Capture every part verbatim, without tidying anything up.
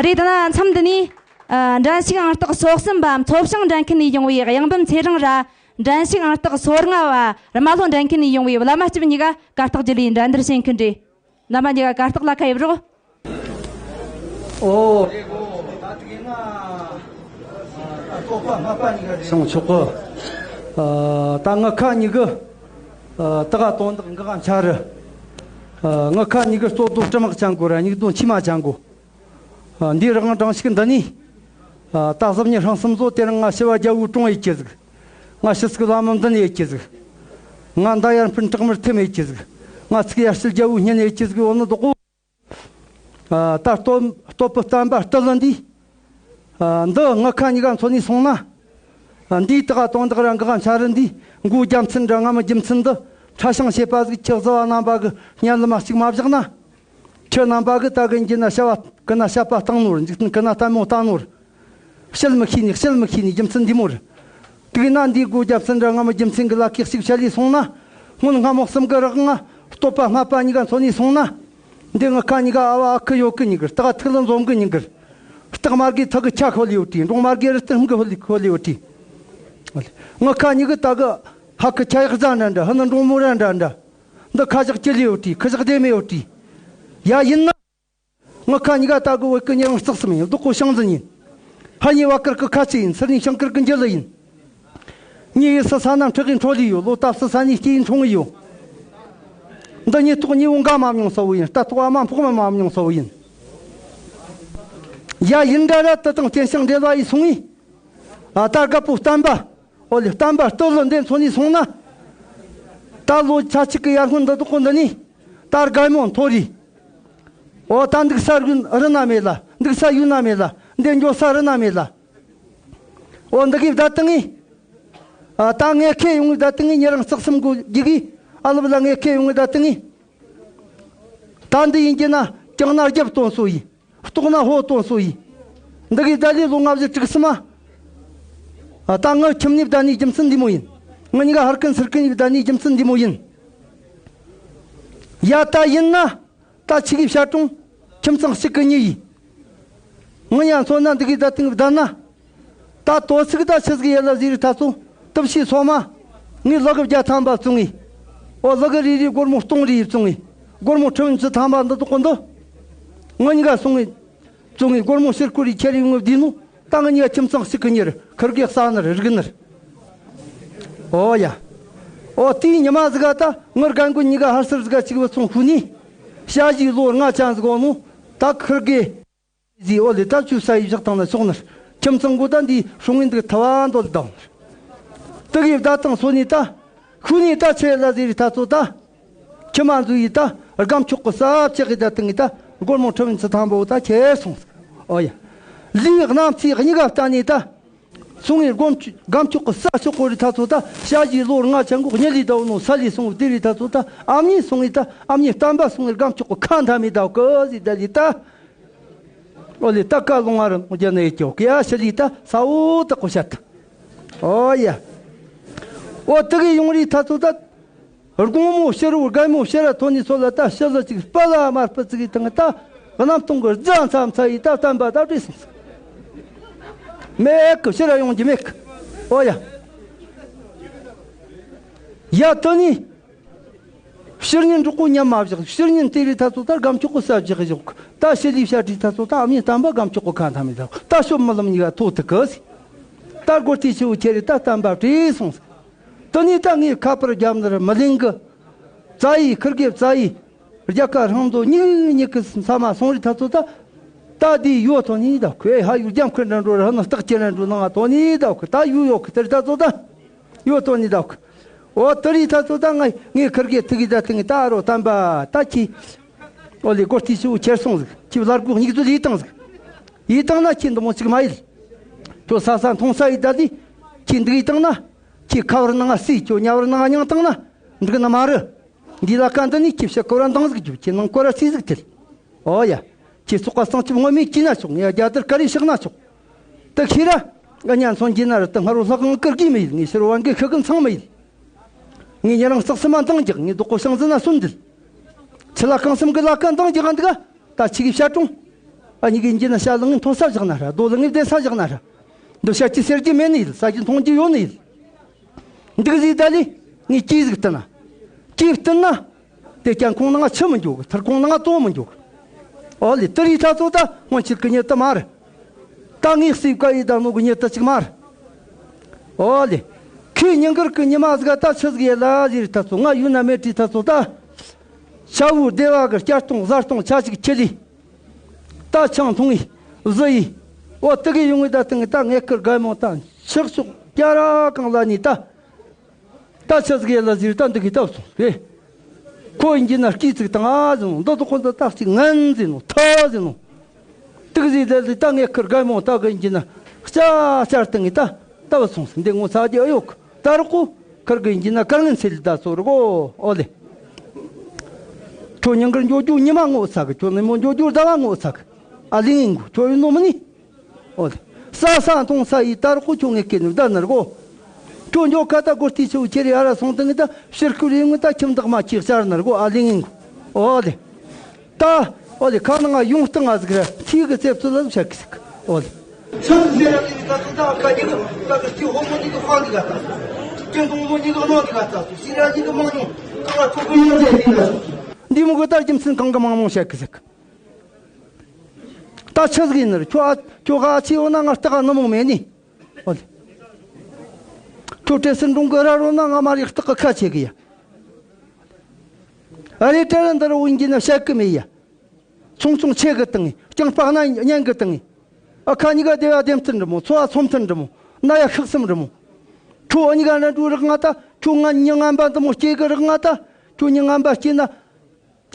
རེད། ད་ན་མཚམས་འདི་ནས། ཨ། འགྲན་ཞུགས་ཨང་རྟགས་སོ་གསུམ་པ་མཚོ་བྱང་འགྲན་ཁུལ་ནས་ཡོང་བའི་གཡང་འབུམ་ཚེ་རིང་ར། འགྲན་ཞུགས་ཨང་རྟགས་སོ་ལྔ་བ་རྨ་ལྷོ་འགྲན་ཁུལ་ནས་ཡོང་བའི་བླ་མ་སྐྱབས་གཉིས་ཀ་གར་སྟེགས་བརྒྱུད་ལས་འགྲན་བསྡུར་བྱེད་མཁན་རེད། བླ་མ་གཉིས་ཀ་གར་སྟེགས་ལ་ཁ་ཡེ་རོགས། ཨོ། སོང་ཆོག་གི། ཨ། ད་ངི་ཁ་གཉིས་ཀ། ཨ། ད་ག་དོན་དག་འགག་འཆར་རི། ཨ། ངི་ཁ་གཉིས་ཀ་རྩོད་དོ་སྤྲི་དམག་ཅན་གོ་ར་སྙིགས་དོ་མཆིལ་མ་ཅན་གོ། ཨ། འདི་རང་དྲང་ཞིག་འདི་ནི། ཨ། ད་གཟབ་ཉི་ཧྲང་གསུམ་བཟོ་དེ་རིང་ང་ཞི་བ་རྒྱལ་བོའི་དྲུང་ཡེ་གྱི་ཟིག། ང་ཞི་སུག་ལ་མི་འདུན་ཡེ་གྱི་ཟིག། ང་མདའ་ཡར་འཕུར་བྲག་དམར་ཐེམ་ཡེ་གྱི་ཟིག། ང་ཚིག་ཡར་ཞི་རྒྱལ་བོའི་སྙན་ཡེ་གྱི་ཟིག་ཡོད་ནི་དོ་གོ། ཨ། ད་སྟོབས་སྟོབས་བུ་བསྟན་པ་སྟི་ལ་འདི། ཨ། འདི་ངི་ཁ་གཉིས་ཀ་མཚོན་ནས་སོང་ན། ཨ། འདིའི་ད་ག་དོན་དག་ར་འགག་འཆར་རི་འདི་མགོའི་རྒྱལ་མཚན་ར་རྔ་མའི་རྒྱལ་མཚན་འདི་ཕྲ་ཞིང་བྱེད་པ་ཟིག་ཁྱེད་གཟུ་བ་རྣམ་པ་གི་སྙན་ལམ་མ་གཅིག་མ་བཞག་ན། ཁྱེད་རྣམ་པ་གི་ད་གི་འགྱི་ན་བྱ་བ་གི་ན་བྱ་བ་བཏང་ནོར། འཇིག་རྟེན་གི་ན་ལྟད་མོ་བཏང་ནོར། བཤད་མི་ཤེས་ནི། བཤད་མི་ཤེས་ནི་རྒྱུ་མཚན་འདི་མོ་རེད། དེ་གི་ན་འདི་སྒོ་རྒྱབ་ཚན་འདྲ་ང་མི་རྒྱུ་མཚན་གི་ལ་ཁེག་ཞིག་བཤད་ལས་སོང་ན། སྔོན་སྔ་མོ་གསུམ་གི་རག་ང་སྟོད་པ་སྨད་པ་གཉིས་ཀ་མཚོན་ནས་སོང་ན། འདི་ང་ཁ་གཉིས་ཀ་ཨ་བ་ཨ་ཁུ་ཡོད་གི་གཉིས་ཀར། སྟག་ཐིག་ལ་འཛོམས་གི་གཉིས་ཀར། སྟག་དམར་གི་ཐག་གི་ཆ་ཁོ་ལི་ཡོད་དྲིས། འབྲོང་དམར་གི་རི་སྟེང་གི་ཧོ་ལི་ཁོ་ལི་ཡོད་དྲིས། ང་ཁ་གཉིས་ཀི་ད་གི་ཧ་ཁི་ཆ་ཡག་རྫ་འདྲ་འདྲ། ཧི་ནི་འབྲོང་མོ་ར་འདྲ་འདྲ། འདི་ཁ་བཞག་ཅི་ལི་ཡོད་དྲིས། ཁི་བཞག་དེ་མི་ཡོད་དྲིས། ཡ་ཡིན་ན། ངི་ཁ་གཉིས་ཀ་ད་གི་བོད་གི་ཉེ་རིང་རྩེག་གསུམ་ཡིན། བདག་པོ་ཤང་འཛིན་ཡིན། ཕ་ཉེ་བ་དཀར་གི་ཁ་ཆེ་ཡིན། སུ་ནི་ཤང་དཀར་གི་འཇི་ལི་ཡིན། ཉེ་ཡི་སུ་ས་ན་ཁྲག་གི་འཕྲོ་ལི་ཡོད། ལོ་ཏབ་སུ་ས་ནི་སྐྱེ་ཡིན་འཁྲུངས་ཡོད། འདི་ཉེ་ཐོག་ཉེ་བོ་འགའ་མ་མྱོང་ས་བོ་ཡིན། རྟ་ཐོག་ཨ་མ་ཕོག་མ་མ་མྱོང་ས་བོ་ཡིན། ཡ་ཡིན་འདྲ་ར་དུ་དང་རྟེན་ཞིང་འབྲེལ་བ་ཡི་སོང་ངི། ཨ། ད་རྒད་པོ་བསྟན་པ། ཨོ་ལེ། བསྟན་པ་སྟོད་ལུ་འདི་མཚོན་ནས་སོང་ན། ད་ལོ་ཆ་གཅིག་གི་ཡར་སྔོན་འདི་དོག་གོ་འདི་ནི། ད་རྒད་མོ་མཐོ་རི། ཨོ་ད་འདུག་ས་རི་ན་མེད་ལ། འདུག་ས་ཡུལ་ན་མེད་ལ། འདི་འགྱོ་ས་རི་ན་མེད་ལ། ཨོ་འདི་གི་བདའ་ཏིང་ངི། ཨ། ད་ངེ་ཁེ་ཡོང་ངི་བདའ་ཏིང་ངི། ཉེ་རིང་རྩེག་གསུམ་གོ་རྒྱུ་གི། ཨ་ལབ་ལ་ངེ་ཁེ་ཡོང་ངི་བདའ་ཏིང་ངི། ད་འདི་ཡིན་གྱི་ན་ཀྱང་ན་རྒྱབ་སྟོན་སོ་ཡིན། ལྟོགས་ན་ཕོ་སྟོན་སོ་ཡིན། འདི་གི་བདའ་ལས་ལོ་ལྔ་བཞི་དྲུག་ཙམ་མ། ཨ། ད་ངི་ཁྱིམ་ནས་བདའ་ནི་རྒྱུ་མཚན་འདི་མོ་ཡིན། ངི་གཉིས་ཀ་ཧར་ཀིན་ཚུར་ཀིན་ནས་བདའ་ནི་རྒྱུ་མཚན་འདི་མོ་ཡིན། ཡ་ད་ཡིན་ན། ད་ཆི་གི་བཤད་དྲུང་། ཁྱིམ་ཚང་གཅིག་གི་མྱི་ཡིན། ངི་ཡང་མཚོན་ན་འདི་གི་བདའ་ཏིང་བདའ་ན། ད་དོ་ཚིགས་ད་ཆི་ཟིག་ཡེ་ལ་ཟེར་རི་ཐ་ཚོ། དུབ་ཤི་སོ་མ། ངས་ལག་བརྒྱ་ཐམ་པ་བཙོང་ངི། ཨོ་ལག་རེ་རེ་སྒོར་མོ་སྟོང་རེ་བཙོང་ངི། སྒོར་མོ་ཁྲི་བན་ཅུ་ཐམ་པ་འདི་དོག་གོ་འདི། ངི་གཉིས་ཀ་སོང་ངི། བཙོང་ངི། སྒོར་མོ་ཕྱིར་བསྐུར་རེ་ཁྱེར་རེ་ངུ་བསྡུས་ནོ། ད་ངི་གཉིས་ཀ་ཁྱིམ་ཚང་གཅིག་གི་མྱི་རེད། ཁུར་གེ་ས་ནི་རེད། རིག་ནི་རེད། ཨོ་ཡ། ཨོ་དེའི་ཉི་མ་ཟིག་ག་ད་ངི་རྒན་རྒོན་གཉིས་ཀ་ཧར་སེར་ཟིག་ག་གཅིག་བུད་སོང་ཤུལ་ནི། ཞ་ཡི་ལོ་ལྔ་ཅན་ཟིག་ཡོད་ནོ། ད་ཁུར་གེ། ཟི་ཨོ་ལེ། ད་ཆུ་ས་ཡི་བཞག་ཐང་ན་ཕྱོགས་ནར། ཁྱིམ་ཚང་གོ་ད་འདི་སྲུང་ངིན་འདུག་ཐ་བ་འདོད་དང་། དུ་གི་བདའ་ཐང་སོ་ནི་ད། ཤུ་ནི་ད་ཆེ་ལ་ཟེར་རི་ཐ་ཚོ་ད། ཁྱི་མ་འཛུ་ཡི་ད། སྒམ་ཆོག་གི་ས་ཆེ་གི་ད་ཏིང་ངི་ད། སྒོར་མོ་ཁྲི་བན་ཅུ་ཐམ་པོ་ད་ཁྱེར་སོང་། ཨོ་ཡ། ལི་གནམ་ཚི་གཉིས་ཀ་བལྟ་ནི་ད། སོང་ངི་སྒོམ་སྒམ་ཆོག་གི་ས་ཆོག་གོ་རི་ཐ་ཚོ་ད། ཞ་ཡི་ལོ་ལྔ་ཅན་གོ་གཉིད་ལི་ད་འོ་ནོ་ས་ལི་སོང་བདེ་རི་ཐ་ཚོ་ད། ཨ་མྱེས་སོང་ངི་ད། ཨ་མྱེས་བསྟན་པ་སོང་ངི་སྒམ་ཆོག་གི་ཁ་མཐའ་མི་ད་གི་ཟི་ད་ལི་ད། ཨོ་ལེ། ད་ཀ་ལོང་ང་ར་ལོང་རྒྱ་ནས་ཀྱོ་ཀྱ་ཤི་ལི་ད་ས་འོ་ད་ཀོ་ཤ་ད། ཨོ་ཡ། ཨོ་དུ་གི་ཡོང་རི་ཐ་ཚོ་ད། དགོང་མོ་ཕྱི་རུ་རྒན་མོ་ཕྱི་ར་ཐོན་ནི་ཚོ་ལ་ད་ཕྱི་ལ་ཅིག་སྤ་ལ་དམར་སྤུ་ཙི་གི་ཐང་ད། གནམ་སྟོང་གི་རྫ་མཚམས་ཚ་ཡི་ད་བསྟན་པ་ད་བྲིས་སོང་། མེད་གི་ཕྱི་ར་ཡོང་རྒྱུ་མེད་གི། ཨོ་ཡ། ཡ་དུ་ནི། ཕྱི་ཉིན་འབྲོག་གོ་ཉམས་མ་བཞག་ཕྱི་ཉིན་དེ་རི་ཐ་ཚོ་ད་སྒམ་ཆོག་གི་ས་བཞག་བཞག་ད་ཕྱི་ལི་བྱ་བྲིས་ཐ་ཚོ་ད་ཨ་མྱེས་བསྟན་པ་སྒམ་ཆོག་གི་ཁ་མཐའ་མི་ད་ད་ཤོབ་མི་ལམ་གཉིས་ཀ་ཐོ་ཐུག་གི་ཟི། ད་སྒོར་ཐི་ཆུ་བོ་ཁྱེར་རི་ད་བསྟན་པ་བྲིས་སོང་ཟི། དུ་ནི་ད་ངའི་ཁ་པར་རྒྱབ་ནི་ར་མི་ལེན་གི། བཙའ་ཡི་ཁུར་གེ་བཙའ་ཡི། རྒྱ་གར་ཧང་དོ་ཉིག་ཉིག་གི་ས་མ་སོང་རི་ཐ་ཚོ་ད། ད་དེ་ཡོད་ཐོ་ནི་ད་ཁོས་ཧ་ཡུ་རྒྱམ་ཁུར་འདྲ་འགྲོ་ར་ཧ་ནི་སྟག་ཁྱེར་འགྲོ་ནང་ཐོ་ནི་ད་ཁོ་ད་ཡུ་ཡོད་གི་དེར་ཐ་ཚོ་ད། ཡོད་ཐོ་ནི་ད་ཁོ། ཨོ་དུ་རི་ཐ་ཚོ་ད་ངའི་ངའི་ཁུར་གེ་ཐུག་གི་ད་ཐུག་གི་ད་རོ་བསྟན་པ་ད་ཁྱི། ཨོ་ལེ་སྒོར་ཐི་ཆུ་བོ་ཁྱེར་སོང་ཟིག་ཁྱི་བླ་སྒོ་སྙིགས་དུ་ལི་བཏང་ཟིག་ཡི་བཏང་ན་ཁྱི་འདི་མོ་ཅིག་མ་ཡིན། ཁྱོད་ས་ས་མཐོང་ས་ཡི་ད་དི། ཁྱི་འདི་ཡི་བཏང་ན། ཁྱི་ཁ་བར་ནང་ང་སི་ཁྱོད་ཉ་བར་ནང་ང་མྱང་བཏང་ན། འགྲིག་ནི་མ་རེད། འདི་ལ་ཀ་འདི་ནི་ཁྱི་ཕྱི་སྐོར་ར་འདང་ཟིག་རྒྱུ་ཁྱི་ནང་སྐོར་ར་སི་ཟིག་ཐལ། ཨོ་ཡ། ཁྱི་ཚོགས་ཀ་སང་ཁྱི་ངོ་མི་ཁྱི་ན་ཆོག་ངས་རྒྱ་དར་ཀ་རི་ཤག་ན་ཆོག་ད་ཁྱི་ར། ཨ་ཉན་སོང་གྱི་ན་ར་ད་སྔ་རོ་ལྷག་ང་ཀིར་གི་མི་ཡིན། ངས་ཕྱི་རོ་བན་གི་ཤི་གི་ཚང་མི་ཡིན། ངས་ཉེ་རང་སྟག་སི་མ་འདང་རྒྱག་ངས་རྡོག་གོ་ཤང་ཟི་ན་སུན་འདིལ། ཆི་ལ་གང་སམ་གི་ལ་ཀ་འདང་རྒྱག་འདི་ག་ད་ཁྱི་གི་བཤད་དྲུང་། ཨ་ཉི་གི་འགྱིན་ན་ཤ་ལང་ངི་མཐོ་ས་བཞག་ན་ར། རྡོ་ལང་ངི་བདེ་ས་བཞག་ན་ར། འདི་ཤ་ཅི་ཟེར་རྒྱུ་མེད་ནི་ཡིན། ས་ཅི་མཐོང་རྒྱུ་ཡོད་ནི་ཡིན། འདུག་ཟིག་ད་ལི་ངས་ཅི་ཟིག་བསྟན་ན། ཅི་བསྟན་ན། དེ་ཀྱང་ཁོང་ནང་ཆུ་མི་འཇོག་གི། ཐར་ཁོང་ནང་དོ་མི་འཇོག་གི། ཨོ་ལེ། དེ་རིགས་ད་ཚོ་ད་སྔོན་ཆད་གི་ཉེ་དུ་མ་རེད། ད་ངས་སྲིད་ཀ་ཡི་ད་ནོ་གི་ཉེ་དུ་ཅིག་མ་རེད། ཨོ་ལེ། ཁོས་ཉིན་དཀར་གི་ཉི་མ་ཟིག་ད་ཆི་ཟིག་ཡེ་ལ་ཟེར། ད་ཚོ་ང་ཡུལ་ན་མེད་དུས་ད་ཚོ་ད། ཤ་བོ་སྡེ་བ་གི་སྐྱ་སྟོང་བཟའ་སྟོང་ཆ་ཅིག་ཁྱེར་ལི། ད་ཆང་འཐུང་ཡི་བཟི་ཡི། འོ་དེ་གི་ཡོང་ངི་ད་དེ་ངི་ད་ངས་ཁུར་དགའ་མོ་ད་ཆག་ཆོག་རྒྱ་ར་གང་ལ་ནི་ད། ད་ཆི་ཟིག་ཡེ་ལ་ཟེར། ད་འདི་གི་ད་སོང་བས། ཁོ་ཡིན་གྱི་ན་སྐྱིད་ཅིག་དང་ཨ་ཟིན་ནོ། འདི་དུ་ཁོ་འདི་ད་ཅིག་ངན་ཟིན་ནོ། ཐ་ཟིན་ནོ། དེ་གི་ཟིག་ད་ད་ངས་ཁུར་དགའ་མོ་ད་གི་ཡིན་གྱི་ན་ཅ་ཅར་དེ་ངི་ད་ད་བ་སོང་ཟིན། འདི་ངོ་ཚ་རྒྱུ་ཨེ་ཡོད་གི། ད་རག་གོ། ཁུར་གི་ཡིན་གྱི་ན་དཀའ་ངལ་སེལ་ད་སོ་ར་གོ། ཨོ་ལེ། ཁྱོད་ཉིན་དཀར་འགྱོ་རྒྱུ་ཉི་མ་ངོ་ཚ་གི། ཁྱོད་ནི་མོ་འགྱོ་རྒྱུ་ཟླ་བ་ངོ་ཚ་གི། ཨ་ལི་ངན་གོ། ཁྱོད་ཡིན་ནོ་མི་ནི། ཨོ་ལེ། ས་ས་མཐོང་ས་ཡི་ད་རག་གོ། ཁྱོད་ངས་སྐད་ནི་ད་ནར་གོ། ཁྱོད་འགྱོ་ཁ་ད་གོ་ཏི་ཆུ་ཁྱེར་ཡ་ར་སོང་དང་ངི་ད་ཕྱིར་ཁུར་ཡོང་ངི་ད་ཁྱིམ་བདག་མ་ཁྱེར་ཤར་ནར་གོ། ཨ་ལི་ངན་གོ། ཨོ་ལེ། ད། ཨོ་ལེ། ཁ་ནང་ང་ཡོང་སྟངས་ང་ཟིག་ར་ཐིག་གི་རྩེབ་ཚོ་ལ་བཤད་གི་ཟིག། ཨོ་ལེ། ཆང་ཟེར་ར་ལི་ད་ད་ཁ་ཉིག་ད་གི་ཧོ་མོ་ཉིག་གི་ཧོ་ཉིག་ག་ད་སོ། ཀྱེ་དུང་མོ་ཉིག་གི་ནོ་ཉིག་ག་ད་སོ། ཤི་ར་ཉིག་གི་མང་ཉུང་གང་ལ་ཁོ་གི་ཡོང་ཟེར་ནི་ད་སོ། འདི་མོ་གི་ད་རྒྱུ་མཚན་གང་གི་མང་མང་བཤད་གི་ཟིག། ད་ཆི་ཟིག་ཡིན་ནི་རེད། ཁྱོད་ཨ་ཁྱོད་ག་ཆི་ཡོད་ན་ང་སྟག་ག་ནུ་མོ་མེད་ནི། ཨོ་ལེ། ཁྱོད་བྲེ་སེར་འབྲོང་གི་ར་རོ་ན་ང་མ་རིག་སྟག་གི་ཁ་ཆེ་གི་ཡ། ཨ་རེ་བྲེ་ར་འདི་ར་འོན་གྱི་ན་བཤད་གི་མེད་ཡ། ཚོང་ཚོང་ཆེ་གི་བཏང་ངི། རྐྱང་སྤག་ན་གཉན་གི་བཏང་ངི། ཨ་ཁ་གཉིས་ཀ་སྡེ་བ་སྡེ་མཐུན་འགྲིམ་མོ། ཚོ་བ་ཚོ་མཐུན་འགྲིམ་མོ། ན་ཡ་ཤག་གསུམ་འགྲིམ་མོ། ཁྱོད་ཨ་གཉིས་ཀ་ན་འགྲོ་རག་ང་ད། ཁྱོད་ང་མྱི་ངན་པ་འདི་མོ་སྐྱེ་གི་རག་ང་ད། ཁྱོད་མྱི་ངན་པ་སྐྱེས་ན།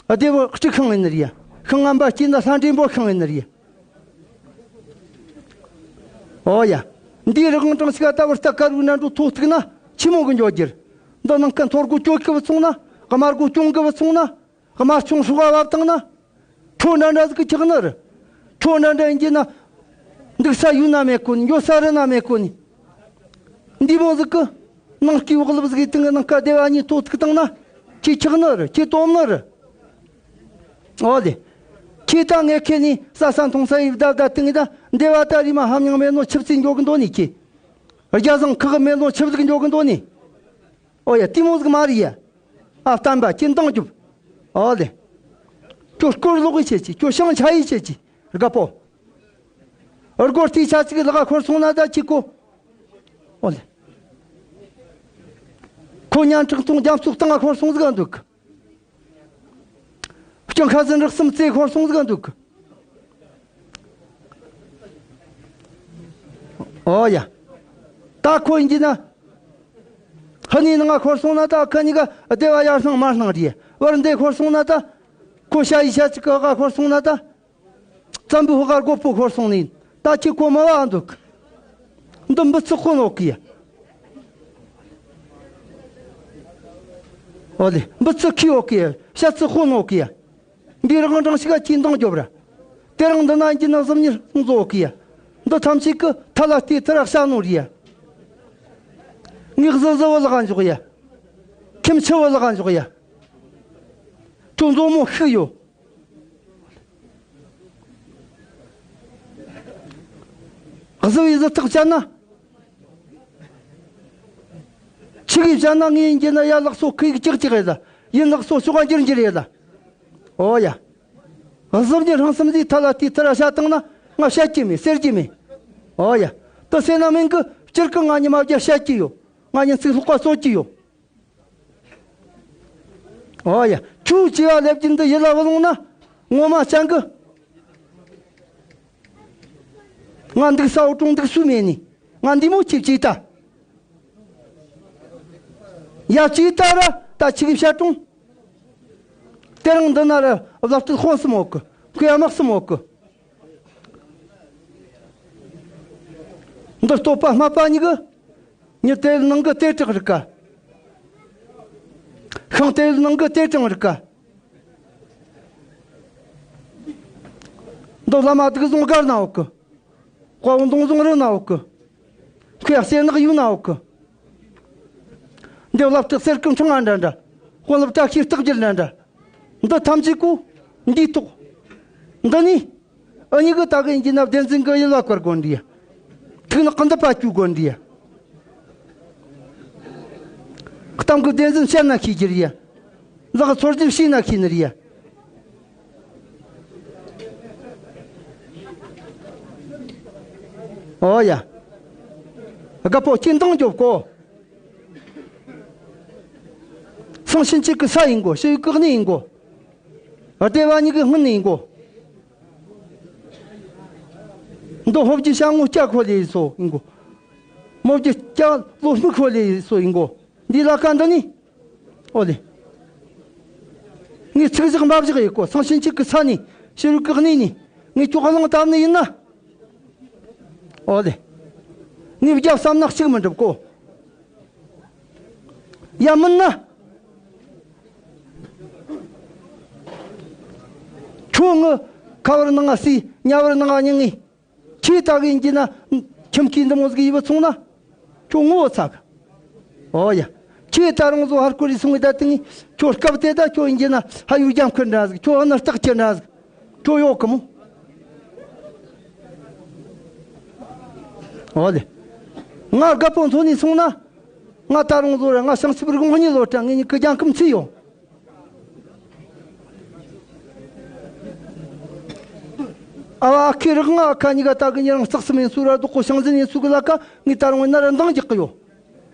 ཨ་སྡེ་བ་གཅིག་ཤིང་ཡིན་ནི་རེད་ཡ། ཤིང་ངན་པ་སྐྱེས་ན་ལྷ་འདྲེ་འབོར་ཤིང་ཡིན་ནི་རེད་ཡ། ཨོ་ཡ། འདིའི་རི་གང་གྲངས་ཤིག་ཨ་ད་བར་ལྟ་དཀར་བོའི་ནང་འགྲོ་ཐོག་ཐུག་ན་ཆི་མོ་གི་འཇོག་རྒྱུར། འདི་ནང་ཁ་འཐོར་གོ་གྱོད་གི་བུ་ཚོང་ན། དམར་གོ་གྱོང་གི་བུ་ཚོང་ན། དམར་ཆུང་ཧྲུག་བ་བབ་བཏང་ན། ཁྱོད་འདྲ་འདྲ་ཟིག་གི་ཆགས་ནི་རེད། ཁྱོད་འདྲ་འདྲ་ཡིན་གྱི་ན། འདུག་ས་ཡུལ་ན་མེད་གོ་ནི། འགྱོ་ས་རི་ན་མེད་གོ་ནི། འདི་མོ་ཟིག་གི། ནང་སྐྱི་བག་ལབ་ཟིག་གི་སྟེང་གི་ནང་ཀ་སྡེ་བ་གཉིས་ཐོག་ཐུག་བཏང་ན། ཁྱེད་ཆགས་ནི་རེད། ཁྱེད་དོམ་ནི་རེད། ཨོ་ལེ། ཁྱེད་ད་ངས་ཁྱེད་ནི་ས་ས་མཐོང་ས་ཡི་བདའ་བདའ་བཏང་ངི་ད། འདེ་བ་ད་རི་མ་ཧམ་ཡང་མེད་ནོ་ཆིབས་སི་འགྱོ་གི་འདོད་ནི་ཁྱེད། རྒྱ་བཟང་ཁག་མེད་ནོ་ཆིབས་ཟིག་འགྱོ་གི་འདོད་ནི། ཨོ་ཡ། དེ་མོ་ཟིག་མ་རེད་ཡ། ཨ་བསྟན་པ་ཁྱེད་འདང་རྒྱོབ། ཨོ་ལེ། ཁྱོད་སྐོར་ལོག་ཡི་ཆེ་ཆེ། ཁྱོད་ཤང་ཆ་ཡི་ཆེ་ཆེ། རྒད་པོ། སྒོར་ཐིག་ཆ་གཅིག་ལག་འཁོར་སོང་ན་ད་ཅི་གོ། ཨོ་ལེ། ཁོ་ཉན་ཁྲག་འཐུང་རྒྱ་མཚོ་གཏིང་ང་འཁོར་སོང་ཟིག་འདུག། སྤྱང་ཁ་ཟིན་རག་སུམ་རྩེ་འཁོར་སོང་ཟིག་འདུག། ཨོ་ཡ། ད་ཁོ་ཡིན་གྱི་ན། ཧ་ནི་ནང་ང་འཁོར་སོང་ན་ད་ཁ་གཉིས་ཀ་སྡེ་བ་ཡར་སྣང་མར་སྣང་རེད། བར་འདི་འཁོར་སོང་ན་ད། ཁོ་ཤ་ཡི་ཤ་གཅིག་གི་ཨ་འཁོར་སོང་ན་ད། བཙན་པོའི་ཕོ་ཁ་རྒོད་པོ་འཁོར་སོང་ནི་ཡིན། ད་ཁྱེད་ཁོ་མི་བ་འདུག། འདི་འབུ་ཚུགས་ཁོ་ནོ་གི་ཡ། ཨོ་ལེ། འབུ་ཚུགས་ཁི་ཡོད་གི་ཡ། ཤ་ཚུགས་ཁོ་ནོ་གི་ཡ། འདི་རང་གྲངས་ཤིག་ག་ཅི་འདང་རྒྱོབ་ར། དེ་རིང་འདི་ན་འགྱིན་ན་གཟུགས་གཉིས་ཟོ་གི་ཡ། འདི་ཐམས་ཅད་ཀི་ཐ་ལ་ཏི་ཐི་ར་ཤ་ནོ་རི་ཡ། ངས་གཟི་གཟི་བུ་ལག་འཇོག་ཡ། ཁྱིམ་ཆུ་བུ་ལག་འཇོག་ཡ། ཁྱོད་མཛོ་མོ་ཤིག་ཡོད། གཟི་བའི་གཟི་ཐག་བཅད་ན། ཆི་གིས་བཅད་ན། ངས་ཡིན་གྱི་ན་ཡ་ལགས་སོ་ཁི་ཡིག་ཅིག་ཅིག་ཡེད་ལ། ཡིན་ལགས་སོ་ཤོག་ག་འགྱུར་འགྱུར་ཡེད་ལ། ཨོ་ཡ། གཟི་བརྙན་ཧང་སམ་ཟིག་ཐ་ལ་ཏི་ཐ་ར་བཤད་བཏང་ན་ང་བཤད་ཀྱི་མེད། ཟེར་གྱི་མེད། ཨོ་ཡ། དེ་ཟེར་ན་མིན་གི་སྤྱིར་གི་ང་ཉི་མ་བརྒྱ་བཤད་ཀྱི་ཡོད། ང་ཉིན་ཚིག་ལྷུག་པ་རྩོད་ཀྱི་ཡོད། ཨོ་ཡ། ཁྱོད་བྱིས་པ་སླེབས་ཀྱིན་འདི་ཡིད་ལ་བུ་ལོང་ན་ངོ་མ་ཅང་གི། ང་འདུག་ས་འོ་དྲུང་འདུག་སུ་མེད་ནི། ང་འདི་མོ་ཁྱེད་ཅིག་ད། ཡ་ཅིག་ད་ར་ད་ཅིག་བཤད་དྲུང་། དེ་རིང་འདི་ན་ར་བླ་སྤྲུལ་དཔོན་གསུམ་འོག་གི། མཁས་དམག་གསུམ་འོག་གི། འདི་སྟོད་པ་སྨད་པ་གཉིས་གི། མྱི་དེ་ནང་གི་དེ་དྲག་རིག་ག། ཤིང་དེ་ནང་གི་དེ་དྲང་རིག་ག། འདི་བླ་མ་སྡིག་བཟུང་སྒར་ན་འོག་གི། དཔའ་བོ་མདུང་བཟུང་རི་ན་འོག་གི། མཁས་གསེར་ནག་ཡུལ་ན་འོག་གི། འདི་བླ་སྤྲུལ་གསེར་སྐུ་འཕྲེང་ང་འདྲ་འདྲ། དཔོན་སློབ་བཀྲ་ཤིས་རྟགས་བརྒྱད་འདྲ་འདྲ། འདི་ཐམས་ཅད་ཀོ། འདིའི་ཐོག། འདི་ནི། འུ་གཉིས་གི་ད་གི་ཡིན་གྱི་ན་བདེན་རྫུན་གི་ཡུལ་ལ་བཀར་དགོས་འདི་ཡ། ཐུགས་ནི་ཀུན་ཏུ་པ་བཅུག་དགོས་འདི་ཡ། གཏམ་གི་བདེན་རྫུན་བཤད་ན་ཤེས་རྒྱུ་རེད་ཡ། ལག་གི་ཚོར་རྒྱུ་ཤེས་ན་ཤེས་ནི་རེད་ཡ། ཨོ་ཡ། རྒད་པོ་ཁྱེད་འདང་རྒྱོབ་གོ། སང་ཕྱིན་ཆད་གི་ས་ཡིན་གོ། ཕྱི་ཡུལ་གི་གནས་ཡིན་གོ། སྡེ་བ་གཉིས་གི་སྔུན་ནས་ཡིན་གོ། མདོ་ཕོ་བརྒྱུད་ཞྭ་ངོ་སྐྱ་ཁོ་ལེ་སོ་ཡིན་གོ། མོ་བརྒྱུད་སྐྱ་ལོ་སྨུག་ཁོ་ལེ་སོ་ཡིན་གོ། འདི་ལ་ཀ་འདི་ནི། ཨོ་ལེ། ངས་ཚིག་བཞག་མ་བཞག་ཡིན་གོ། སང་ཕྱིན་ཆད་གི་ས་ནས་ཕྱི་རོལ་གི་གནས་ནས་ངས་ཁྱོད་གླེང་བཏབ་ནི་ཡིན་ན། ཨོ་ལེ། ངས་རྒྱབ་བསམ་ན་གཅིག་མི་འགྲུབ་གོ། ཡང་མིན་ན། ཁྱོད་ངི་ཁ་བར་ནང་ང་སི་ཉ་བར་ནང་ང་ཉིང་ངི། ཁྱེད་ད་གི་ཡིན་གྱི་ན་ཁྱིམ་གྱི་འདི་མོ་ཟིག་ཡིབ་སོང་ན། ཁྱོད་ངོ་བོ་ཚ་གི། ཨོ་ཡ། ཁྱེད་ད་རུང་བཟོ་ཧར་ཀོ་རི་སོང་གི་ད་དེ་ངི་ཁྱོད་སྐབས་དེ་ད་ཁྱོད་ཡིན་གྱི་ན་ཧ་ཡུ་རྒྱམ་ཁུར་འདྲ་ཟིག། ཁྱོད་ཨ་ན་སྟག་ཁྱེར་འདྲ་ཟིག། ཁྱོད་ཡོད་གི་མོ། ཨོ་ལེ། ང་རྒད་པོ་འཚོ་ནས་སོང་ན། ང་ད་རུང་བཟོ་ར་ང་བྱང་ཆུབ་རི་གོང་གཉིས་ལོ་དྲ་ངེད་གཉིས་ཀི་རྒྱང་ཁམ་ཚུད་ཡོད། ཨ་བ་ཨ་ཁུ་རག་ང་ཨ་ཁ་གཉིས་ཀ་ད་གི་ཉེ་རང་རྩེག་གསུམ་ཡིན་སུ་ར་རྡོག་གོ་ཤང་ཟིན་ཡིན་སུ་གི་ལ་ཀ་ངས་ད་རུང་ན་ར་འདང་རྒྱག་གི་ཡོད།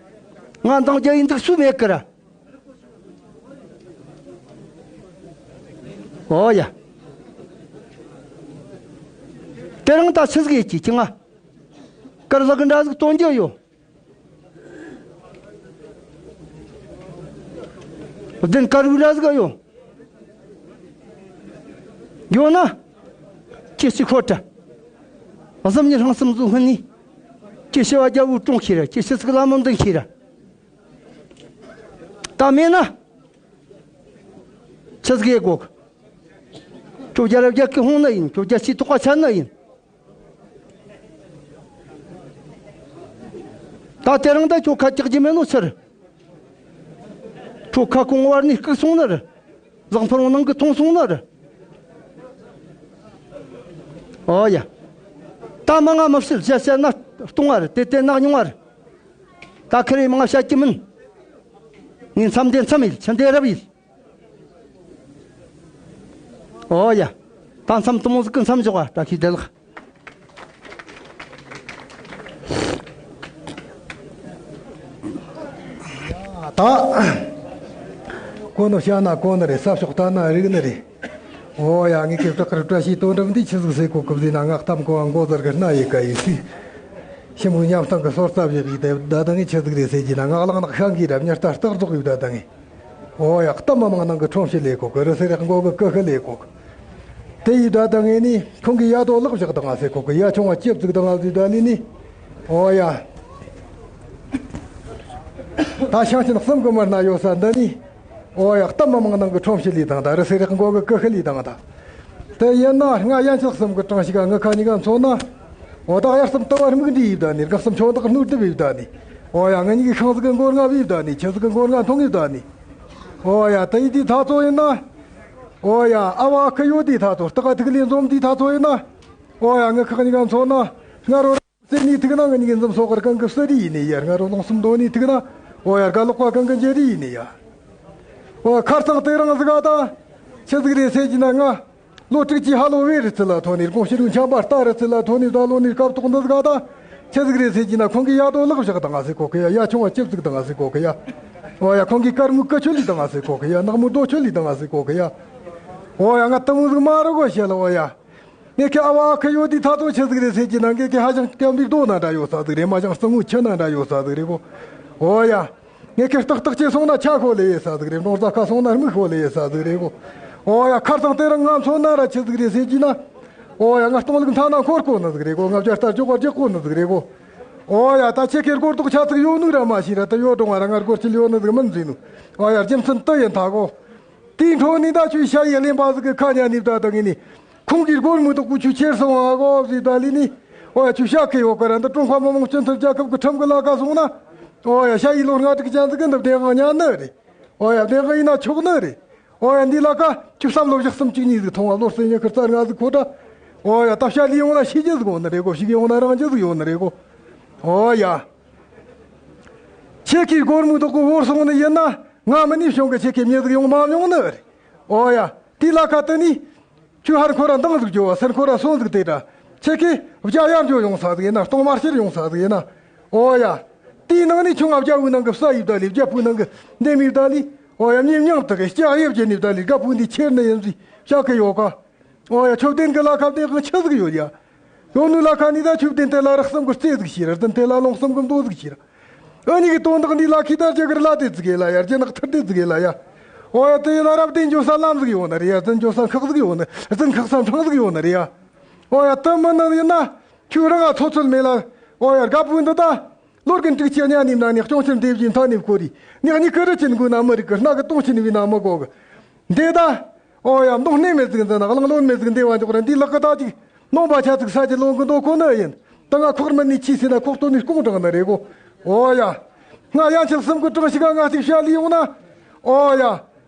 ང་འདང་རྒྱག་ཡིན་འདུག་སུ་མེད་གི་ར། ཨོ་ཡ། དེ་རིང་ད་ཆི་ཟིག་ཡེད་ཀྱི་ཁྱི་ང་། དཀར་ལག་གི་འདྲ་ཟིག་སྟོན་རྒྱུ་ཡོད། བདུན་དཀར་བོའི་ར་ཟིག་ཡོད། ཡོད་ན། ཁྱེད་ཅི་ཁོ་ཏྲ། གཟུམ་ཉི་ཧྲང་གསུམ་ཟུ་ཧན་ནི། ཁྱེད་ཤི་བ་རྒྱལ་བོའི་དྲུང་ཁྱེར་ར། ཁྱེད་ཤི་ཚིག་ལ་མོ་འདུན་ཁྱེར་ར། ད་མེད་ན། ཆི་ཟིག་ཡེ་གོ། ཁྱོད་རྒྱལ་རབས་རྒྱལ་ཁའི་ཧོང་ན་ཡིན། ཁྱོད་རྒྱལ་སྤྱིའི་ཐོག་ཁ་ཆ་ན་ཡིན། ད་དེ་རིང་ད་ཁྱོད་ཁ་སྐྱག་རྒྱུ་མེད་ནོ་ཕྱིར། ཁྱོད་ཁ་ཁོང་བར་ནས་སྐུག་སོང་ནི་རེད། ཟངས་ཕུར་བོང་ནང་གི་འཐུང་སོང་ནི་རེད། ཨོ་ཡ། ད་མ་ང་མི་བཤད་བཤད་བཤད་ན་སྟོང་བ་རེད། དེ་དེ་ནག་ཉུང་བ་རེད། ད་ཁ་རེ་མ་ང་བཤད་ཀྱི་མིན། ངས་མཚམས་དེ་མཚམས་ཡིན། ཆི་འདི་རབ་ཡིན། ཨོ་ཡ། ད་མཚམས་དུ་མོ་ཟིག་གི་མཚམས་འཇོག་ག་བཀྲ་ཤིས་བདེ་ལེགས། ད་གོ་ནོ་བཤད་ན་གོ་ནི་རེད། ས་ཕྱོགས་ལྟ་ན་རིག་ནི་རེད། ཨོ་ཡ། ངས་ཁྱེད་བྲག་དཀར་བཀྲ་ཤིས་དོན་གྲུབ་འདི་ཆི་ཟིག་ཟེར་གོ་གི་བཟླས་ན། ངག་གཏམ་གོ་བ་མགོ་ཟར་གི་སྣ་ཡི་ཀ་ཡི་སི། ཤི་མོ་ཉམ་ཐང་གི་སོར་རྩ་བཞག་གི་དེ་ད་ད་ངས་ཆི་ཟིག་རེད་ཟེར་གྱི་ན། ངག་ལག་ནག་ཤང་གི་རབ་ཉར་ལྟ་རྟག་རྫོགས་ཡོད་ད་ད་ངས། ཨོ་ཡ། གཏམ་མ་མང་ནང་གི་ཁྲོམ་ཕྱི་ལས་གོ་གི། རི་སེ་རེག་མགོ་གི་ཀི་ཤི་ལས་གོ་གི། དེ་ཡི་ད་ད་ངས་ནི་ཁོང་གི་ཡ་དོ་ལག་བཞག་དང་ང་ཟེར་གོ་གི། ཡ་ཆུང་བ་ཅེབ་ཙིག་དང་ང་ཟེར་ད་ལི་ནི། ཨོ་ཡ། ད་ཤང་ཆེན་གསུམ་གི་མར་ན་ཡོད་ས་འདི་ནི། ཨོ་ཡ། གཏམ་མ་མང་ནང་གི་ཁྲོམ་ཕྱི་ལས་དང་ད། རི་སེ་རེག་མགོ་གི་ཀི་ཤི་ལས་དང་ད། དེ་ཡིན་ན་ང་ཡན་ཆད་གསུམ་གི་གྲངས་ཤིག་ག་ངི་ཁ་གཉིས་ཀ་མཚོན་ན། འོ་ད་དབྱར་གསུམ་དུ་བ་སྨུག་འདྲ་ཡིབ་ད་ནི། དགུན་གསུམ་ཆོ་འདག་སྣུར་དུ་བིབ་ད་ནི། འོ་ཡ། ང་གཉིས་ཀྱི་ཤིང་ཟིག་གི་མགོ་རྔ་བིབ་ད་ནི། ཆུ་ཟིག་གི་མགོ་རྔ་འཐུང་ཡིབ་ད་ནི། འོ་ཡ། དེ་ཡི་དུས་ཐ་ཚོ་ཡིན་ན། འོ་ཡ། ཨ་བ་ཨ་ཁུ་ཡོད་དུས་ཐ་ཚོ། སྟག་ཨ་ཐིག་ལེ་འཛོམས་དུས་ཐ་ཚོ་ཡིན་ན། འོ་ཡ། ངི་ཁ་གཉིས་ཀ་མཚོན་ན། སྔ་རོ་རྩེ་ནས་ཐུག་ན་ང་གཉིས་ཀྱི་འཛུམ་སོགས་རྐང་གི་བསུ་རི་ཡིན་ནི་ཡ། སྔ་རོ་ལུང་གསུམ་མདོ་ནས་ཐུག་ན། འོ་ཡ། རྒ་ལོག་པ་རྐང་གི་འཇེ་རི་ཡིན་ནི་ཡ། འོ་ཁར་ཚང་དེ་རིང་ཟིག་ག་ད། ཆི་ཟིག་རེད་ཟེར་གྱི་ན་ང་། ལོ་དྲུག་ཅུའི་ཧ་ལོ་བེ་རི་ཚི་ལ་ཐོན་ནས། དགོང་ཕྱི་རུ་འཁྱམ་པ་རྟ་རི་ཚི་ལ་ཐོན་ནས། ད་ལོ་ནས་སྐབས་ཐོག་འདི་ཟིག་ད། ཆི་ཟིག་རེད་ཟེར་གྱི་ན། ཁོང་གིས་ཡ་དོ་ལག་བཞག་དང་ང་ཟེར་གོ་གི་ཡ། ཡ་ཆུང་བ་ཅེབ་ཟིག་དང་ང་ཟེར་གོ་གི་ཡ། འོ་ཡ། ཁོང་གིས་དཀར་མོའི་ཀི་ཆོད་ལི་དང་ང་ཟེར་གོ་གི་ཡ། ནག་མོའི་རྡོ་ཆོད་ལི་དང་ང་ཟེར་གོ་གི་ཡ། འོ་ཡ། ང་དུ་མོ་ཟིག་མ་རུ་གོ་བཤད་ལ། འོ་ཡ། ངེད་ཀྱི་ཨ་བ་ཨ་ཁུ་ཡོད་དུས་ཐ་ཚོ་ཆི་ཟིག་རེད་ཟེར་གྱི་ན། ངེད་ཀྱི་ཧ་ཅང་སྐམ་པའི་རྡོ་ན་འདྲ་ཡོད་ས་ཟིག་རེད། མ་ཅང་གཙང་བོའི་ཆུ་ན་འདྲ་ཡོད་ས་ཟིག་རེད་གོ། འོ་ཡ། ངས་ཁེར་ཏག་ཏག་ཅིག་སོང་ན་ཆ་ཁོ་ལེ་ཡེ་ས་ཟིག་རེད། འབྲོང་རྩ་ཁ་སོང་ན་སྨུག་ཁོ་ལེ་ཡེ་ས་ཟིག་རེད་གོ། ཨོ་ཡ། ཁར་སང་དེ་རིང་ང་མཚོན་ན་ར་ཆི་ཟིག་རེད་ཟེར་གྱི་ན། ཨོ་ཡ། ང་སྟོང་ལུག་མཐའ་ན་འཁོར་གོ་ནི་ཟིག་རེད་གོ། ང་བྱ་རྟ་འཇོག་པར་འཇོག་གོ་ནི་ཟིག་རེད་གོ། ཨོ་ཡ། ད་ཁྱེད་ཁེར་སྒོར་རྡོག་ཆ་ཚིག་ཡོད་ནུག་ར་མ་ཤེས་ར། ད་ཡོད་འགྲོ་ང་ར་ང་སྒོར་ཁྱི་ལ་ཡོད་ནི་ཟིག་མིན་ཟེར་ནུ། ཨོ་ཡ། རྒྱུ་མཚན་དུ་ཡིན་ཐ་གོ། དེའི་འཕྲོ་ནི་ད་ཁྱོད་ཤ་ཡི་གླེན་པ་ཟིག་གི་ཁ་ཉན་ནི་ད་ད་ངེས་ནི། ཁོང་གིས་སྒོར་མོ་དག་པོ་ཆུ་ཁྱེར་སོང་ཨ་གོ་ཟེར་ད་ལི་ནི། ཨོ་ཡ། ཆུ་ཤ་ཁེ་ཡོད་ཀ་ར། འདི་ཀྲུང་ཧྭ་མི་དམངས་སྤྱི་མཐུན་རྒྱལ་ཁབ་ཀྱི་ཁྲིམས་ཀྱི་ལ་ཀ་སོང་ན། ཨོ་ཡ། ཤ་ཡི་ལོ་ལྔ་དྲུག་ཅན་ཟིག་གི་འདི་བདེན་དཔང་ཉན་ནི་རེད། ཨོ་ཡ། བདེན་དཔང་ཡིན་ན་ཆོག་ནི་རེད། ཨོ་ཡ། འདི་ལ་ཀ་ཆུ་བསམ་བློ་བཞག་གསུམ་གཅིག་གཉིས་ཟིག་ཐོང་བ། ལོ་རྩེ་ཉི་ཤུ་རྩ་ལྔ་ཟིག་ཁོ་ད། ཨོ་ཡ། ད་བཤད་ལས་ཡོང་ན་ཤེས་རྒྱུ་ཟིག་ཡོད་ནི་རེད་གོ། ཤེས་ཡོང་ན་རང་རྒྱུ་ཟིག་ཡོད་ནི་རེད་གོ། ཨོ་ཡ། ཁྱེད་ཀྱིས་སྒོར་མོ་དག་གོ་བོར་སོང་ནི་ཡིན་ན། ང་མིན་ནི་བྱུང་གི། ཁྱེད་ཀྱིས་མྱི་ཟིག་ཡོང་མ་མྱོང་ནི་རེད། ཨོ་ཡ། དེའི་ལ་ཁ་དེ་ནི། ཁྱོད་ཧར་འཁོར་ར་འདང་ཟིག་རྒྱོབ་བ། ཚུར་འཁོར་ར་སོན་ཟིག་དེ་འདྲ། ཁྱེད་ཀྱིས་རྒྱ་ཡར་འགྲོ་ཡོང་ས་ཟིག་ཡིན་ན། སྟོང་དམར་ཕྱིར་ཡོང་ས་ཟིག་ཡིན་ན། ཨོ་ཡ། དེའི་ནང་ནས་ཁྱོད་ང་རྒྱ་བོའི་ནང་གི་བསད་ཡི་བདའ་ལས། རྒྱ་བོའི་ནང་གི་འདེམས་ཡི་བདའ་ལས། ཨོ་ཡ། མྱི་མྱང་དག་གི་ལྕགས་གཡབ་བྱས་ནས་བདའ་ལས། རྒད་པོ་འདི་ཁྱེར་ནི་ཡིན་ཟིག་བཤད་གི་ཡོད་ག། ཨོ་ཡ། ཆོབ་ལྡན་གི་ལ་ཁ་དེ་གི་ཆི་ཟིག་ཡོད་ཡ། ཡོད་ནོ་ལ་ཁ་ནི་ད་ཆོབ་ལྡན་དེ་ལ་རགས་ཙམ་གི་རྩེ་ཟིག་བྱོས་ར། རྫུན་དེ་ལ་ལོང་ཙམ་གི་མདོ་ཟིག་བྱོས་ར། འུ་གཉིས་ཀྱི་དོན་དག་འདི་ལ་ཁི་ད་རྒྱ་གར་ལ་དེ་ཟིག་ཡེ་ལ་ཡ། རྒྱ་ནག་ཐར་དེ་ཟིག་ཡེ་ལ་ཡ། ཨོ་ཡ། དེ་ཡེ་ལ་རབ་བདེན་འཇོག་ས་ལམ་ཟིག་ཡོད་ནི་རེད་ཡ། རྫུན་འཇོག་ས་ཁག་ཟིག་ཡོད་ནི། རྫུན་ཁག་ས་འཕྲང་ཟིག་ཡོད་ནི་རེད་ཡ། ཨོ་ཡ། དེ་མིན་ནི་ཡིན་ན། ཁྱོད་རང་ང་ཚོད་ཚོད་མེད་ལ། ཨོ་ཡ། རྒད་པོ་འདི་ད། ལོ་རྒན་དྲུག་ཅུ་གཉའ་ནས་ན་ནས་སྐྱོང་ཆེན་འདེབས་ཀྱི་མཐའ་ནས་བསྐོར་རེ། ནས་གཉིས་ཀ་རི་ཆེན་དགོས་ན་མི་རིགས་ཀྱི་སྣ་གི་སྟོང་ཆེན་བའི་ན་མི་གོ་གི། འདི་ད། ཨོ་ཡ། མདོ་སྣེ་མེད་ཟིག་འཛིན་ན་གླང་ལོན་མེད་ཟིག་འདེ་བ་འཇོག་ར། འདི་ལག་གི་ད་ཅིག་ནོམ་པ་ཆ་ཚིག་ས་ཀྱི་ལོན་གི་འདོད་ཁོ་ན་ཡིན། ད་ང་ཁོག་མིན་ནས་ཆི་ཟེར་ན་ཁོག་སྟོད་ནས་ཀོང་དྲངས་ནི་རེད་གོ། ཨོ་ཡ། ང་ཡན་ཆད་གསུམ་གི་གྲངས་ཤིག་ག་ང་ཅིག་བཤད་ལས་ཡོང་ན། ཨོ་ཡ།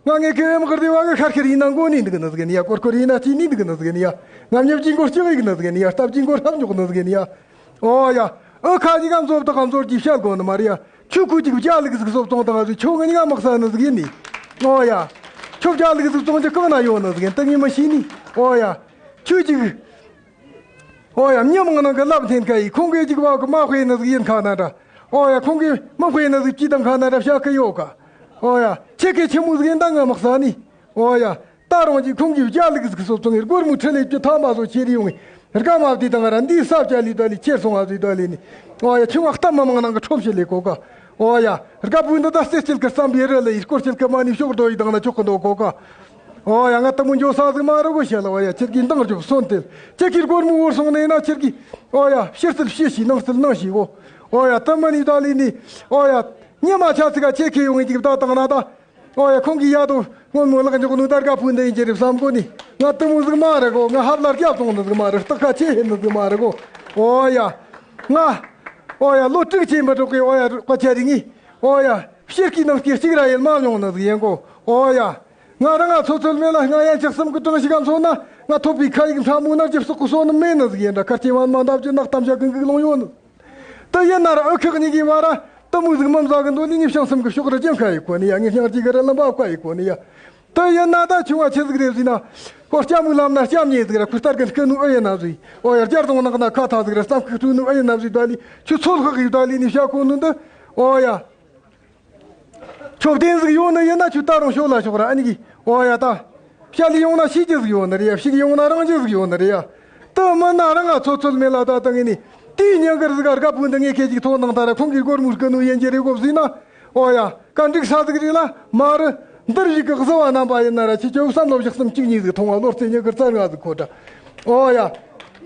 ང་ངེད་ཀི་ཨེ་མགར་སྡེ་བ་གི་ཤར་ཤར་ཡིན་ན་མགོ་ནས་འདུག་ནི་ཟིག་ཡིན་ཡ། ཀོར་ཀོར་ཡིན་ན་ལྕེ་ནས་འདུག་ནི་ཟིག་ཡིན་ཡ། ང་མྱི་བརྒྱའི་མགོ་ལྕེ་ཡིན་ནི་ཟིག་ཡིན་ཡ། རྟ་བརྒྱའི་མགོ་ཧྲབ་འཇོག་ནི་ཟིག་ཡིན་ཡ། ཨོ་ཡ། ཨུ་ཁ་ཅིག་ག་མཛོབ་དང་མཛོར་གྱིས་བཤད་དགོས་ནི་མ་རེད་ཡ། ཁྱོད་ཁུ་ཅིག་བརྒྱ་ལུག་ཟིག་བཟོ་བཙོང་དང་ཟིག་ཁྱོད་ངི་ཉིན་མ་གསལ་ནི་ཟིག་ཡིན་ནི། ཨོ་ཡ། ཁྱོད་བརྒྱ་ལུག་ཟིག་བཙོང་རྒྱུ་གང་ན་ཡོད་ནི་ཟིག་ཡིན། ད་ངས་མི་ཤེས་ནི། ཨོ་ཡ། ཁྱོད་ཅིག་ཨོ་ཡ། མྱི་མང་ནང་གི་ལབ་འཐེན་ཁ་ཡིས། ཁོང་གིས་ཅིག་བ་གི་མ་དཔེ་ནི་ཟིག་ཡིན་ཁ་ན་འདྲ། ཨོ་ཡ། ཁོང་གིས་མི་དཔེ་ནི་ཟིག་ཅི་དང་ཁ་ན་འདྲ་བཤད་གི་ཡོད་ག། ཨོ་ཡ། ཁྱེད་ཀྱི་ཆི་མོ་ཟིག་ཡིན་ད་ངི་མ་གསལ་ནི། ཨོ་ཡ། ད་རུང་ཅིག་ཁོང་གིས་བརྒྱ་ལུག་ཟིག་བཟོ་བཙོང་ངེར་སྒོར་མོ་ཁྲི་ལེ་བཅུ་ཐམ་པ་བཟོ་ཁྱེར་ཡོང་ངེ། རྒན་མ་བདེ་དང་ར་འདིའི་ས་བཅད་ལས་ད་ལས་ཁྱེར་སོང་བ་ཟིག་ད་ལས་ནི། ཨོ་ཡ། ཁྱོད་ང་གཏམ་མི་མང་ནང་གི་ཁྲོམ་ཞིག་ལས་གོ་ག། ཨོ་ཡ། རྒད་པོ་འདི་ད་རྩེ་སྐྱིད་ཀྱི་བསམ་པའི་རི་ལ་ཡི། སྐོར་སྐྱིད་ཀྱི་མ་ནི་ཕྱོགས་རྡོ་ཡི་དང་ན་ཆོག་གི་འདོད་གོ་ག། ཨོ་ཡ། ང་དེ་མོ་འགྱོ་ས་ཟིག་མ་རེད་གོ་བཤད་ལ། ཨོ་ཡ། ཁྱེད་ཀྱིས་འདང་རྒྱོབ་སོན་ཏེ། ཁྱེད་ཀྱིས་སྒོར་མོ་བོར་སོང་ནས་ན་ཁྱེད་ཀྱིས། ཨོ་ཡ། ཕྱི་རྩལ་ཕྱི་ཞིག་ནང་རྩལ་ནང་ཞིག་གོ། ཨོ་ཡ། དེ་མ་ནི་ད་ལས་ནི། ཨོ་ཡ། ཉི་མ་ཆ་ཚིག་ག་ཁྱེད་ཁེ་ཡོང་ངེ་ཅིག་ད་བཏང་ན་ད། ཨོ་ཡ། ཁོང་གིས་ཡ་དོ་སྔོན་མོ་ལག་འཇོག་ནོ་ད་རྒད་པོ་འདི་ཡིན་གྱི་རེད་བསམ་གོ་ནི། ང་དེ་མོ་ཟིག་མ་རེད་གོ། ང་ཧབ་ལ་རྒྱབ་སོང་ནི་ཟིག་མ་རེད། སྟག་ཁ་ཆེ་ཧེ་ནི་ཟིག་མ་རེད་གོ། ཨོ་ཡ། ང་། ཨོ་ཡ། ལོ་དྲུག་ཅུ་མི་འགྲོ་གི། ཨོ་ཡ། བཀའ་ཆ་རིག་ངེ། ཨོ་ཡ། ཕྱིར་གི་ནང་གི་གཅིག་ར་ཡེད་མ་མྱོང་ནི་ཟིག་ཡིན་གོ། ཨོ་ཡ། ང་རང་ང་ཚོད་ཚོད་མེད་ལ། ང་ཡན་ཆད་གསུམ་གི་གྲངས་ཤིག་ག་མཚོན་ན། ང་ཐོབ་པའི་ཁ་ཡིག་ཕྲ་མོ་ན་རྒྱབ་སོག་གི་སོ་ནི་མེད་ནི་ཟིག་ཡིན་འདྲ། ཁར་སྐྱེ་བ་མ་འདབ་ཀྱི་ནག་གཏམ་བྱ་གི་འགུག་ལོང་ཡོད་ནི། དེ་ཡིན་ན་ར་ཨུ་ཁག་གཉིས་ཀྱི་བར་ར་དེ་མོ་ཟིག་མི་མཛའ་གི་འདོད་ནི། ངས་བྱང་སེམས་ཀྱི་ཕྱོགས་ར་ཅང་ཁ་ཡི་གོ་ནི་ཡ། ངས་སྙིང་རྗེ་གི་ར་ལམ་པ་ཁ་ཡི་གོ་ནི་ཡ། དེ་ཡིན་ན་ད་ཁྱོད་ང་ཆི་ཟིག་རེད་ཟེར་ན། ཁོ་སྐྱ་མོའི་ལམ་ན་སྐྱ་མྱེ་ཟིག་ར། ཁོ་ལྟར་གི་སྐུ་ནུ་ཨེ་ཡིན་ན་ཟིག། ཨོ་ཡ། རྒྱ་རྫོང་ནགས་ན་ཁ་ཐ་ཟིག་ར། བསམ་ཁུག་སྤྲུལ་ནུ་ཨེ་ཡིན་ན་ཟིག། ད་ལི་ཁྱོད་ཚོད་ལྷག་ཡི་ད་ལི་ནི་བྱ་གོ་ནི་འདི། ཨོ་ཡ། ཁྱོད་བདེན་ཟིག་ཡོད་ནི་ཡིན་ན་ཁྱོད་ད་རུང་ཤོད་ལ་ཤོག་ར། ཨ་ནི་གི། ཨོ་ཡ། ད་བཤད་ལས་ཡོང་ན་ཤེས་རྒྱུ་ཟིག་ཡོད་ནི་རེད་ཡ། ཕྱིས་ཡོང་ན་རང་རྒྱུ་ཟིག་ཡོད་ནི་རེད་ཡ། དེ་མིན་ན་རང་ང་ཚོད་ཚོད་མེད་ལ། ད་ད་ངས་ནི་དེའི་ཉིན་དཀར་ཟིག་ག་རྒད་པོ་འདི་ངས་ཁྱེད་ཅིག་ཐོག་ནང་ད་ར། ཁོང་གིས་སྒོར་མོ་སྐུ་ནོ་ཡིན་གྱི་རེད་གོ་ཟེར་ན། ཨོ་ཡ། ག་འགྲིག་ས་ཟིག་རེད་ལ་མ་རེད། འདིར་བཞུགས་གི་གཟུ་བ་རྣམ་པ་ཡིན་ན་ར། ཁྱེད་ཆོ་བསམ་བློ་བཞག་གསུམ་གཅིག་གཉིས་ཟིག་ཐོངས་བ། བློ་རྩེ་ཉི་དཀར་རྩ་ལྔ་ཟིག་ཁོ་ད། ཨོ་ཡ།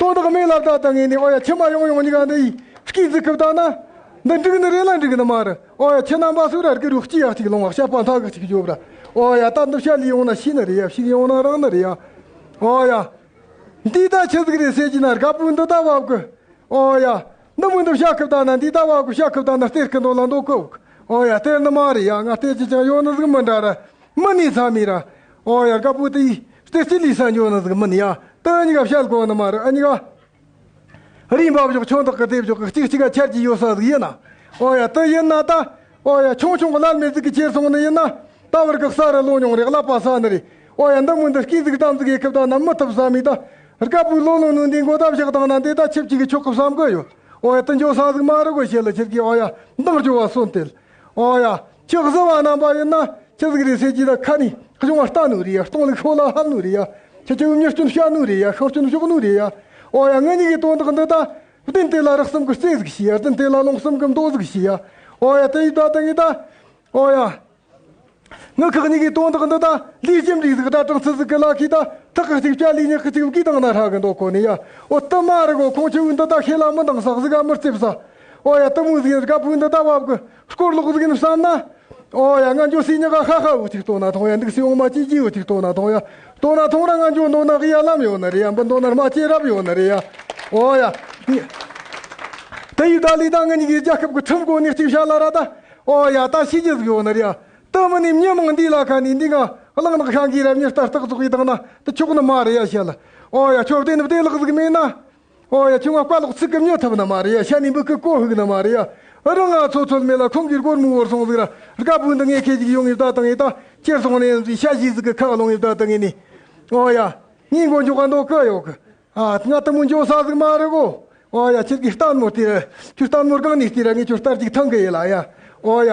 དོན་དག་མེད་ལ། ད་ད་ངས་ནི། ཨོ་ཡ། ཁྱིམ་མ་ཡོང་ཡོང་གཉིས་ཀ་འདི་ཡི་སྐད་ཟིག་ཁུབ་ད་ན། འདི་འགྲིག་ནི་རེད་ལ་འགྲིག་ནི་མ་རེད། ཨོ་ཡ། ཁྱེད་རྣམ་པ་སུ་ར་དགེ་རུ་སྐྱིད་ཡག་ཅིག་ལོང་བ། བཤད་པ་མཐའ་གི་ཅིག་བརྗོད་ར། ཨོ་ཡ། ད་འདི་བཤད་ལས་ཡོང་ན་ཤེས་ནི་རེད་ཡ། ཤེས་ཡོང་ན་རང་ནི་རེད་ཡ། ཨོ་ཡ། འདི་ད་ཆི་ཟིག་རེད་ཟེར་གྱི་ན། རྒད་པོ་འདི་ད་བབ་གི། ཨོ་ཡ། འདི་མོ་འདི་བཤད་ཁུབ་ད་ན། འདི་ད་བབ་གི། བཤད་ཁུབ་ད་ན་སྟེར་གི་འདོད་ལ་འདོད་གི། ཨོ་ཡ། སྟེར་ནི་མ་རེད་ཡ། ང་སྟེར་གྱི་ཅང་ཡོད་ནི་ཟིག་མིན་འདྲ་ར། མི་ནི་ཚ་མི་ར། ཨོ་ཡ། རྒད་པོ་དེ་ཡི་སྟེར་གྱི་ལས་ས་འཇོག་ནི་ཟིག་མིན་ཡ། དེ་གཉིས་ཀ་བཤད་དགོས་ནི་མ་རེད། ཨ་གཉིས་ཀ། རིམ་པ་བཞག་ཆུང་དག་གི་དེབ་བཞག་གི་གཅིག་གཅིག་ག་ཆར་གྱི་ཡོད་ས་ཟིག་ཡིན་ན། ཨོ་ཡ། དེ་ཡིན་ན་ད། ཨོ་ཡ། ཆུང་ཆུང་གི་ལར་མེད་ཟིག་གི་ཁྱེར་སོང་ནི་ཡིན་ན། ད་བར་གི་ས་རུ་ལོ་ཉུང་རེད། ཀླད་པ་ས་ནི་རེད། ཨོ་ཡ། འདི་མོ་འདི་སྐྱིད་ཟིག་གཏམ་ཟིག་ཡེ་ཁབ་ད་ན་མི་ཐུབ་ས་མི་ད། རྒད་པོའི་ལོ་ལོ་ནོ་འདི་མགོ་ད་བཞག་དང་ན། འདི་ད་ཆིབས་གཅིག་གི་ཆོག་གི་བསམ་གི་ཡོད། ཨོ་ཡ། དེ་འཇོག་ས་ཟིག་མ་རེད་གོ་བཤད་ལ། ཁྱེད་ཀྱིས། ཨོ་ཡ། འདང་རྒྱོབ་བ་སོན་ཏེ། ཨོ་ཡ། ཁྱེད་གཟུ་བ་རྣམ་པ་ཡིན་ན་ཆི་ཟིག་རེད་ཟེར་གྱི་ད་ཁ་ནི་གཞུང་བ་ལྟ་ནོ་རེད་ཡ། སྟོང་ལུག་ཤོ་ལ་ཧབ་ནོ་རེད་ཡ། ཁྱེད་ཆོས་མྱི་སྐྱོན་བཤད་ནོ་རེད་ཡ། ཤོར་སྐྱོན་གཞོག་ནོ་རེད་ཡ། ཨོ་ཡ། ངེད་གཉིས་ཀྱི་དོན་དག་འདི་ད། བདེན་དེ་ལ་རགས་ཙམ་གྱི་རྩེ་ཟིག་བྱས་ཡ། རྫུན་དེ་ལ་ལོང་ཙམ་གྱི་མདོ་ཟིག་བྱས་ཡ། ཨོ་ཡ། དེ་ཡི་ད་ད་ངས་ད། ཨོ་ཡ། ངེད་ཁག་གཉིས་ཀྱི་དོན་དག་འདི་ད་ལས་ཅི་འདྲ་ཟིག་སྒྲ་གྲགས་ཚུལ་ཟིག་གི་ལ་ཁི་ད། ཐག་གི་གཅིག་བཅད་ལས་ཉག་གི་གཅིག་བགོས་བཏང་ན་ཧྲ་གི་འདོད་གོ་ནི་ཡ། ཨོ་དེ་མ་རེད་གོ། ཁོང་ཆོས་འདི་ད་ཤེས་ལ་མི་འདང་ས་ཟིག་ག་མི་རྩེབ་ས། ཨོ་ཡ། དེ་མོ་ཟིག་ཡིན། རྒད་པོ་འདི་ད་བབ་གི་སྐོར་ལོག་ཟིག་ཡིན་བསམ་ན། ཨོ་ཡ། ང་འགྱོ་སའི་ཉག་ག་ཧ་ཧ་འུ་ཅིག་ལྟོ་ན་ཐོང་ཡ། འདུག་སའི་འོ་མ་ཅི་ཅི་འུ་ཅིག་ལྟོ་ན་ཐོང་ཡ། ལྟོ་ན་ཐོང་ར་ང་འགྱོ་འདོད་ན་གི་ཡ་ལམ་ཡོད་ནི་རེད་ཡ། འབུད་འདོད་ན་རྨ་ཆེ་རབ་ཡོད་ནི་རེད་ཡ། ཨོ་ཡ། དེ་ཡི་ད་ལི་ད་ངེད་གཉིས་ཀྱི་རྒྱལ་ཁབ་ཀྱི་ཁྲིམས་གོ་ནས་གཅིག་བཤད་ལ་ར་ད། ཨོ་ཡ། ད་ཤེས་རྒྱུ་ཟིག་ཡོད་ནི་རེད་ཡ། དེ་མིན་ནི་མྱི་མང་འདི་ལ་ཁ་ནས་འདི་ང་གླང་ནག་ཤང་གི་རབ་མྱི་ལྟར་སྟག་ཙོག་ཡི་དང་ན་དེ་ཆོག་ནི་མ་རེད་ཡ་བཤད་ལ། ཨོ་ཡ། ཁྱོད་བདེན་བདེན་ལགས་ཟིག་མེད་ན། ཨོ་ཡ། ཁྱོད་ང་བཀའ་ལོག་ཚིག་གི་མྱི་ཐུབ་ནི་མ་རེད་ཡ། ཤ་ནི་འབུ་གི་གོ་ཧུག་ནི་མ་རེད་ཡ། རང་ང་ཚོ་ཚོད་མེད་ལ་ཁོང་གི་སྒོར་མོ་བོར་སོང་ཟིག་ར། དགའ་བུ་འདི་ངས་ཁྱེད་ཀྱི་ཡོང་ངེ་བདག་དང་ངེ་ད་ཁྱེར་སོང་ནས་ཟིག་ཤ་ཞིག་ཟིག་གི་ཁ་ལོང་ངེ་བདག་དང་ངེ་ནི། ཨོ་ཡ། ངའི་མགོ་འཇོག་ག་འདོག་གི་ཡོད་གི། ཨ། ང་དེ་མོ་འཇོག་ས་ཟིག་མ་རེད་གོ། ཨོ་ཡ། ཁྱེད་ཀྱི་ལྟད་མོ་དེ་ར། ཁྱོད་ལྟད་མོ་སྒང་ནས་བལྟས་ར་ངས་ཁྱོད་ལྟར་ཅིག་ཐང་གི་ཡིན་ལ་ཡ། ཨོ་ཡ།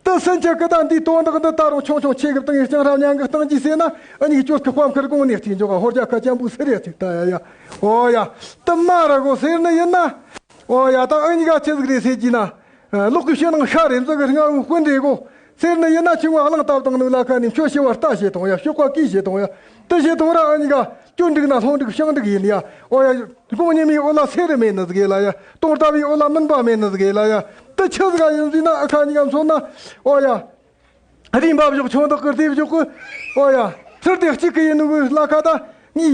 དེ་སུན་ཆད་གི་ད་འདི་དོན་དག་འདི་ད་རུང་ཆུང་ཆུང་ཆེ་གི་བཏང་ཡི་ལྕང་ཧྲ་མྱང་གི་བཏང་གི་ཟེར་ན། ཨ་ནི་ཁྱོད་ཀྱི་དཔའ་མཁར་གོང་ནས་བལྟས་འཇོག་ག་ཧོར་རྒྱ་ཁ་ཅན་པོ་སུ་རེད་ཅིག་ད་ཡ་ཡ། ཨོ་ཡ། དེ་མ་རེད་གོ་ཟེར་ནི་ཡིན་ན། ཨོ་ཡ། ད་ཨ་ནི་ག་ཆི་ཟིག་རེད་ཟེར་གྱི་ན། ལོག་གི་ཕྱི་ནང་ཤ་རེད་འཛི་གི་ང་འུ་དཔོན་རེད་གོ། ཟེར་ནི་ཡིན་ན་ཆུང་བ་གླང་སྟབས་དང་ནུ་ལ་ཁ་ནས་ཁྱོད་ཤི་བར་ལྟ་བྱེད་དང་ཡ། ཤོག་པ་གིས་བྱེད་དང་ཡ། དེ་བྱེད་དང་ར་ཨ་ནི་ག་སྐྱོན་འགྲིག་ན་ལྷོང་འགྲིག་ཕྱང་འགྲིག་ཡིན་ཡ། ཨོ་ཡ། དགུང་ཉི་མའི་འོག་ལ་སེ་རུ་མེད་ནི་ཟིག་ལ་ཡ། དུང་ཟླ་བའི་འོག་ལ་མུན་པ་མེད་ནི་ཟིག་ལ་ཡ། དེ་ཆི་ཟིག་ཡིན་ཟིན་ན་ཨ་ཁ་ཉི་ག་མཚོན་ན། ཨོ་ཡ། རིམ་པ་བཞག་ཆུང་བདག་གི་རྩིབ་བཞག་གི། ཨོ་ཡ། ཚུར་དེ་གཅིག་གི་ཡིན་ནི་གི་ལ་ཁ་ད། ངའི་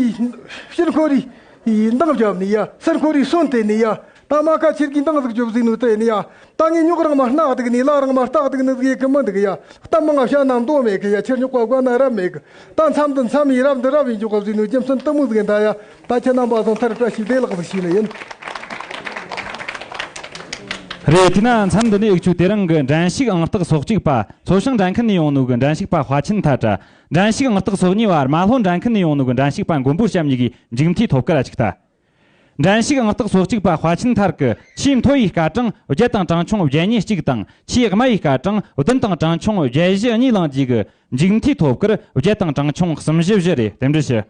ཕྱིར་འཁོར་རི་འདང་བརྒྱབ་ནི་ཡ། ཚུར་འཁོར་རི་སོན་དེ་ནི་ཡ། ད་མ་ཁ་ཁྱེད་ཀྱིས་འདང་ཟིག་རྒྱོབ་ཟིག་ནོ་དེ་ནི་ཡ། ད་ངས་རྙོག་རང་མ་སྣ་སྡུག་ནི་ལ་རང་མ་སྟག་སྡུག་ནི་ཟིག་ཡེ་གི་མི་འདུག་ཡ། གཏམ་མང་ང་བཤད་ན་མདོ་མེད་གི་ཡ། ཁྱེད་རྙོག་པ་དགོས་ན་རབ་མེད་གི། ད་མཚམས་འདི་མཚམས་ཡིན། རབ་འདི་རབ་ཡིན། འཇོག་གི་ཟིག་ནོ་རྒྱུ་མཚན་དེ་མོ་ཟིག་ཡིན་ད་ཡ། ད་ཁྱེད་རྣམ་པ་ཚོ་མཐར་བཀྲ་ཤིས་བདེ་ལེགས་ཟིག་ཞུས་ནི་ཡིན། རེད། དེས་ན་མཚམས་འདི་ནས་འུ་ཆོས་དེ་རིང་གི་འགྲན་ཞུགས་ཨང་རྟགས་སོ་གཅིག་པ་མཚོ་བྱང་འགྲན་ཁུལ་ནས་ཡོང་ནོ་གི་འགྲན་ཞུགས་པ་དཔའ་ཆེན་ཐར་ར། འགྲན་ཞུགས་ཨང་རྟགས་སོ་གཉིས་པ་རྨ་ལྷོ་འགྲན་ཁུལ་ནས་ཡོང་ནོ་གི་འགྲན་ཞུགས་པ་མགོན་པོ་སྐྱབས་གཉིས་ཀྱི་མཇུག་མཐའི་ཐོབ་སྐར་ར་གཅིག་ལྟ། འགྲན་ཞུགས་ཨང་རྟགས་སོ་གཅིག་པ་དཔའ་ཆེན་ཐར་གྱིས་ཆེས་མཐོ་བའི་སྐར་གྲངས་བརྒྱད་དང་གྲངས་ཆུང་བརྒྱད་གཉིས་གཅིག་དང་། ཆེས་དམའ་བའི་སྐར་གྲངས་བདུན་དང་གྲངས་ཆུང་བརྒྱད་བཞི་གཉིས་བླངས་རྗེས་ཀྱི་མཇུག་མཐའི་ཐོབ་སྐར་བརྒྱད་དང་གྲངས་ཆུང་གསུམ་བཞི་བཞི་རེད། རྟེན་འབྲེལ་ཞུ།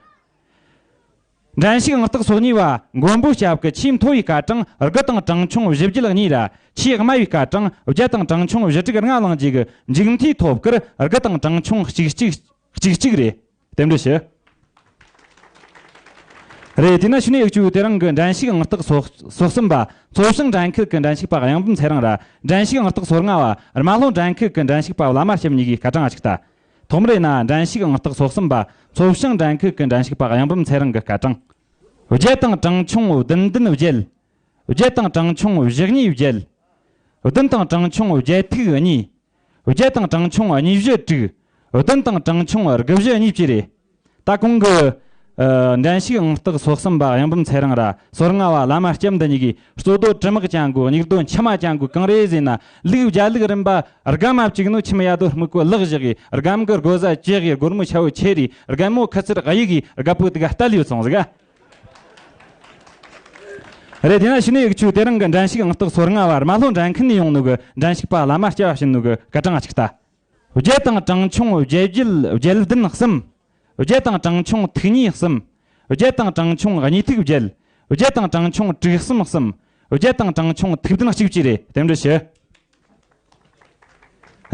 འགྲན་ཞུགས་ཨང་རྟགས་སོ་གཉིས་པ་མགོན་པོ་སྐྱབས་ཀྱིས་ཆེས་མཐོ་བའི་སྐར་གྲངས་དགུ་དང་གྲངས་ཆུང་བཞི་བརྒྱད་གཉིས་ར། ཆེས་དམའ་བའི་སྐར་གྲངས་བརྒྱད་དང་གྲངས་ཆུང་བཞི་དྲུག་ལྔ་བླངས་རྗེས་ཀྱི་མཇུག་མཐའི་ཐོབ་སྐར་དགུ་དང་གྲངས་ཆུང་གཅིག་གཅིག་གཅིག་གཅིག་རེད། རྟེན་འབྲེལ་ཞུ། རེད། དེས་ན་ཕྱི་ནས་འུ་ཆོས་དེ་རིང་གི་འགྲན་ཞུགས་ཨང་རྟགས་སོ་སོ་གསུམ་པ་མཚོ་བྱང་འགྲན་ཁུལ་གྱི་འགྲན་ཞུགས་པ་གཡང་འབུམ་ཚེ་རིང་ར། འགྲན་ཞུགས་ཨང་རྟགས་སོ་ལྔ་བ་རྨ་ལྷོ་འགྲན་ཁུལ་གྱི་འགྲན་ཞུགས་པ་བླ་མ་སྐྱབས་གཉིས་ཀྱི་སྐར་གྲངས་ཅིག་ལྟ། ཐོག་མར་ཡིན་ན་འགྲན་ཞུགས་ཨང་རྟགས་སོ་གསུམ་པ་མཚོ་བྱང་འགྲན་ཁུལ་གྱི་འགྲན་ཞུགས་པ་གཡང་འབུམ་ཚེ་རིང་གི་སྐར་གྲངས། བརྒྱད་དང་གྲངས་ཆུང་བདུན་བདུན་བརྒྱད། བརྒྱད་དང་གྲངས་ཆུང་བཞི་གཉིས་བརྒྱད། བདུན་དང་གྲངས་ཆུང་བརྒྱད་ཐིག་གཉིས། བརྒྱད་དང་གྲངས་ཆུང་གཉིས་བཞི་དྲུག། བདུན་དང་གྲངས་ཆུང་དགུ་བཞི་གཉིས་བཅས་རེད། ད་གོང་གི་ཨ་འགྲན་ཞུགས་ཨང་རྟགས་སོ་གསུམ་པ་གཡང་འབུམ་ཚེ་རིང་ར་སོ་ལྔ་བ་བླ་མ་སྐྱབས་འདི་གཉིས་ཀྱིས་རྩོད་རྡོ་དྲི་མག་ཅན་གོ། སྙིགས་རྡོ་མཆི་མ་ཅན་གོ་གང་རེད་ཟེར་ན། ལུག་བརྒྱ་ལུག་རིམ་པ་དགའ་མ་བཅུག་ནོ། ཁྱིམ་གཡའ་རྡོ་སྨུག་པོ་ལག་བཞག་གི། རྒན་གི་སྒོ་ཟ་བཅད་གི། སྒོར་མོ་ཆ་བོ་ཆེ་རི། རྒན་མོ་ཁུ་ཚུར་གཡུག་གི། རྒད་པོ་དེ་ག་ལྟ་ལུས་སོང་ཟིག་ག། རེད། དེས་ན་ཕྱི་ནས་འུ་ཆོས་དེ་རིང་གི་འགྲན་ཞུགས་ཨང་རྟགས་སོ་ལྔ་བ་རྨ་ལྷོ་འགྲན་ཁུལ་ནས་ཡོང་ནོ་གི་འགྲན་ཞུགས་པ་བླ་མ་སྐྱབས་བ་བྱིན་ནོ་གི་སྐར་གྲངས་གཅིག་ལྟ། བརྒྱད་དང་གྲངས་ཆུང་བརྒྱད་བརྒྱད་བརྒྱད་བདུན་གསུམ། བརྒྱད་དང་གྲངས་ཆུང་ཐིག་གཉིས་གསུམ། བརྒྱད་དང་གྲངས་ཆུང་གཉིས་ཐིག་བརྒྱད། བརྒྱད་དང་གྲངས་ཆུང་དྲུག་གསུམ་གསུམ། བརྒྱད་དང་གྲངས་ཆུང་ཐིག་བདུན་གཅིག་བཅས་རེད། རྟེན་འབྲེལ་ཞུ།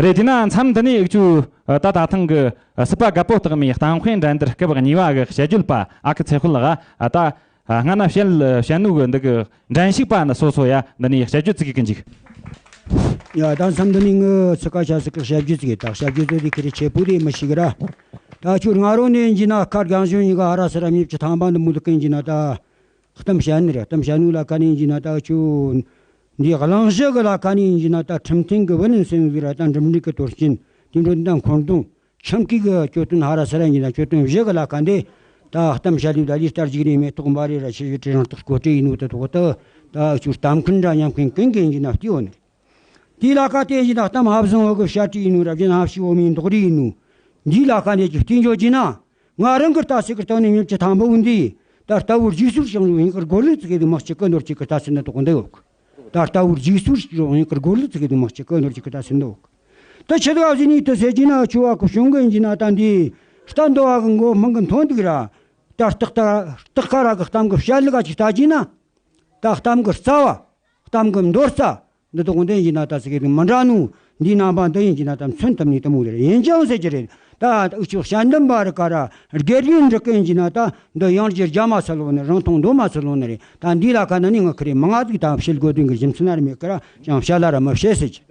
རེད། དེས་ན་མཚམས་འདི་ནས་འུ་ཆོས་ད་ད་ཐེངས་ཀྱི་སྲིད་པ་རྒད་པོ་རྟགས་མའི་གཏམ་དཔེ་འགྲན་བསྡུར་སྐབས་གཉིས་པ་གི་དཔྱད་བརྗོད་པ་ཨ་ཁུ་ཚེ་དཔལ་ལགས། ད་སྔ་ན་བཤད་བཤད་ནོ་གི་འདི་གི་འགྲན་ཞུགས་པ་ནི་སོ་སོ་ཡ། འདི་ནས་དཔྱད་བརྗོད་ཅིག་གི་འཇུག། ཡ། ད་མཚམས་འདི་ནས་ངི་ཚིག་ཁ་ཤ་ཟིག་གི་དཔྱད་བརྗོད་ཅིག་ཡིན། ད་དཔྱད་བརྗོད་ཚོ་དེ་ཁེ་རེ་ཆེ་པོ་དེ་མི་ཤེས་གི་ར། ད་ཁྱོད་ང་རོ་ནས་ཡིན་གྱི་ན་ཁ་རྒན་གཞོན་གཉིས་ཀ་ཧ་ར་སི་ར་མྱི་བཅུ་ཐམ་པ་འདི་མོ་འདུག་གིན་གྱི་ན་ད། གཏམ་བཤད་ནི་རེད། གཏམ་བཤད་ནོ་ལ་ཁ་ནས་ཡིན་གྱི་ན་ད་ཁྱོད་འདི་གླེང་གཞི་གི་ལ་ཁ་ནས་ཡིན་གྱི་ན་ད་ཁྲིམས་མཐུན་གི་བུ་ནན་སེང་ཟིག་ར། ད་འགྲིམ་འགྲུལ་གི་དོན་རྐྱེན་དེ་འགྲོ་འདི་ད་འཁོར་འདུང་ཁྱིམ་གི་གི་གྱོད་དོན་ཧ་ར་སི་ར་ཡིན་གྱི་ན་གྱོད་དོན་བཞི་གི་ལ་ཁ་འདི་ད་གཏམ་བཤད་ལུགས་ད་ལི་ལྟར་ཅིག་རེད། མེ་ཏོག་འབའ་རེ་ར་ཆེ་ཞུ་ཁྲི་རང་རྟགས་སྐོར་བྲིས་ཡིན་ནོ་དེ་ཐོག་ད་ད་ཁྱོད་གཏམ་མཁན་འདྲ་ཉམས་མཁན་གན་གན་ཡིན་གྱི་ན་བལྟས་ཡོད་ནི་རེད། དེའི་ལ་ཁ་དེ་ཡིན་ན་གཏམ་ཧབ་བཟང་བོ་གི་བཤད་ཁྲིད་ཡིན་ནོ་ར། རྒྱུན་ཧབ་ཤི་བོ་མིན་མདོག་རིས་ཡིན་ནོ། འདིའི་ལ་ཁ་འདི་ཅིག་བལྟས་འཇོག་གྱིས་ན། ང་རང་གི་ལྟ་ཚུལ་གི་སྟེང་ནས་མྱི་བཅུ་ཐམ་པ་བོ་འདི་ད་ལྟ་བུར་རྗེས་སོར་ཞིང་རུ་ཡིན་གི་སྒོ་ལུགས་ཚིག་གི་དུ་མ་གཅིག་གི་ནོར་གཅིག་གི་ལྟ་ཚུལ་ནི་དོག་འདི་ཡོད། ད་ལྟ་བུར་རྗེས་སོར་ཞིང་རུ་ཡིན་གི་སྒོ་ལུགས་ཚིག་གི་དུ་མ་གཅིག་གི་ནོར་གཅིག་གི་ལྟ་ཚུལ་འདི་ཡོད། ད་ཆི་ཟིག་ཟེར་ནི་དུ་ཟེར་གྱིས་ན། ཆུ་བ་གི་བྱུང་གི་ཡིན་གྱིས་ན་ད་འདི་རྟ་འདོ་བ་གི་མགོ་མང་གི་མཐོང་འདུག་ར། ད་སྟག་ད་སྟག་ཁ་ར་གི་གཏམ་གི་བཤད་ལུགས་ཅིག་ལྟ་གྱིས་ན། ད་གཏམ་གི་རྩ་བ། གཏམ་གི་མདོ་རྩ། འདི་དག་འདི་ཡིན་གྱི་ན་ད་ཟེར་གི་མི་འདྲ་ནོ། འདིའི་རྣམ་པ་འདི་ཡིན་གྱི་ན་ད་མཚོན་ཐུབ་ནི་དེ་མོ་རེད། ཡིན་ཀྱང་ཟེར་གྱི་རེད། ད་འུ་ཆོ་དཔྱད་འདེམས་པ་རི་ཀ་ར་སྒེར་ཡིན་འགྲིག་གི་ཡིན་གྱི་ན། ད་འདི་ཡང་རྒྱུ་རྒྱ་མ་ཚུལ་ལོ་ནི། རང་མཐོང་འདོ་མ་ཚུལ་ལོ་ནི་རེད། ད་འདིའི་ལ་ཁ་ན་ནི་ང་ཁི་རེ་མང་ང་ཟིག་ད་བཤད་དགོས་དོན་གི་རྒྱུ་མཚན་ན་རེ་མེད་ཀི་ར། ཅང་བཤད་ལ་ར་མི་བཤད་ཟེར་གྱི།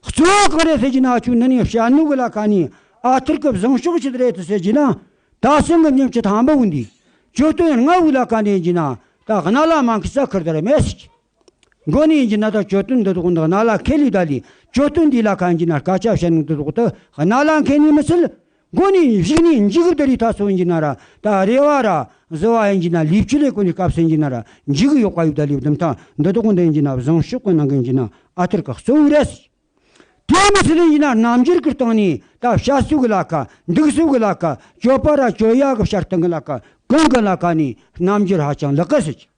གཙོ་བོ་གང་རེད་ཟེར་གྱི་ན། འུ་ཆོ་འདི་ནི་བཤད་ནོ་གི་ལ་ཁ་ནི་ཨ་ཐུར་གི་བཟང་ཕྱོགས་ཅི་རེད་ཟེར་གྱི་ན། ད་སེམས་གི་མྱི་བཅུ་ཐམ་པ་བོ་འདི་གྱོད་དོན་ལྔ་བོའི་ལ་ཁ་ནི་ཡིན་གྱི་ན། ད་གནའ་ལ་མང་གི་ས་ཁུར་དར་མེད་ཟེར་གྱི། མགོ་ནས་ཡིན་གྱི་ན་ད་གྱོད་དོན་འདི་དག་འདི་གནའ་ལ་ཁེ་ལི་ད་ལི། གྱོད་དོན་འདི་ལ་ཁ་ཡིན་གྱི་ན་སྐད་ཆ་བཤད་ནི་འདི་དག་ད་གནའ་ལ་ཁེ་ནི་མི་སྲིད། མགོ་ནས་གཞུག་ནས་མཇུག་བསྡུ་རི་ཐ་སོ་ཡིན་གྱི་ན་ར། ད་རེ་བ་ར་བཟི་བ་ཡིན་གྱི་ན། ལུས་སྤྱི་ལས་གོ་ནས་སྐབས་སུ་ཡིན་གྱི་ན་ར། མཇུག་ཡོག་པ་ཡོད་ད་ལུས་བསྡུམ་ཐང་འདི་དག་འདི་ཡིན་གྱི་ན། བཟང་ཕྱོགས་ཀྱི་ནང་གི་ཡིན་གྱི་ན། ཨ་ཐུར་གི་གཙོ་བོ་རེད། དེ་མི་ཚད་ཡིན་གྱི་ན། རྣམ་འགྱུར་གི་སྟེང་ནས་ད་བཤད་སྲོལ་གི་ལ་ཁ། འདུག་སྲོལ་གི་ལ་ཁ། སྤྱོད་པ་ར་སྤྱོད་ཡག་གི་བཤད་སྟངས་གི་ལ་ཁ། གང་གི་ལ་ཁ་ནས་རྣམ་འགྱུར་ཧ་ཅང་ལེགས་གི་ཟེར་གི།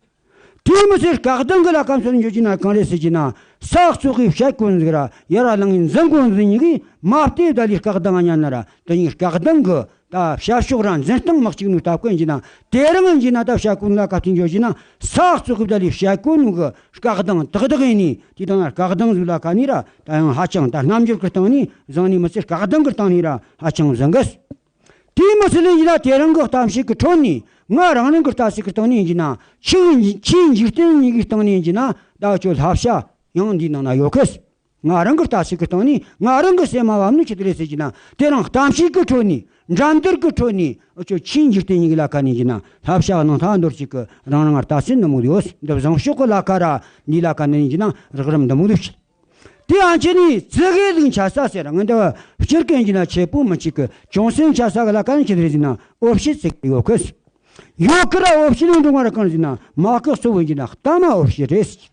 དེ་མི་ཚད་སྐད་གདངས་གི་ལ་ཁ་མཚོན་འཇོག་གྱི་ན། གང་རེད་ཟེར་གྱི་ན། ས་གཙོ་གི་བཤད་གོ་ཟིག་ར། ཡ་ར་ལང་ཡིན་འཛིན་གོ་ཟིག་ཉིད་ཀྱིས་མ་བལྟས་ད་ལི་སྐད་གདངས་ཉན་ན་ར། དེ་ཉིད་སྐད་གདངས་གི་ད་བཤད་ཕྱོགས་ར་འཛིན་སྟངས་མི་གཅིག་ནོ་སྟབས་གན་གྱི་ན། དེ་རིང་ཡིན་གྱི་ན་ད་བཤད་གོ་ནོ་ལ་ཁ་མཚོན་འཇོག་གྱི་ན། ས་གཙོ་གི་ད་ལི་བཤད་གོ་ནོ་གི་སྐད་གདངས་དག་དག་ཡིན་ནི། དེ་དང་ན་སྐད་གདངས་ཟིག་ལ་ཁ་ནས་ར། ད་ཡང་ཧ་ཅང་ད་རྣམ་འགྱུར་གི་སྟེང་ནས་བཟང་ནི་མི་ཚད། སྐད་གདངས་གི་སྟེང་ནས་ར་ཧ་ཅང་བཟང་གི། དེ་མི་ཚད་ལས་ཡིན་ན། དེ་རིང་གི་གཏམ་བཤད་ཀྱི་ཁྲོད་ནས། ང་རང་རང་གི་ལྟ་ཚུལ་གྱི་སྟེང་ནས་ཡིན་གྱི་ན། ཆེས་ཆེས་འཇིག་རྟེན་གཉིས་ཀྱི་སྟེང་ནས་ཡིན་གྱི་ན། ད་ཁྱོད་བསླབ་བྱ་ཡང་འདིའི་ནང་ན་ཡོད་གི། ང་རང་གི་ལྟ་ཚུལ་གྱི་སྟེང་ནས། ང་རང་གི་སེམས་མ་བབས་ནི་ཆི་དེ་རེད་ཟེར་གྱི་ན། དེ་རིང་གཏམ་བཤད་ཀྱི་ཁྲོད་ནས། འགྲན་བསྡུར་གྱི་ཁྲོད་ནས། ཁྱོད་ཆེས་འཇིག་རྟེན་གཉིས་ཀྱི་ལ་ཁ་ནས་ཡིན་གྱི་ན། བསླབ་བྱ་ནང་ཐང་འདོར་ཅིག་གི་རང་རང་ལྟ་ཚུལ་འདི་མོ་ཡོད། འདི་བཟང་ཕྱོགས་ཀྱི་ལ་ཁ་ར། འདིའི་ལ་ཁ་ནས་ཡིན་གྱི་ན། རགས་རིམ་འདི་མོ་ཡོད། དེ་ཡང་ཅི་ནི་ཙི་གེ་ཟིག་ཆ་ས་ཟེར། ང་འདི་སྤྱིར་གན་གྱི་ན་ཆེ་པོ་མི་གཅིག་གི་ཅུང་ཟད་ཆ་ས་གི་ལ་ཁ་ནི་ཆི་རེད་ཟེར་ན། འོ་བྱེད་ཙི་གེ་ཡོད་གི། ཡོད་གི་ར། འོ་བྱེད་ལས་འབྲིང་བ་ར་གང་ཟེར་ན། མ་གི་གཙོ་བོ་ཡིན་གྱི་ན་གཏམ་འོ་བྱེད་རེད།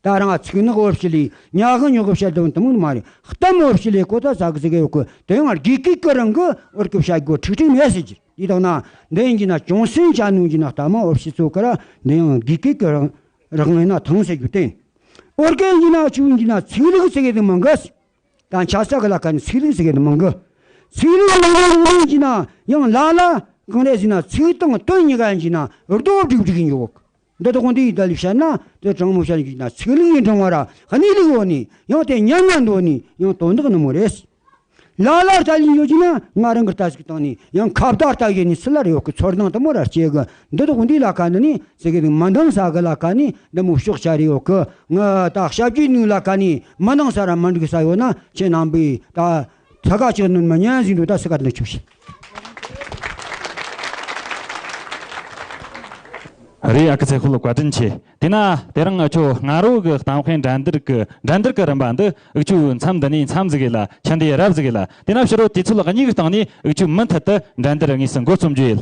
ད་རང་ཚིག་ནག་འོ་བྱེད་ལས། ཉག་གི་ཉོག་གི་བཤད་དོན་དུ་མུར་མ་རེད། གཏམ་འོ་བྱེད་ལས་གོ་ད་ས་གི་ཟི་གེ་ཡོད་གི། དེ་ཡང་དགེ་སྐོས་ཀྱི་རང་གི་འོར་གི་བཤད་དགོས་ཁྲིག་ཁྲིག་མེད་ཟེར་གྱི། དེ་དང་ན་འདི་ཡིན་གྱི་ན་ཅུང་ཟད་ཆ་ནུས་གྱི་ན། གཏམ་འོ་བྱེད་ཚོ་གི་ར། འདི་ཡང་དགེ་སྐོས་ཀྱི་རང་རང་ཡིན་ན་ཐང་ཟེར་རྒྱུ་དེ། འོར་གན་གྱི་ན་ཆུ་ཡིན་གྱི་ན། ཚིག་ལྷུག་ཟེར་གི་དེ་མང་གི། ད་ཆ་ས་གི་ལ་ཁ་ནས་ཚིག་ལྷུག་ཟེར་གི་དེ་མང་གི། ཚིག་ལྷུག་མང་གི་ཡིན་གྱི་ན། ཡང་ལ་ལ་གང་རེད་ཟེར་ན། ཚིག་དང་དོན་གཉིས་ཀ་ཡིན་གྱི་ན་རྡོག་སྒྲིག་སྒྲིག་ཡིན་ཡོད་གི། འདི་དག་འདི་ཡི་ད་ལི་བཤད་ན། དེ་དྲང་མོ་བཤད་ཡིན་གྱི་ན། ཚིག་ལྷུག་ཡིན་དྲང་བ་ར། གནས་ལུགས་འོ་ནི། ཡང་དེ་ཉན་ན་འདོད་ནི། ཡང་དོན་དག་ནི་མོ་རེད། ལ་ལ་ལྟ་ལིན་ཡོད་ཀྱི་ན། ང་རང་གི་ལྟ་ཚུལ་སྟེང་ནས་ཡང་ཁ་བརྡ་ལྟ་ཡེ་ནི་སུ་ལ་རེ་ཡོད་གི། ཚོར་སྣང་དུ་མོ་ར་སྐྱེ་གི། འདི་དག་འདི་ལ་ཁ་ནི་ནི་ཟེར་གི་མི་འདང་ས་གི་ལ་ཁ་ནི་འདི་མོ་ཕྱོགས་ཆ་རེ་ཡོད་གི། ང་ད་ཞབས་ཀྱི་ནུས་ལ་ཁ་ནི་མི་འདང་ས་ར་མི་འགྲིག་ས་ཡོད་ན། ཁྱེད་རྣམ་པས་ད་ས་ག་ཅིག་ནི་མི་ཉན་ཟིན་འགྲོ། ད་སུ་ག་ནི་ཆུབ་ཤིག། རེད། ཨ་ཁུ་ཚེ་ཧུལ། བཀའ་དྲིན་ཆེ། དེས་ན་དེ་རིང་ཨ་ཆོ་སྔ་དྲོ་གི་གཏམ་དཔེ་འགྲན་བསྡུར་གི་འགྲན་བསྡུར་གི་རིམ་པ་འདི་ཨུ་ཆོ་མཚམས་འདི་ནས་མཚམས་ཟིག་གི་ལ། ཆ་འདི་རབ་ཟིག་གི་ལ། དེས་ན་ཕྱི་དྲོ་དུས་ཚོད་གཉིས་གི་སྟེང་ནས་ཨུ་ཆོ་མུ་མཐུད་དུ་འགྲན་བསྡུར་དངོས་སུ་འགོ་རྩོམ་རྒྱུ་ཡིན།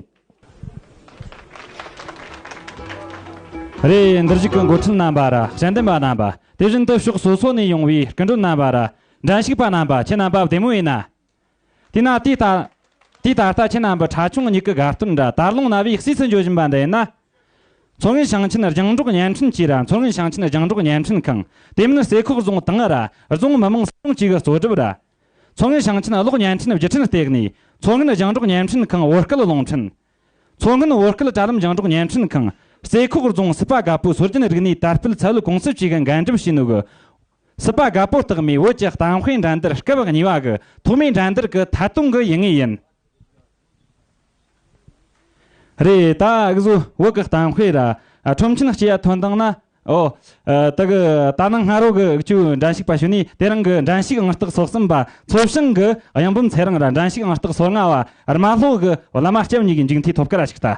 རེད། འདིར་བཞུགས་ཀྱི་འགོ་ཁྲིད་རྣམ་པ་ར། དཔྱད་འདེམས་པ་རྣམ་པ། དེ་བཞིན་དུ་ཕྱོགས་སོ་སོ་ནས་ཡོང་བའི་སྐུ་མགྲོན་རྣམ་པ་ར། འགྲན་ཞུགས་པ་རྣམ་པ། ཁྱེད་རྣམ་པ་བདེ་མོ་ཡིན་ན། དེས་ན་དེ་ལྟ་དེ་ད་ལྟ་ཁྱེད་རྣམ་པ་ཁྲ་ཆུང་གཉིས་ཀྱི་དགའ་སྟོན་ར་དར་ལུང་རྣ་བའི་གསོས་སུ་འཇོ་བཞིན་པ་འདི་ཡིན་ན། མཚོ་སྔོན་ཞིང་ཆེན་རྒྱང་སྒྲོག་བརྙན་འཕྲིན་ཅུས་ར། མཚོ་སྔོན་ཞིང་ཆེན་རྒྱང་སྒྲོག་བརྙན་འཕྲིན་ཁང་། དེ་མིན་རྩེ་ཁོག་རྫོང་ཏང་ར་རྫོང་མི་དམངས་སྲིད་གཞུང་བཅས་ཀྱི་གཙོ་སྒྲུབ་ར། མཚོ་སྔོན་ཞིང་ཆེན་གློག་བརྙན་འཕྲིན་བརྒྱུད་འཕྲིན་ལྟེ་གནས། མཚོ་སྔོན་རྒྱང་སྒྲོག་བརྙན་འཕྲིན་ཁང་བོད་སྐད་རླུང་འཕྲིན། མཚོ་སྔོན་བོད་སྐད་དྲ་ལམ་རྒྱང་སྒྲོག་བརྙན་འཕྲིན་ཁང་། རྩེ་ཁོག་རྫོང་སྲིད་པ་རྒད་པོའི་སྲོལ་རྒྱུན་རིག་གནས་དར་སྤེལ་ཚད་ཡོད་ཀུང་སི་བཅས་ཀྱིས་འགན་སྒྲུབ་བྱས་ནོ་གི། སྲིད་པ་རྒད་པོ་རྟགས་མའི་བོད་ཀྱི་གཏམ་དཔེ་འགྲན་བསྡུར་སྐབས་གཉིས་པ་གི་ཐོག་མའི་འགྲན་བསྡུར་གི་ཐད་གཏོང་གི་ཡུལ་དངོས་ཡིན། རེད། ད་འུ་ཟོ་བོད་གི་གཏམ་དཔེ་ར་ཨ་ཁྲོམ་ཆེན་སྐྱེ་ཡ་ཐོན་དང་ན། ཨོ། ཨ་ད་གི་ད་ནངས་སྔ་དྲོ་གི་ཨུ་ཆོའི་འགྲན་ཞུགས་པ་ཞུ་ནས། དེ་རིང་གི་འགྲན་ཞུགས་ཨང་རྟགས་སོ་གསུམ་པ་མཚོ་བྱང་གི་གཡང་འབུམ་ཚེ་རིང་ར། འགྲན་ཞུགས་ཨང་རྟགས་སོ་ལྔ་བ་རྨ་ལྷོ་གི་བླ་མ་སྐྱབས་གཉིས་ཀྱི་མཇུག་མཐའི་ཐོབ་སྐར་ར་ཞིག་ལྟ།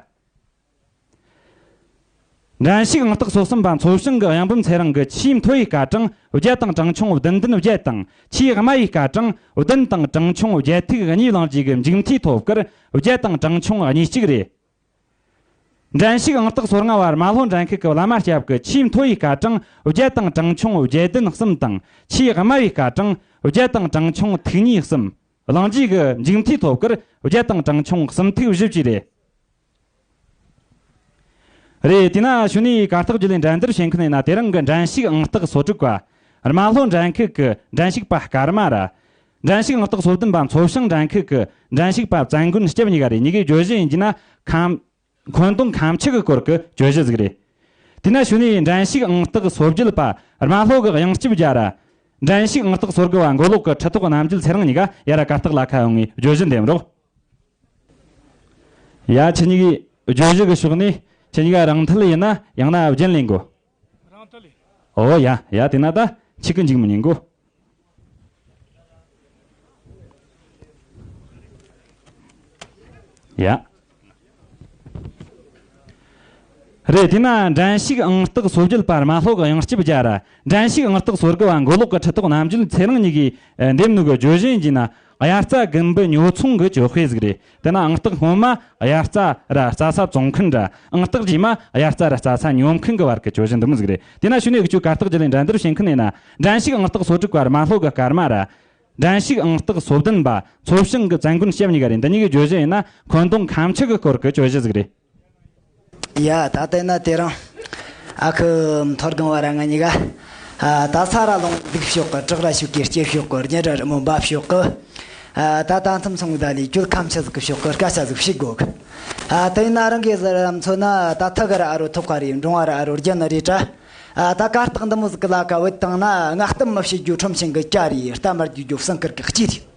འགྲན་ཞུགས་ཨང་རྟགས་སོ་གསུམ་པ་མཚོ་བྱང་གི་གཡང་འབུམ་ཚེ་རིང་གི་ཆེས་མཐོ་བའི་སྐར་གྲངས་བརྒྱད་དང་གྲངས་ཆུང་བདུན་བདུན་བརྒྱད་དང་། ཆེས་དམའ་བའི་སྐར་གྲངས་བདུན་དང་གྲངས་ཆུང་བརྒྱད་ཐིག་གཉིས་བླངས་རྗེས་ཀྱི་མཇུག་མཐའི་ཐོབ་སྐར་བརྒྱད་དང་གྲངས་ཆུང་གཉིས་གཅིག་རེད། འགྲན་ཞུགས་ཨང་རྟགས་སོ་ལྔ་བ་རྨ་ལྷོ་འགྲན་ཁུལ་གྱི་བླ་མ་སྐྱབས་ཀྱི་ཆེས་མཐོ་བའི་སྐར་གྲངས་བརྒྱད་དང་གྲངས་ཆུང་བརྒྱད་བདུན་གསུམ་དང་། ཆེས་དམའ་བའི་སྐར་གྲངས་བརྒྱད་དང་གྲངས་ཆུང་ཐིག་གཉིས་གསུམ། གླེང་རྗེས་ཀྱི་མཇུག་མཐའི་ཐོབ་སྐར་བརྒྱད་དང་གྲངས་ཆུང་གསུམ་ཐིག་བཞི་བཅས་རེད། རེད། དེས་ན་ཞུ་ནས་གར་སྟེགས་བརྒྱུད་ལས་འགྲན་བསྡུར་བྱེད་མཁན་ཡིན་ན། དེ་རིང་གི་འགྲན་ཞུགས་ཨང་རྟགས་སོ་དྲུག་པ་རྨ་ལྷོ་འགྲན་ཁུལ་གྱི་འགྲན་ཞུགས་པ་སྐར་མ་ར། འགྲན་ཞུགས་ཨང་རྟགས་སོ་བདུན་པ་མཚོ་བྱང་འགྲན་ཁུལ་གྱི་འགྲན་ཞུགས་པ་བཙན་མགོན་སྐྱབས་གཉིས་ཀ་རེད། གཉིས་ཀའི་བརྗོད་གཞི་ཡིན་གྱི་ན། ཁམས། འཁོན་སྡང་ཁ་མཆུ་གི་སྐོར་གྱི་བརྗོད་གཞི་ཟིག་རེད། དེས་ན་ཞུ་ནས་འགྲན་ཞུགས་ཨང་རྟགས་སོ་བརྒྱད་པ་རྨ་ལྷོ་གི་གཡང་སྐྱབས་རྒྱལ་ར། འགྲན་ཞུགས་ཨང་རྟགས་སོ་དགུ་བ་མགོ་ལོག་གི་ཁྲི་ཐོག་རྣམ་རྒྱལ་ཚེ་རིང་གཉིས་ཀ་ཡར་ར་གར་སྟེགས་ལ་ཁ་ཡོང་ངས་བརྗོད་གཞི་འདེམས་རོགས། ཡ། ཁྱེད་གཉིས་ཀྱི་བརྗོད་གཞི་གི་ཕྱོགས་ནས་ཁྱེད་གཉིས་ཀ་རང་འཐད་ཡིན་ན། ཡང་ན་རྒྱན་ལེན་དགོས། རང་འཐད་ལེ། ཨོ་ཡ་ཡ། དེས་ན་ད་ཁྱེད་ཀྱི་འཇིགས་མི་ཉན་གོ། ཡ། རེད། དེས་ན་འགྲན་ཞུགས་ཨང་རྟགས་སོ་བརྒྱད་པ་རྨ་ལྷོ་གི་གཡང་སྐྱབས་རྒྱལ་ར། འགྲན་ཞུགས་ཨང་རྟགས་སོ་དགུ་བ་མགོ་ལོག་གི་ཁྲི་ཐོག་རྣམ་རྒྱལ་ཚེ་རིང་གཉིས་ཀྱིས་ཨ་འདེམས་ནོ་གི་བརྗོད་གཞི་ཡིན་གྱི་ན། དབྱར་རྩྭ་དགུན་འབུ་ཉོ་ཚོང་གི་གྱོད་དཔེ་ཟིག་རེད། དེ་ན་ཨང་རྟགས་སྔོན་མ་དབྱར་རྩྭ་ར་རྩྭ་ས་བཙོང་མཁན་ར། ཨང་རྟགས་རྗེས་མ་དབྱར་རྩྭ་ར་རྩྭ་ས་ཉོ་མཁན་གི་བར་གི་གྱོད་གཞི་འདི་མོ་ཟིག་རེད། དེ་ན་ཤུལ་ནས་འུ་ཆོས་གར་སྟེགས་བརྒྱུད་ལས་འགྲན་བསྡུར་བྱེད་མཁན་ཡིན་ན། འགྲན་ཞུགས་ཨང་རྟགས་སོ་དྲུག་པ་རྨ་ལྷོ་གི་སྐར་མ་ར། འགྲན་ཞུགས་ཨང་རྟགས་སོ་བདུན་པ་མཚོ་བྱང་གི་བཙན་མགོན་སྐྱབས་གཉིས་ཀ་རེད། འདི་གཉིས་ཀྱི་གྱོད་གཞི་ཡིན་ན་འཁོན་རྡུང་ཁ་མཆུ་གི་སྐོར་གི་གྱོད་གཞི་ཟིག་རེད། ཡ། ད་ལྟ་ན་དེ་རིང་ཨ་ཁུ་མཐོ་སྒང་བ་ར་ང་གཉིས་ཀ། ཨ། ད་ས་ར་ལུང་སྡིག་ཕྱོགས་གི། བྲག་ར་ཤུག་གི་སྐྱེ་ཕྱོགས་གི། རྙི་ར་རི་མོ་འབབ་ཕྱོགས་གི། ཨ། ད་ད་མཚམས་སོང་གི་ད་ལས་གྱོད་ཁ་མཆུ་ཟིག་གི་ཕྱོགས་གི་སྐད་ཆ་ཟིག་བཤད་དགོ་གི། ཨ། དེ་ན་རང་གི་ཟེར་མཚོན་ན་ད་ཐག་ག་ར་ཨ་རོ་ཐོག་ག་རེད། འབྲོང་བ་ར་ཨ་རོ་རྒྱ་ནི་རེད་དྲ། ཨ། ད་གར་སྟེགས་འདི་མོ་ཟིག་གི་ལ་ཀ་བུད་བཏང་ན། ང་གཏམ་མི་བཤད་རྒྱུ་ཁྲོམ་ཆེན་གི་སྐྱ་རེད། རྟ་མ་རྒྱུག་རྒྱུ་བསང་དཀར་གི་སྐྱིད་རེད།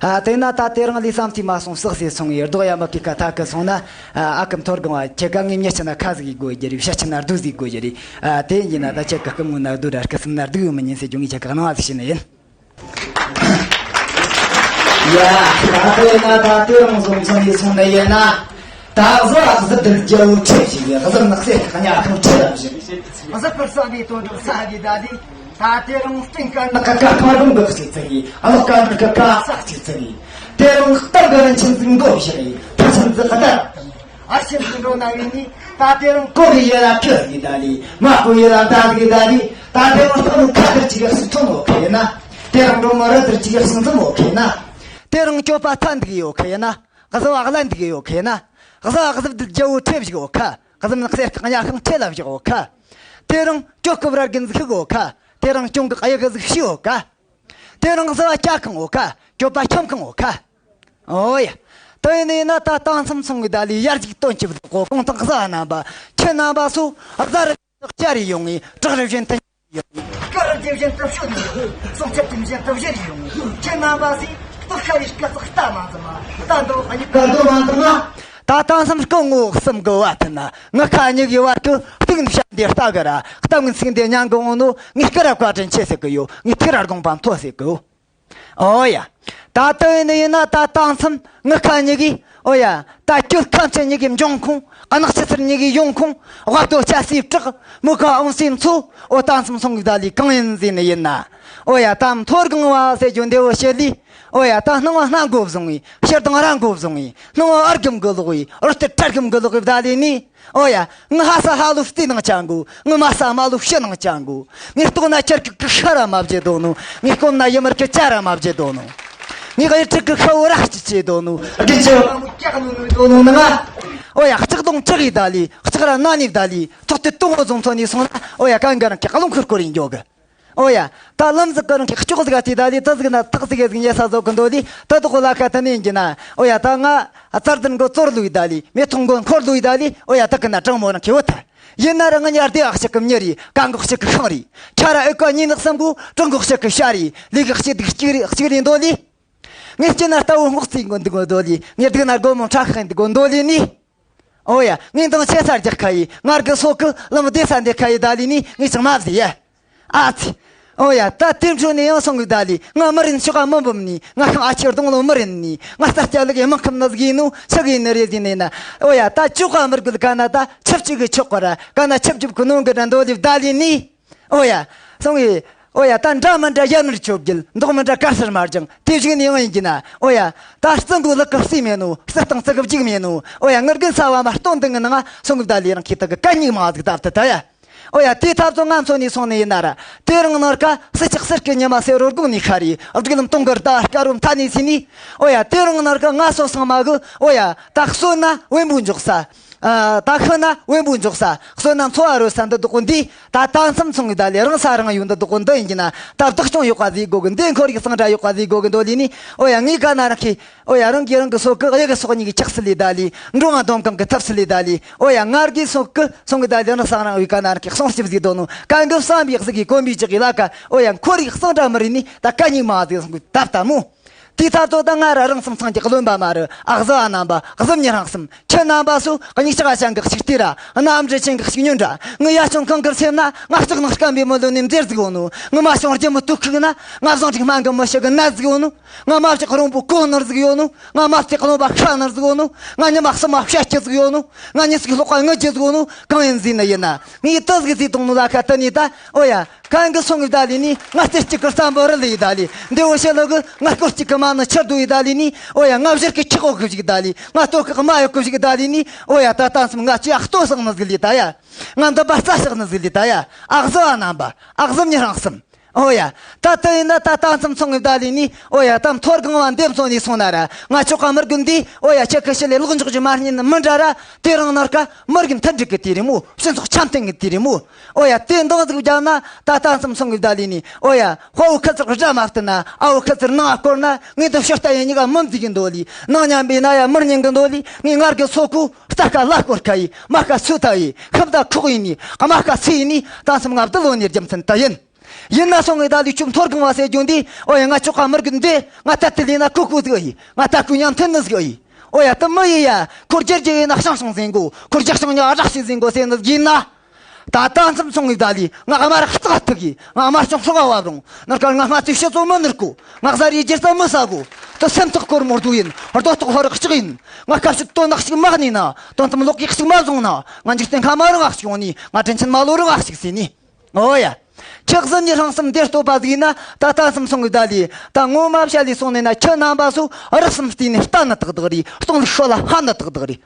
ཨ། དེ་ན་ད་དེ་རིང་ལས་བསམ་ཚུལ་མ་སོང་ཟག་ཟེར་སོང་ཡེ། རྡོག་ཡ་མ་ཀི་ཀ་ཐ་གི་སོང་ན། ཨ། ཨ་ཁུ་མཐོ་སྒང་བ་ཁྱེད་ཀ་ངའི་མྱི་ཆེ་ན་ཁ་ཟིག་ཡེད་དགོ་རྒྱུ་རེད། བྱ་ཆེ་ན་རྡོ་ཟིག་དགོ་རྒྱུ་རེད། ཨ། དེ་ཡིན་ན་ད་ཁྱེད་ཀ་སྐུ་ངོ་ན་རྡོ་ར་སྐུ་སེམས་ན་རྡོ་ཡོད་མི་ཉན་ཟེར་རྒྱུ་ངས་ཁྱེད་ཀ་གནང་བ་ཟིག་བྱིན་ནི་ཡིན། ཡ། ད་དེ་ན་ད་དེ་རིང་བཟོ་མཚོན་ཡེ་སོང་ནི་ཡིན་ན། ད་གཟུ་བ་གཟུ་བདུད་རྒྱལ་པོ་ཁྲི་བཞི་གི། གཟུ་ནགས་གསེར་གཉའ་ཁང་ཁྲི་ལ་བཞེངས། གཟུ་པར་བསམ་པའི་དོན་གྲུབ་ས་གི་ད་ལི། ད་དེ་རིང་སྟེང་ཀ་ནག་ཀ་ཀ་ཁང་རུམ་གི་གཅིག་ཚིག་གི། ཨ་ལོག་ཀ་འདྲུ་ཀ་ཀ་ས་གཅིག་ཚིག་གི། དེ་རིང་གཏམ་གི་རིན་ཆེན་ཟིག་མགོ་བཞག་གི། ཕ་ཆེན་ཟིག་ག་དར། ཨ་ཆེན་ཟིག་འགྲོ་ན་བས་ནི། ད་དེ་རིང་ཀོ་གི་ཡེ་ལ་ཁྱི་ཟིག་ད་ལི། མ་ཀོ་ཡེ་ལ་མདའ་ཟིག་ད་ལི། ད་དེ་རིང་སྟག་མོ་ཁ་དར་ཅིག་གི་སུ་ཐོན་ནོ་ཁེ་ན། དེ་རིང་འབྲོང་མོ་རི་དར་ཅིག་གི་སུ་འཛིན་ནོ་ཁེ་ན། དེ་རིང་སྐྱོབ་པ་ཐ་འདུག་ཡོད་ཁེ་ན། གཟུ་བ་གླ་འདུག་ཡོད་ཁེ་ན། གཟུ་བ་གཟུ་བདུད་རྒྱལ་པོ་ཁྲི་བཞུགས་ཡོད་ཁ། གཟུ་ནགས་གསེར་གཉའ་ཁང་ཁྲི་ལ་བཞུགས་ཡོད་ཁ། དེ་རིང་སྐྱོབ་སྐུ་ར་རྒན་ཟིག་ཤི་ཡོད་ཁ། དེ་རིང་སྐྱོང་གི་གཡུ་གི་ཟིག་ཤི་ཡོད་ཁ། དེ་རིང་གཟུ་བ་སྐྱ་གང་ཡོད་ཁ། སྐྱོབ་པ་ཁྱམས་གང་ཡོད་ཁ། ཨོ་ཡ། དེ་ཡིན་ན་ད་ལྟ་མཚམས་སོང་གི་ད་ལི་ཡར་ཅིག་སྟོན་ཅིག་གོ། གོང་ཐང་གཟུ་བ་རྣམ་པ། ཁྱེད་རྣམ་པ་སུ་གཟའ་རི་ལྕགས་རི་ཡོང་ངི། བྲག་རི་བཞིན་དུ་ཡོང་། སྐར་རི་བཞིན་དུ་ཤོད་ཡོང་། སྲོག་ཆགས་དེ་བཞིན་དུ་བཞུར་ཡོང་། ཁྱེད་རྣམ་པ་སི་སྟག་ཤ་ཡི་སྐད་ཚགས་ལྟ་མ་འཛིན་མ། ལྟ་འདོད་ཨ་ནི་ལྟ་འདོད་མ་འཛིན་མ། ད་ལྟ་མཚམས་སྐུ་ངོ་གསུམ་གི་བར་དུ་ན། ངི་ཁ་གཉིས་ཀྱི་བར་དུ་གཏུག་ནི་བཤད་འདི་ལྟ་གི་ར། གཏམ་ངན་ཚིག་འདི་ཉན་གི་འོང་ནོ། ངས་སྐུ་ར་བཀའ་དྲིན་ཆེ་ཟེར་གི་ཡོད། ངས་ཐུགས་ར་དགོངས་པ་མཐོ་ཟེར་གི་ཡོད། ཨོ་ཡ། ད་ལྟ་ཡིན་ནི་ཡིན་ན་ད་ལྟ་མཚམས་ངི་ཁ་གཉིས་ཀྱིས། ཨོ་ཡ། ད་གྱོད་ཁ་མཆུ་གཉིས་ཀྱི་འབྱུང་ཁུངས། ཨ་ནག་ཆུ་ཚུར་གཉིས་ཀྱི་ཡོང་ཁུངས། དབའ་རྡོ་ཆ་སའི་བྲག། མུ་ཁ་ཨོང་སའི་མཚོ། ཨོ་ད་མཚམས་སོང་གི་ད་ལི་གང་ཡིན་ཟེར་ནི་ཡིན་ན། ཨོ་ཡ། ད་མཐོ་སྒང་བ་ཟེར་རྒྱུ་འདི་བོ་བཤད་ལི། ཨོ་ཡ། ད་སྣང་བ་སྣ་མགོ་བཟུང་བའི། ཕྱིར་དང་ར་མགོ་བཟུང་བའི། སྣང་བ་ཨར་གམ་གི་ལོག་བའི། རོ་སྟེར་ཁྲར་གམ་གི་ལོག་བའི་ད་ལི་ནི། ཨོ་ཡ། ངི་ཧ་ས་ཧ་ལོ་བལྟས་ནང་ཅང་གོ། ངི་མ་ས་མ་ལོ་ཤི་ནང་ཅང་གོ། ངས་ལྟོགས་ན་ཁྱེར་གི་གི་ཤ་ར་མ་བརྗེད་དོ་ནོ། ངས་སྐོམ་ན་ཡི་མར་གི་ཅ་ར་མ་བརྗེད་དོ་ནོ། ངས་གཡུ་ཁྲི་གི་ཤ་བོ་ར་ཅི་བྱེད་དོ་ནོ། རྒྱུ་ཅི་བ་མོ་ཀྱག་ནོ་ནོ་དོ་ནོ་ནང་ང་། ཨོ་ཡ། ལྕགས་སྡོང་ལྕགས་ཡི་ད་ལི། ལྕགས་ར་ན་ནི་ད་ལི། ཐོག་ཏུ་དུང་བོ་བཟུང་ཚོ་ནི་སོང་ན། ཨོ་ཡ། གང་ག་རང་གི་ཀླུང་ཁུར་སྐོར་ཡིན་འགྱོ་གི། ཨོ་ཡ། ད་ལམ་ཟིག་གི་རང་གི་ལྕོག་ཟིག་ག་དེ་ད་ལི་ད་ཟིག་ན་ཐག་ཟིག་གི་ཟིག་ཉེ་ས་ཟོ་གི་འདོ་ལི་ད་དོ་གོ་ལ་ཁ་ད་ནི་ཡིན་གྱི་ན། ཨོ་ཡ། ད་ང་ཙར་དན་གོ་ཙོར་ལུས་ད་ལི། མེ་ཐོང་གོ་འཁོར་ལུས་ད་ལི། ཨོ་ཡ། ད་གི་ན་དྲང་མོ་རང་གི་བུ་ཐ་ཡིན་ན་ར། ང་ཉར་དེ་ཨག་ཞིག་གི་མྱི་རི། ཀ་འགོག་ཞིག་གི་ཤིང་རི། ཁྱ་ར་ཨེ་ཀ་ཉི་ནག་སམ་གོ་དྲང་འགོག་ཞིག་གི་ཤ་རི། ལི་གི་གཅིག་སྡིག་གཅིག་རི་གཅིག་རི་འདོ་ལི། ངས་སྐྱེ་ན་རྟ་བོ་སྔོག་རྩིས་འགོ་འདི་གོ་འདོ་ལི། ངས་སྡིག་ན་སྒོ་མོ་ཁྲག་ཤིང་འདི་གོ་འདོ་ལི་ནི། ཨོ་ཡ། ངས་འདང་ཆེ་ས་རྒྱག་ཁ་ཡི། ངར་གི་སོ་གི་ལམ་བདེ་ས་འདེ་ཁ་ཡི་ད་ལི་ནི། ངས་ཅང་མ་བཟི་ཡ། ཨ་ཙི། ཨོ་ཡ། ད་དེ་འཕྲོ་ནས་ཡང་སོང་གི་ད་ལི། ང་མི་རིན་ཤོག་ག་མི་འབུམ་ནི། ང་ཤང་ཨ་ཆེར་གདོང་ལོ་མི་རིན་ནི། ང་རྩ་སྐྱ་ལུག་ཡི་མང་ཁམས་ན་ཟིག་ཡིན་ནོ། ཆི་གི་ནི་རེད་ཟིན་ནི་ན། ཨོ་ཡ། ད་ཅོག་ག་མི་རྒུད་ག་ན་ད་ཆབ་ཅིག་གི་ཆོག་ག་ར། ག་ན་ཆབ་ཅིག་གི་ནོ་གི་ད་འདོ་ལི་ད་ལི་ནི། ཨོ་ཡ། སོང་ངི། ཨོ་ཡ། ད་འདྲ་མི་འདྲ་ཡར་མར་ཆོབ་རྒྱལ། མདོག་མི་འདྲ་དཀར་སེར་དམར་ལྗང་། དེ་བཞིན་ནི་ཡང་ཡིན་གྱི་ན། ཨོ་ཡ། ད་རྩི་མགོ་ལག་གི་རྩིས་མེད་ནོ། རྩི་སྟངས་རྩི་གི་བརྒྱུག་མེད་ནོ། ཨོ་ཡ། ངར་གི་ས་བ་མ་སྟོན་འདི་ངི་ནང་སོང་གི་ད་ལི་རང་ཁྱི་ད་གི་གད་སྙིགས་མང་ཟིག་ད་བཏུ་ད་ཡ། ཨོ་ཡ། དེ་ཐབ་ཚོ་ང་མཚོ་ནས་སོང་ནི་ཡིན་ན་ར། དེ་རིང་ནར་ཀ་སི་ཆག་སེར་གི་ཉི་མ་སེ་རོ་དགུང་ནས་ཤར་རི། སྒྲིག་ལམ་སྟོང་གི་ར་ད་སྐར་རོ་མཐའ་ནས་སི་ནི། ཨོ་ཡ། དེ་རིང་ནར་ཀ་ང་སོ་སང་མ་གི། ཨོ་ཡ། ད་གསོན་ན་བེམ་པོ་འཇོག་ས། ཨ། ད་ཤི་ན་བེམ་པོ་འཇོག་ས། གསོན་ན་འཚོ་བ་རོལ་ས་འདི་དག་གོ་འདི། ད་ད་མཚམས་སོང་གི་ད་ལི་རང་ས་རང་ཡོད་འདི་དག་གོ་འདི་ཡིན་གྱི་ན། ད་བདག་སྐྱོང་ཡོད་པ་ཟིག་དགོ་གི། འདི་འཁོར་ཡུག་གཙང་སྦྲ་ཡོད་པ་ཟིག་དགོ་གི་འདོ་ལི་ནི། ཨོ་ཡ། ངའི་ག་ན་རང་གི། ཨོ་ཡ། རང་གི་རང་གི་སོ་གི་གཡུ་གི་སོག་གཉིས་ཀྱི་ཆགས་སི་ལི་ད་ལི། འགྲོ་ང་འདོམ་གང་གི་ཐབས་སི་ལི་ད་ལི། ཨོ་ཡ། ངར་གི་སོ་གི་སོང་གི་ད་ལི་རང་ས་རང་ཡོད་ག་ན་རང་གི་གསུང་སྐྱིབས་ཟིག་དོ་ནོ། གང་གི་བསམ་པའི་ཟིག་གི་གོམ་པའི་ཅིག་གི་ལ་ཀ། ཨོ་ཡ། འཁོར་ཡུག་གཙང་སྦྲ་མི་རི་ནི། ད་གད་སྙིགས་མ་ཟིག་སོང་གི་ད་ལྟ་མོ། དེའི་ཐབ་ཚོ་ད་ང་ར་རང་སེམས་ཚང་གི་བློན་པ་མ་རུ། ཨ་གཟུ་བ་རྣམ་པ། གཟུ་མྱི་རང་སེམས། ཁྱེད་རྣམ་པ་སུ་གཉིས་ཆག་ཅང་གི་ཞིག་ལྟོས་ར། གནམ་འདྲ་ཅན་གི་ཞིག་ཉོན་དྲ། ངི་ཡ་ཆུང་གང་གིར་སེམས་ན། ང་ལྕགས་ནག་སྐམ་པའི་མི་ལོ་ནི་མཛེར་ཟིག་ཡོད་ནོ། ངི་མ་ཤོང་རྒྱུ་མི་ཏུ་ཁུག་ན། ང་བཟང་ཅིག་སྨན་གི་མི་ཤི་གི་ནད་ཟིག་ཡོད་ནོ། ང་མ་ལྕགས་རོང་པོ་ཀོ་ནར་ཟིག་ཡོད་ནོ། ང་མ་ལྕགས་རློན་པ་ཤ་ནར་ཟིག་ཡོད་ནོ། ང་ཉི་མ་གསུམ་མ་བཤད་ཀྱི་ཟིག་ཡོད་ནོ། ང་ཉི་ཟིག་ལྷོག་ཀ་ངུ་རྒྱུ་ཟིག་ཡོད་ནོ། གང་ཡིན་ཟིན་ནི་ཡིན་ན། ངི་ཏི་ཟིག་ཟིག་དང་ནོ་ལ་ཁ་ཏི་ནི་ད། ཨོ་ཡ། གན་གི་སོང་གི་ད་ལི་ནི། ང་རྩེ་གཅིག་གི་བསམ་པ་རི་ལི་ཡི་ད་ལི། འདི་འོ་ཤེས་ལོ་གི། ང་སྐོར་གཅིག་གི་མ་ནི་ཆར་དུ་ཡི་ད་ལི་ནི། འོ་ཡ། ང་བཞུར་གི་ཁྱི་གོ་གི་བཞིག་ད་ལི། ང་ལྟོ་གི་མ་ཡོ་གི་བཞིག་ད་ལི་ནི། འོ་ཡ། ད་ད་མཚམས་ང་ཅི་ཨ་ལྟོ་སང་ནི་ཟིག་ལི་ད་ཡ། ང་འདི་པ་རྩ་ཤག་ནི་ཟིག་ལི་ད་ཡ། ཨ་གཟུ་བ་རྣམ་པ། ཨ་གཟུ་མྱི་རང་སམ། འོ་ཡ། ད་ལྟ་ཡིན་ན་ད་ད་མཚམས་སོང་གི་ད་ལི་ནི། འོ་ཡ། ད་མཐོ་སྒང་བ་འདེམས་སོང་ནས་སོང་ན་ར། ང་ཆོ་ག་མི་རྒན་འདི། འོ་ཡ། ཁྱེད་ཀི་ཤི་ལས་ལོག་འཇོག་རྒྱུ་མ་རྙེད་ནི་མི་འདྲ་ར། དེ་རིང་ནར་ཀ་མི་རྒན་མཐུན་འགྲིག་གི་དུས་རེད་མོ། སྤྱི་ཚོགས་འཆམ་མཐུན་གི་དུས་རེད་མོ། འོ་ཡ། དེ་འདང་ཟིག་བརྒྱབ་ན། ད་ད་མཚམས་སོང་གི་ད་ལི་ནི། འོ་ཡ། དཔའ་བོ་ཁི་ཚིར་དགྲ་མ་བསྟན་ན། ཨ་བོ་ཁི་ཚིར་ནང་ང་བསྐོར་ན། ངས་འདི་ཕྱིར་ལྟ་ཡེ་གཉིས་ཀ་མི་འཛིག་གི་འདོད་ལི། ནང་མཉམ་པའི་ན་ཡ་མི་རྙིང་གི་འདོད་ལི། ངས་ངར་གི་སོ་ཁུ་རྟ་ཁ་ལ་སྐོར་ཁ་ཡི། མ་ཁ་སུ་ཐ་ཡི། ཁབ་ད་ཁོག་ཡིན་ནི། ཨ་མ་ཁ་སུ་ཡིན་ནི། ད་མཚམས་ང་བདུད་ལོ་ནི་རྒྱུ་མཚན་ད་ཡིན། ཡིན་ན་སོང་ངེ་ད་ལི་ཆུ་མཐོ་སྒང་བ་ཟེར་རྒྱུ་འདི། འོ་ཡ། ང་ཆོ་ག་མི་རྒན་འདི། ང་ད་ལྟ་ལི་ན་ཁུ་ཁུ་ཟིག་ཡི། ང་ད་ཁུ་ཉམ་ཐུན་ནི་ཟིག་ཡི། འོ་ཡ། དེ་མི་ཡི་ཡ། ཁོ་རྒྱལ་རྒྱལ་ཡིན་ན་ཤང་ཤང་ཟིན་གོ། ཁོ་རྒྱག་ཤང་ཉ་རག་ཤི་ཟིན་གོ་ཟེར་ནི་ཡིན་ན། ད་ད་མཚམས་སོང་ངེ་ད་ལི་ང་ཨ་མ་ར་ཧ་ཏག་ཐུག་གི། ང་ཨ་མ་ཤང་ཤང་བ་བ་རུང་། ནར་ཀ་ང་སྔ་ཚེ་ཤི་ཚོ་མི་ནུར་གོ། ང་གཟའ་རི་རྒྱལ་ས་མི་ས་གོ། དེ་སེམས་ཐག་སྐོར་མོ་རྡོ་ཡིན། རྡོ་ཐོག་ཧོ་རག་ལྕགས་ཡིན། ང་སྐབས་སུ་དོན་དག་ཞིག་མ་གནས་ན། དོན་དམ་ལོག་གི་ཞིག་མ་བཟུང་ན། ང་འཇིག་རྟེན་ཁ་མ་རུ་ང་ཞིག་ཡོང་ནི། ང་དྲིན་ཆེན་མ་ལོ་རུ་ང་ཞིག་ཟིན་ནི། འོ་ཡ། ཁྱེད་གཟུ་མྱི་ཧྲང་སེམས་འདིར་ལྟོས་པ་ཟིག་ཡིན་ན། ད་ད་མཚམས་སོང་གི་ད་ལི། ད་ངོ་མ་བཤད་ལས་སོང་ནས་ན། ཁྱེད་རྣམ་པ་སུ་རག་སེམས་བལྟས་ནས་ལྟ་ནི་ཏག་ཏག་རེད། སྟོང་ལུག་ཤོ་ལ་ཧ་ནི་ཏག་ཏག་རེད།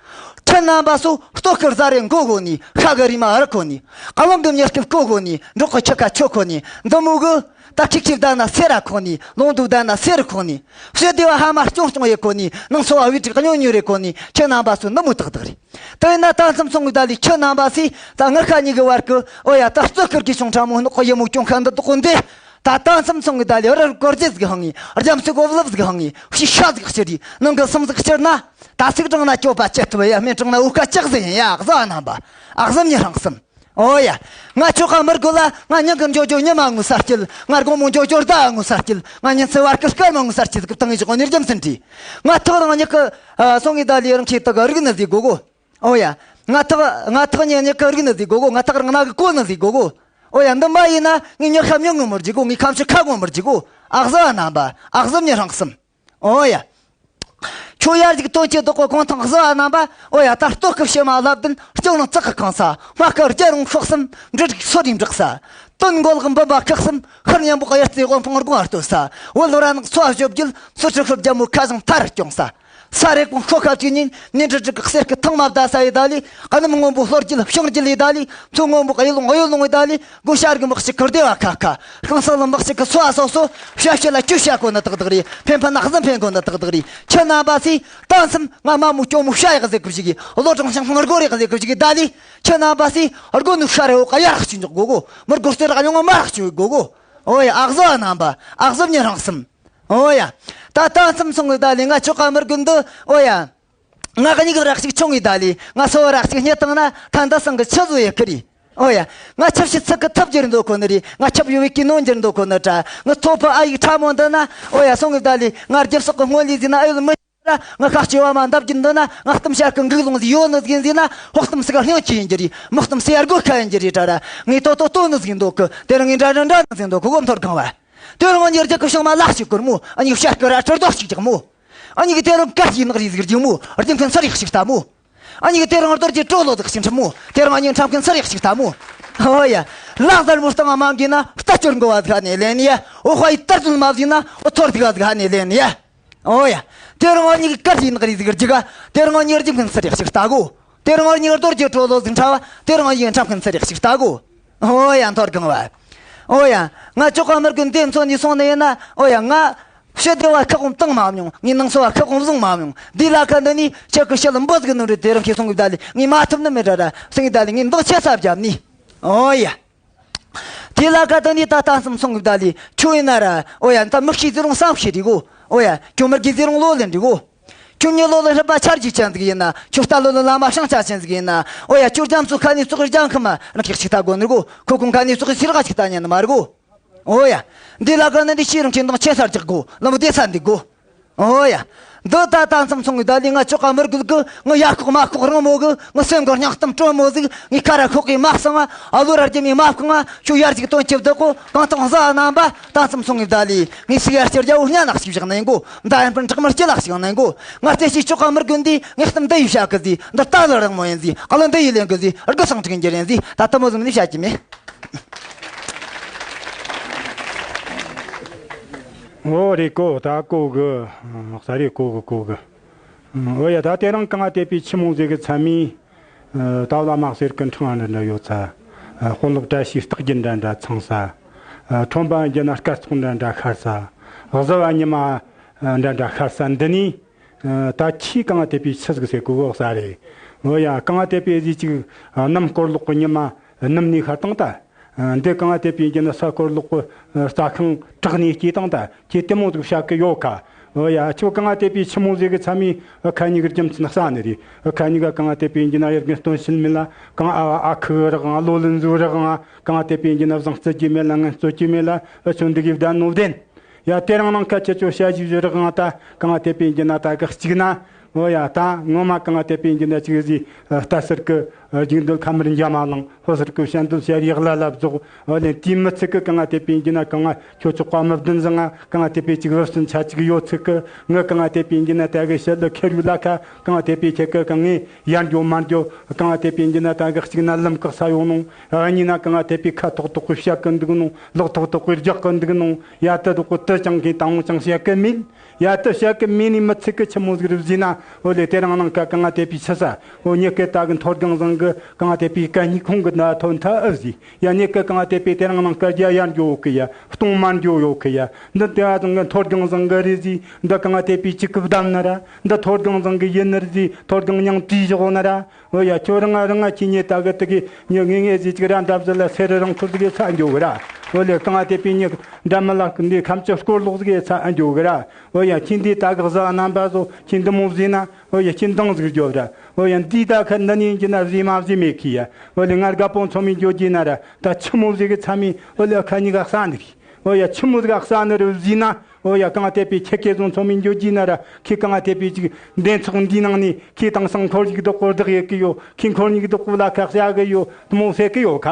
ཁྱེད་རྣམ་པ་སུ་ལྟོ་ཁུར་ཟ་རེ་མགོ་གོ་ནི། ཤ་གི་རི་མ་རི་གོ་ནི། ཀླུང་གི་མྱི་སྐྱིབས་གོ་གོ་ནི། འབྲོག་གི་ཁྱི་ཁ་ཆོ་གོ་ནི། འདི་མོ་གི། ད་ཁྱིག་ཁྱིག་བསྡད་ན་སེ་ར་གོ་ནི། ལུང་དུ་བསྡད་ན་སེ་རུ་གོ་ནི། ཕྱི་སྡེ་བ་ཧ་མ་སྐྱོང་སྐྱོང་ཡེ་གོ་ནི། ནང་སོ་བ་བི་དྲུག་ཉོ་ཉོ་རེ་གོ་ནི། ཁྱེད་རྣམ་པ་སུ་འདི་མོ་ཏག་ཏག་རེད། དེ་ན་ད་མཚམས་སོང་གི་ད་ལི་ཁྱེད་རྣམ་པ་སི། ད་ངར་ཁ་གཉིས་གི་བར་གི། འོ་ཡ། ད་རྩོད་ཁུར་གི་ཤོང་ཁྲ་མོ་ནག་གཡུ་མོ་གྱོང་ཁ་འདི་དོག་གོ་འདི། ད་ད་མཚམས་སོང་གི་ད་ལི་རར་གོར་རྗེས་གི་ཧང་ངི། རྒྱ་མཚོ་གོ་བླབས་གི་ཧང་ངི། ཕྱི་ཤ་ཟིག་ཕྱིར་རི། ནང་གི་སེམས་ཟིག་ཕྱིར་ན། ད་ཚིག་དྲང་ན་སྐྱོབ་པ་ཅི་ཐུབ་ཡ། སྨན་དྲང་ན་འུ་ཀ་ཅག་ཟིག་ཡིན་ཡ། ཨ་གཟུ་བ་རྣམ་པ། ཨ་གཟུ་མྱི་ཧྲང་སེམས། འོ་ཡ། ང་ཆོ་ག་མི་རྒོད་ལ། ང་ཉིན་གི་འགྱོ་འགྱོ་ཉི་མ་ངུ་ས་སྐྱིད། ང་དགོང་མོ་འགྱོ་འགྱོ་ཟླ་ངུ་ས་སྐྱིད། ང་ཉིན་ཚེ་བར་གི་སྐར་མ་ངུ་ས་སྐྱིད་གི་བཏང་ངི་ཞོག་ནི་རྒྱུ་མཚན་དྲི། ང་ཐག་རང་ཉིད་གི། ཨ། སོང་ངི་ད་ལི་རང་ཁྱེད་དག་རིག་ནི་ཟིག་གོ་གོ། འོ་ཡ། ང་ཐག་ང་ཐག་ཉིད་ཉིད་གི་རིག་ནི་ཟིག་གོ་གོ། ང་ཐག་རང་ན་གི་གོ་ནི་ཟིག་གོ་གོ། འོ་ཡ། འདི་མ་ཡིན་ན་ངས་མྱི་ཁ་མྱི་ངོ་མི་རྒྱུ་གོ། ངས་ཁམ་ཆུ་ཁ་ངོ་མི་རྒྱུ་གོ། ཨ་གཟུ་བ་རྣམ་པ། ཨ་གཟུ་མྱི་ཧྲང་སེམས། འོ་ཡ། ཁྱོད་ཡར་ཞིག་དོན་གྱི་བདག་པོ་གོང་ཐང་གཟུ་བ་རྣམ་པ། འོ་ཡ། ད་ལྟོ་སྐུ་ཕྱི་མ་ལབ་དུན་སྐྱོང་ནང་བཙག་གི་གང་ས། སྨྲ་སྐུ་རྒྱལ་རུང་ཤོག་གསུམ་འབྲུ་རིགས་སོ་རིམ་འབྲག་ས། སྟོན་མགོ་ལག་འབུམ་པ་ཁག་གསུམ། ཤར་ཉམས་པོ་གཡར་རྩེ་དབང་ཕུང་དགོང་ལྟོ་ས། བོད་ལོ་ར་ནག་ཚོ་བ་ཞོ་བརྒྱུད། སོ་ཁྲི་ཤོར་རྒྱ་མོ་ཁ་བཞང་མཐའ་རུ་སྐྱོང་ས། ས་རེག་པོ་ཤོ་ཁ་བཅུ་ཉིན་ནི་འབྲུ་དྲུག་གི་གསེར་གི་ཐང་མ་བརྡལ་ས་ཡི་ད་ལི། གནམ་སྔོན་པོ་ལྷོ་རྒྱུད་ཕྱོགས་རྒྱུད་ལི་ད་ལི། མཚོ་སྔོན་པོ་གཡུ་ལུང་གཡུ་ལུང་ཡི་ད་ལི། སྒོ་ཤར་གི་དམག་ཞིག་གི་སྡེ་བ་ཁ་ཁ། ཤིང་སེང་ལ་དམག་ཞིག་གི་སོ་བ་སོ་སོ། བྱ་བྱེད་ལ་ཅུ་བྱ་གོ་ནི་ཏག་ཏག་རེད། འཕེན་ཕན་ན་གཟི་འཕེན་གོ་ནི་ཏག་ཏག་རེད། ཁྱེད་རྣམ་པ་སི། ད་མཚམས་ང་མ་མོ་སྐྱོ་མོ་བྱ་ཡག་ཟེར་གི་བཞི་གི། བློ་གྲང་ཤང་ཤང་སྒོ་རེག་ཟེར་གི་བཞི་གི་ད་ལི། ཁྱེད་རྣམ་པ་སི། སྒོ་ནུ་ཤ་རེ་འོ་ཀ་ཡར་ཅིག་འཇོག་གོ་གོ། མི་སྒོ་སྟེ་རག་ཡོང་ང་མ་རག་ཅིག་གོ་གོ། འོ་ཡ། ཨ་གཟུ་བ་རྣམ་པ། ཨ་གཟུ་མྱི་ཧྲང་སེམས། འོ་ཡ། ད་ད་མཚམས་སོང་གི་ད་ལི་ང་ཆོ་ག་མི་རྒན་འདི། འོ་ཡ། ང་གཉིས་གི་རག་ཅིག་ཆུང་ངི་ད་ལི། ང་སོ་བ་རག་ཅིག་རྙེད་བཏང་ན། ད་འདི་སང་གི་ཆི་བཟོ་ཡི་ཁི་རི། འོ་ཡ། ང་ཆབ་ཞི་ཚིག་གི་ཐབས་འགྱུར་འདོད་གོ་ནི་རི། ང་ཆབ་ཡོ་བའི་གི་ནོ་འགྱུར་འདོད་གོ་ནི་དྲ། ང་ཐོ་ཕི་ཨ་ཡིག་ཕྲ་མོ་འདི་ན། འོ་ཡ། སོང་གི་ད་ལི། ང་རྒྱབ་སོག་གི་སྔོན་ལི་ཟིན་ན་ཨ་ཡོད་མི་ར། ང་ཁ་སྐྱེ་བ་མ་འདབ་རྒྱུ་འདི་ན། ང་གཏམ་ཤར་གི་འགུག་ལོང་ཟིག་ཡོད་ནི་ཟིག་ཡིན་ཟིན་ན། ཕོག་གཏམ་སི་ག་སྙིང་ཆི་ཡིན་རྒྱུ་རི། མི་གཏམ་སི་ཡར་སྒོ་ཁ་ཡིན་རྒྱུ་རི་དྲ་ར། ངས་ཏོ་ཏོ་ཏོ་ནི་ཟིག་འདོད་གི། དེ་རིང་ངས་འདྲ་རི་འདྲ་ནི་ཟིག་འདོད་གི། གོ་མཐོར་གང་བ། དེ་རིང་ངས་རྒྱ་གི་ཤང་མ་ལག་ཅིག་བསྐུར་མོ། ཨ་ནི་ཤར་གི་ར་ཁྲིར་རྡོ་ཅིག་རྒྱག་མོ། ཨ་ནི་གི་དེ་རིང་དཀར་གྱི་ནག་རིས་ཟིག་རྒྱུག་མོ། རྒྱུག་མཁན་སུ་རིག་ཞིག་ལྟ་མོ། ཨ་ནི་གི་དེ་རིང་རྡོ་རྗེ་གྲོ་ལོད་ཟིག་ཞིག་འཁྲབ་མོ། དེ་རིང་ཨ་ནི་འཁྲབ་མཁན་སུ་རིག་ཞིག་ལྟ་མོ། ཨོ་ཡ། ལག་ཟར་མོ་སྟེང་ང་མ་འགི་ན་རྟ་ཅོར་མགོ་བ་ཟིག་ཧ་ནས་ལེན་ཡ། འོ་ཧ་ཡི་དར་ཟུལ་མ་ཟིག་ན་འོ་ཐོར་ཟིག་བ་ཟིག་ཧ་ནས་ལེན་ཡ། ཨོ་ཡ། དེ་རིང་ཨ་ནི་གི་དཀར་གྱི་ནག་རིས་ཟིག་རྒྱུག་ག། དེ་རིང་ཨ་ནི་རྒྱུག་མཁན་སུ་རིག་ཞིག་ལྟ་གོ། དེ་རིང་ཨ་ནི་རྡོ་རྗེ་གྲོ་ལོད་ཟིག་འཁྲབ་བ། དེ་རིང་ཨ་ནི་འཁྲབ་མཁན་སུ་རིག་ཞིག་ལྟ་གོ། ཨོ་ཡ། མཐོར་གང་བ། ཨོ་ཡ། ང་ཆོ་ག་མི་རྒན་དེ་མཚོན་ནས་སོང་ནི་ཡིན་ན། ཨོ་ཡ། ང་ཕྱི་སྡེ་བ་ཁ་སྐོང་བཏང་མ་མྱོང་། ངས་ནང་སོ་བ་ཁ་སྐོང་བཟུང་མ་མྱོང་། འདི་ལ་ཁ་འདི་ནི་ཁྱེད་ཀྱི་ཞལ་འབོད་གི་ནོ་རེད། དེ་རིང་ཁྱེད་སོང་གི་བདའ་ལས་ངས་མ་ཐུབ་ནི་མེད་ར་ར། སེང་གི་བདའ་ལས་ངས་འདང་ཆེ་ས་བརྒྱབ་ནི། ཨོ་ཡ། དེ་ལ་ཁ་འདི་ནི་ད་ལྟ་མཚམས་སོང་གི་བདའ་ལས་ཁྱོད་ཡིན་ན་ར། ཨོ་ཡ། ད་མི་ཤེས་ཟེར་རུང་བསམ་ཤེས་རེད་གོ། ཨོ་ཡ། ཁྱོད་མི་དགེ་ཟེར་རུང་ལོ་ལེན་རེད་གོ། ཁྱོད་ཉིད་ལོ་ལ་སྲིད་པ་ཆར་གྱི་ཅན་ཟིག་ཡིན་ན། ཁྱོད་རྟ་ལོ་ལ་བླ་མ་ཤང་ཆ་ཅན་ཟིག་ཡིན་ན། ཨོ་ཡ། ཁྱོད་རྒྱ་མཚོ་ཁ་ནས་ཙོག་གི་རྒྱང་ཁ་མ་རང་གི་ཅིག་ལྟ་དགོ་ནི་རྒོ། ཁོ་ཁོང་ཁ་ནས་ཙོག་གི་སིར་ག་ཅིག་ལྟ་ཉན་ནི་མ་རེད་གོ། ཨོ་ཡ། འདི་ལ་ག་ནི་འདི་ཤེས་རུང་ཁྱེད་འདང་ཆེ་སར་རྒྱག་གོ། ལམ་བདེ་ས་འདི་གོ། ཨོ་ཡ། འདི་ད་ལྟ་མཚམས་སོང་གི་བདའ་ལས་ང་ཆོ་ག་མི་རྒན་གི། ང་ཡ་ཁོག་མ་ཁོག་རང་མོ་གི། ང་སེམས་གི་སྙིང་གཏམ་དྲོན་མོ་ཟིག། ངས་ཁ་ར་ཁོག་གི་མ་གསང་ང་། ཨ་ལོ་ར་རྒྱ་མི་མ་ཁོང་ང་། ཁྱོད་ཡར་ཅིག་དོན་ཆེ་བདག་གོ། གང་དང་གཟའ་རྣམ་པ། ད་མཚམས་སོང་ངི་བདའ་ལས་ངས་སུ་ཡར་ཕྱིར་རྒྱ་བོ་སྙ་ནག་ཞིག་བཞག་ནས་གོ། མདའ་ཡན་པར་འཕྲག་མར་སྐྱེ་ལག་ཞིག་ནས་གོ། ང་རྩེ་ཞིག་ཆོག་ག་མི་རྒན་འདི། ངས་གཏམ་འདི་ཡི་བཤད་གི་ཟིག། འདི་རྟ་ལ་རིང་མོ་ཡིན་ཟིག། ཨ་ལོ་འདི་ཡི་ལེན་གི་ཟིག། རྒུ་སང་དྲུག་འགྱུར་ཡིན་ཟིག། ད་ལྟ་མོ་ཟིག་ནི་བཤད་ཀྱི་མེད། ཨོ་རེད་གོ། ད་གོ་གི། ཨ། ས་རེད། གོ་གི་གོ་གི། ཨ། ཨོ་ཡ། ད་དེ་རིང་གང་ང་དེ་པའི་ཆི་མོ་ཟིག་གི་མཚམས་མི། ཨ། ད་བླ་མ་གསེར་གི་འཕྲེང་བ་འདྲ་འདྲ་ཡོད་ས། ཨ། དཔོན་སློབ་བཀྲ་ཤིས་རྟགས་བརྒྱད་འདྲ་འདྲ་ཚང་ས། ཨ། ཁྲོམ་པ་ཡིན་རྒྱུ་ན་སྐར་ཚོགས་འདྲ་འདྲ་ཤར་ས། གཟུ་བ་ཉི་མ་འདྲ་འདྲ་ཤར་ས་འདི་ནས། ཨ། ད་ཁྱོས་གང་ང་དེ་པའི་ཆི་ཟིག་ཟེར་གོ་གོ་ས་རེད། ཨོ་ཡ། གང་ང་དེ་པའི་ཟིག་ཅིག། ཨ། གནམ་སྐོར་ལོག་གི་ཉི་མ་གནམ་ནས་ཤར་བཏང་ད། ཨ། འདི་གང་ང་དེ་པའི་ཡིན་རྒྱུ་ན་ས་སྐོར་ལོག་གི། ཨ། རྩྭ་ཤིང་བྲག་ནས་སྐྱེས་བཏང་ད། ཁྱོས་དེ་མོ་ཟིག་བཤད་གི་ཡོད་ཁ། ཨོ་ཡ། ཁྱོད་གང་ང་དེ་པའི་ཆི་མོ་ཟིག་གི་མཚམས་མི་ཨ་ཁ་གཉིས་ཀྱི་རྒྱུ་མཚན་གསལ་ནི་རེད། ཨ་ཁ་གཉིས་ཀ་གང་ང་དེ་པའི་ཡིན་རྒྱུ་ན་དབྱར་དགུན་སྟོན་དཔྱིད་མེད་ལ། གང་ཨ་ཨ་ཁུ་རག་གང་ལོ་ལོན་ཟུ་རག་གང་། གང་ང་དེ་པའི་ཡིན་རྒྱུ་ན་བཟང་བརྩི་རྒྱུ་མེད་ལ་ངན་རྩོད་རྒྱུ་མེད་ལ། ཨ་ཁྱོད་འདི་གི་བདེན་ནོ་བདེན། ཡ། དེ་རིང་ནངས་ཁ་ཁྱེད་ཆོ་ཞ་ཞི་བཞུ་རག་གང་། ད་གང་ང་དེ་པའི་ཡིན་རྒྱུ་ན་ད་གི་གཅིག་ན། ཨོ་ཡ། ད་ངོ་མ་གང་ང་དེ་པའི་ཡིན་རྒྱུ་ན་ཅིག་ཟིག། ཨ། རྟ་ཟེར་གི། ཨ། རྒྱུག་འདོད་ཁ་མར་འཇམ་མ་ལངས། ཕོ་ཟེར་གི་བཤད་འདོད་བཤད་ཡག་ལ་ལབ་རྫོགས། ཨོ་ལེ། དེའི་མི་ཚིག་གི་གང་ང་དེ་པའི་ཡིན་རྒྱུ་ན་གང་ང་ཁྱོད་ཆོག་པ་མི་བདེན་ཟིག། ང་གང་ང་དེ་པའི་ཅིག་བབ་སུན་ཆ་ཅིག་ཡོད་ཚིག་གི། ངི་གང་ང་དེ་པའི་ཡིན་རྒྱུ་ན་ད་གི་ཞི་ལི་ཁེར་ཡུལ་ལ་ཁ། གང་ང་དེ་པའི་ཁྱེད་གི་གང་ངས་ཡར་འགྱོ་མར་འགྱོ། གང་ང་དེ་པའི་ཡིན་རྒྱུ་ན་ད་གི་གཅིག་ན་ལམ་བཀག་ས་ཡོང་ནོ། ཨ། གཉིས་ན་གང་ང་དེ་པའི་ཁ་ཐོག་ཐོག་གི་བཤད་གི་འདུག་ནོ། ལག་ཐོག་ཐོག་གི་རྒྱག་གི་འདུག་ནོ། ཡ། དེ་དོག་གི་དེ་ཅང་གི་དང་ཅང་བཤད་གི་མེད། ཡ། དེ་བཤད་གི་མེད་ནི་མི་ཚིག་གི་ཆི་མོ་ཟིག་རེད་ཟེར་ན། ཨོ་ལེ། དེ་རིང་ནངས་ཁ་གང་ང་དེ་པའི་ཆི་ས། ཨོ། ངེད་གི་ད་གི་མཐོ་སྒང་བཟང་གི་གང་ང་དེ་པའི་གད་སྙིགས་ཁོང་གི་ན་ཐོན་ཐ་ཨེ་ཟིག། ཡ། ངེད་གི་གང་ང་དེ་པའི་དེ་རིང་ནངས་ཁ་རྒྱ་ཡར་འགྱོ་ཡོད་གི་ཡ། སྟོང་མར་འགྱོ་ཡོད་གི་ཡ། འདི་དེ་བ་བཟང་གི་མཐོ་སྒང་བཟང་གི་རེད་ཟེར། འདི་གང་ང་དེ་པའི་ཅིག་གི་བདམས་ན་ར། འདི་མཐོ་སྒང་བཟང་གི་ཡིན་ནི་རེད་ཟེར། མཐོ་སྒང་མྱང་བྲིས་བཞག་ན་ར། ཨོ་ཡ། ཁྱོད་རང་ང་རང་ང་ཁྱེད་ཉེ་ད་གི་དེ་གི་ཉེ་ངེ་ངེ་ཟིག་ཅིག་ར་འདབ་ཟི་ལ་སེ་རི་རང་ཁུལ་ཟིག་གི་ཚ་འགྱོ་གི་ར། ཨོ་ལེ། གང་ང་དེ་པའི་ཉེ་འདྲ་མི་ལ་འདི་ཁམས་ཀྱི་སྐོར་ལོག་ཟིག་གི་ཚ་འགྱོ་གི་ར། ཨོ་ཡ། ཁྱེད་འདི་ད་གི་གཟའ་རྣམ་པ་ཟོ་ཁྱེད་འདི་མོ་ཟིག་ན། ཨོ་ཡ། ཁྱེད་འདང་ཟིག་འགྱོ་ར། ཨོ་ཡ། འདི་ད་ཁ་འདི་ནི་འགྱི་ན་ཟི་མ་ཟི་མེད་གི་ཡ། ཨོ་ལེ། ང་རྒད་པོ་ཚོ་མི་འགྱོ་རྒྱུ་ན་ར། ད་ཆི་མོ་ཟིག་གི་ཚ་མི། ཨོ་ལེ། ཁ་གཉིས་ཀ་ས་ནི་རེད། ཨོ་ཡ། ཆི་མོ་ཟིག་ས་ནི་རེད་ཟེར་ན། ཨོ་ཡ། གང་ང་དེ་པའི་ཁྱེད་ཀྱི་བཟུང་ཚོ་མི་འགྱོ་རྒྱུ་ན་ར། ཁྱེད་གང་ང་དེ་པའི་ཅིག་འདེམས་ཚོགས་འདི་ནང་ནས་ཁྱེད་དེང་སང་འཁོར་ཡུག་བདག་པོ་བདག་ཡེད་གི་ཡོད། ཁྱེད་འཁོར་ཡུག་བདག་པོ་ལ་ཁ་བཤད་གི་ཡོད། དེ་མོ་ཟེར་གི་ཡོད་ཁ།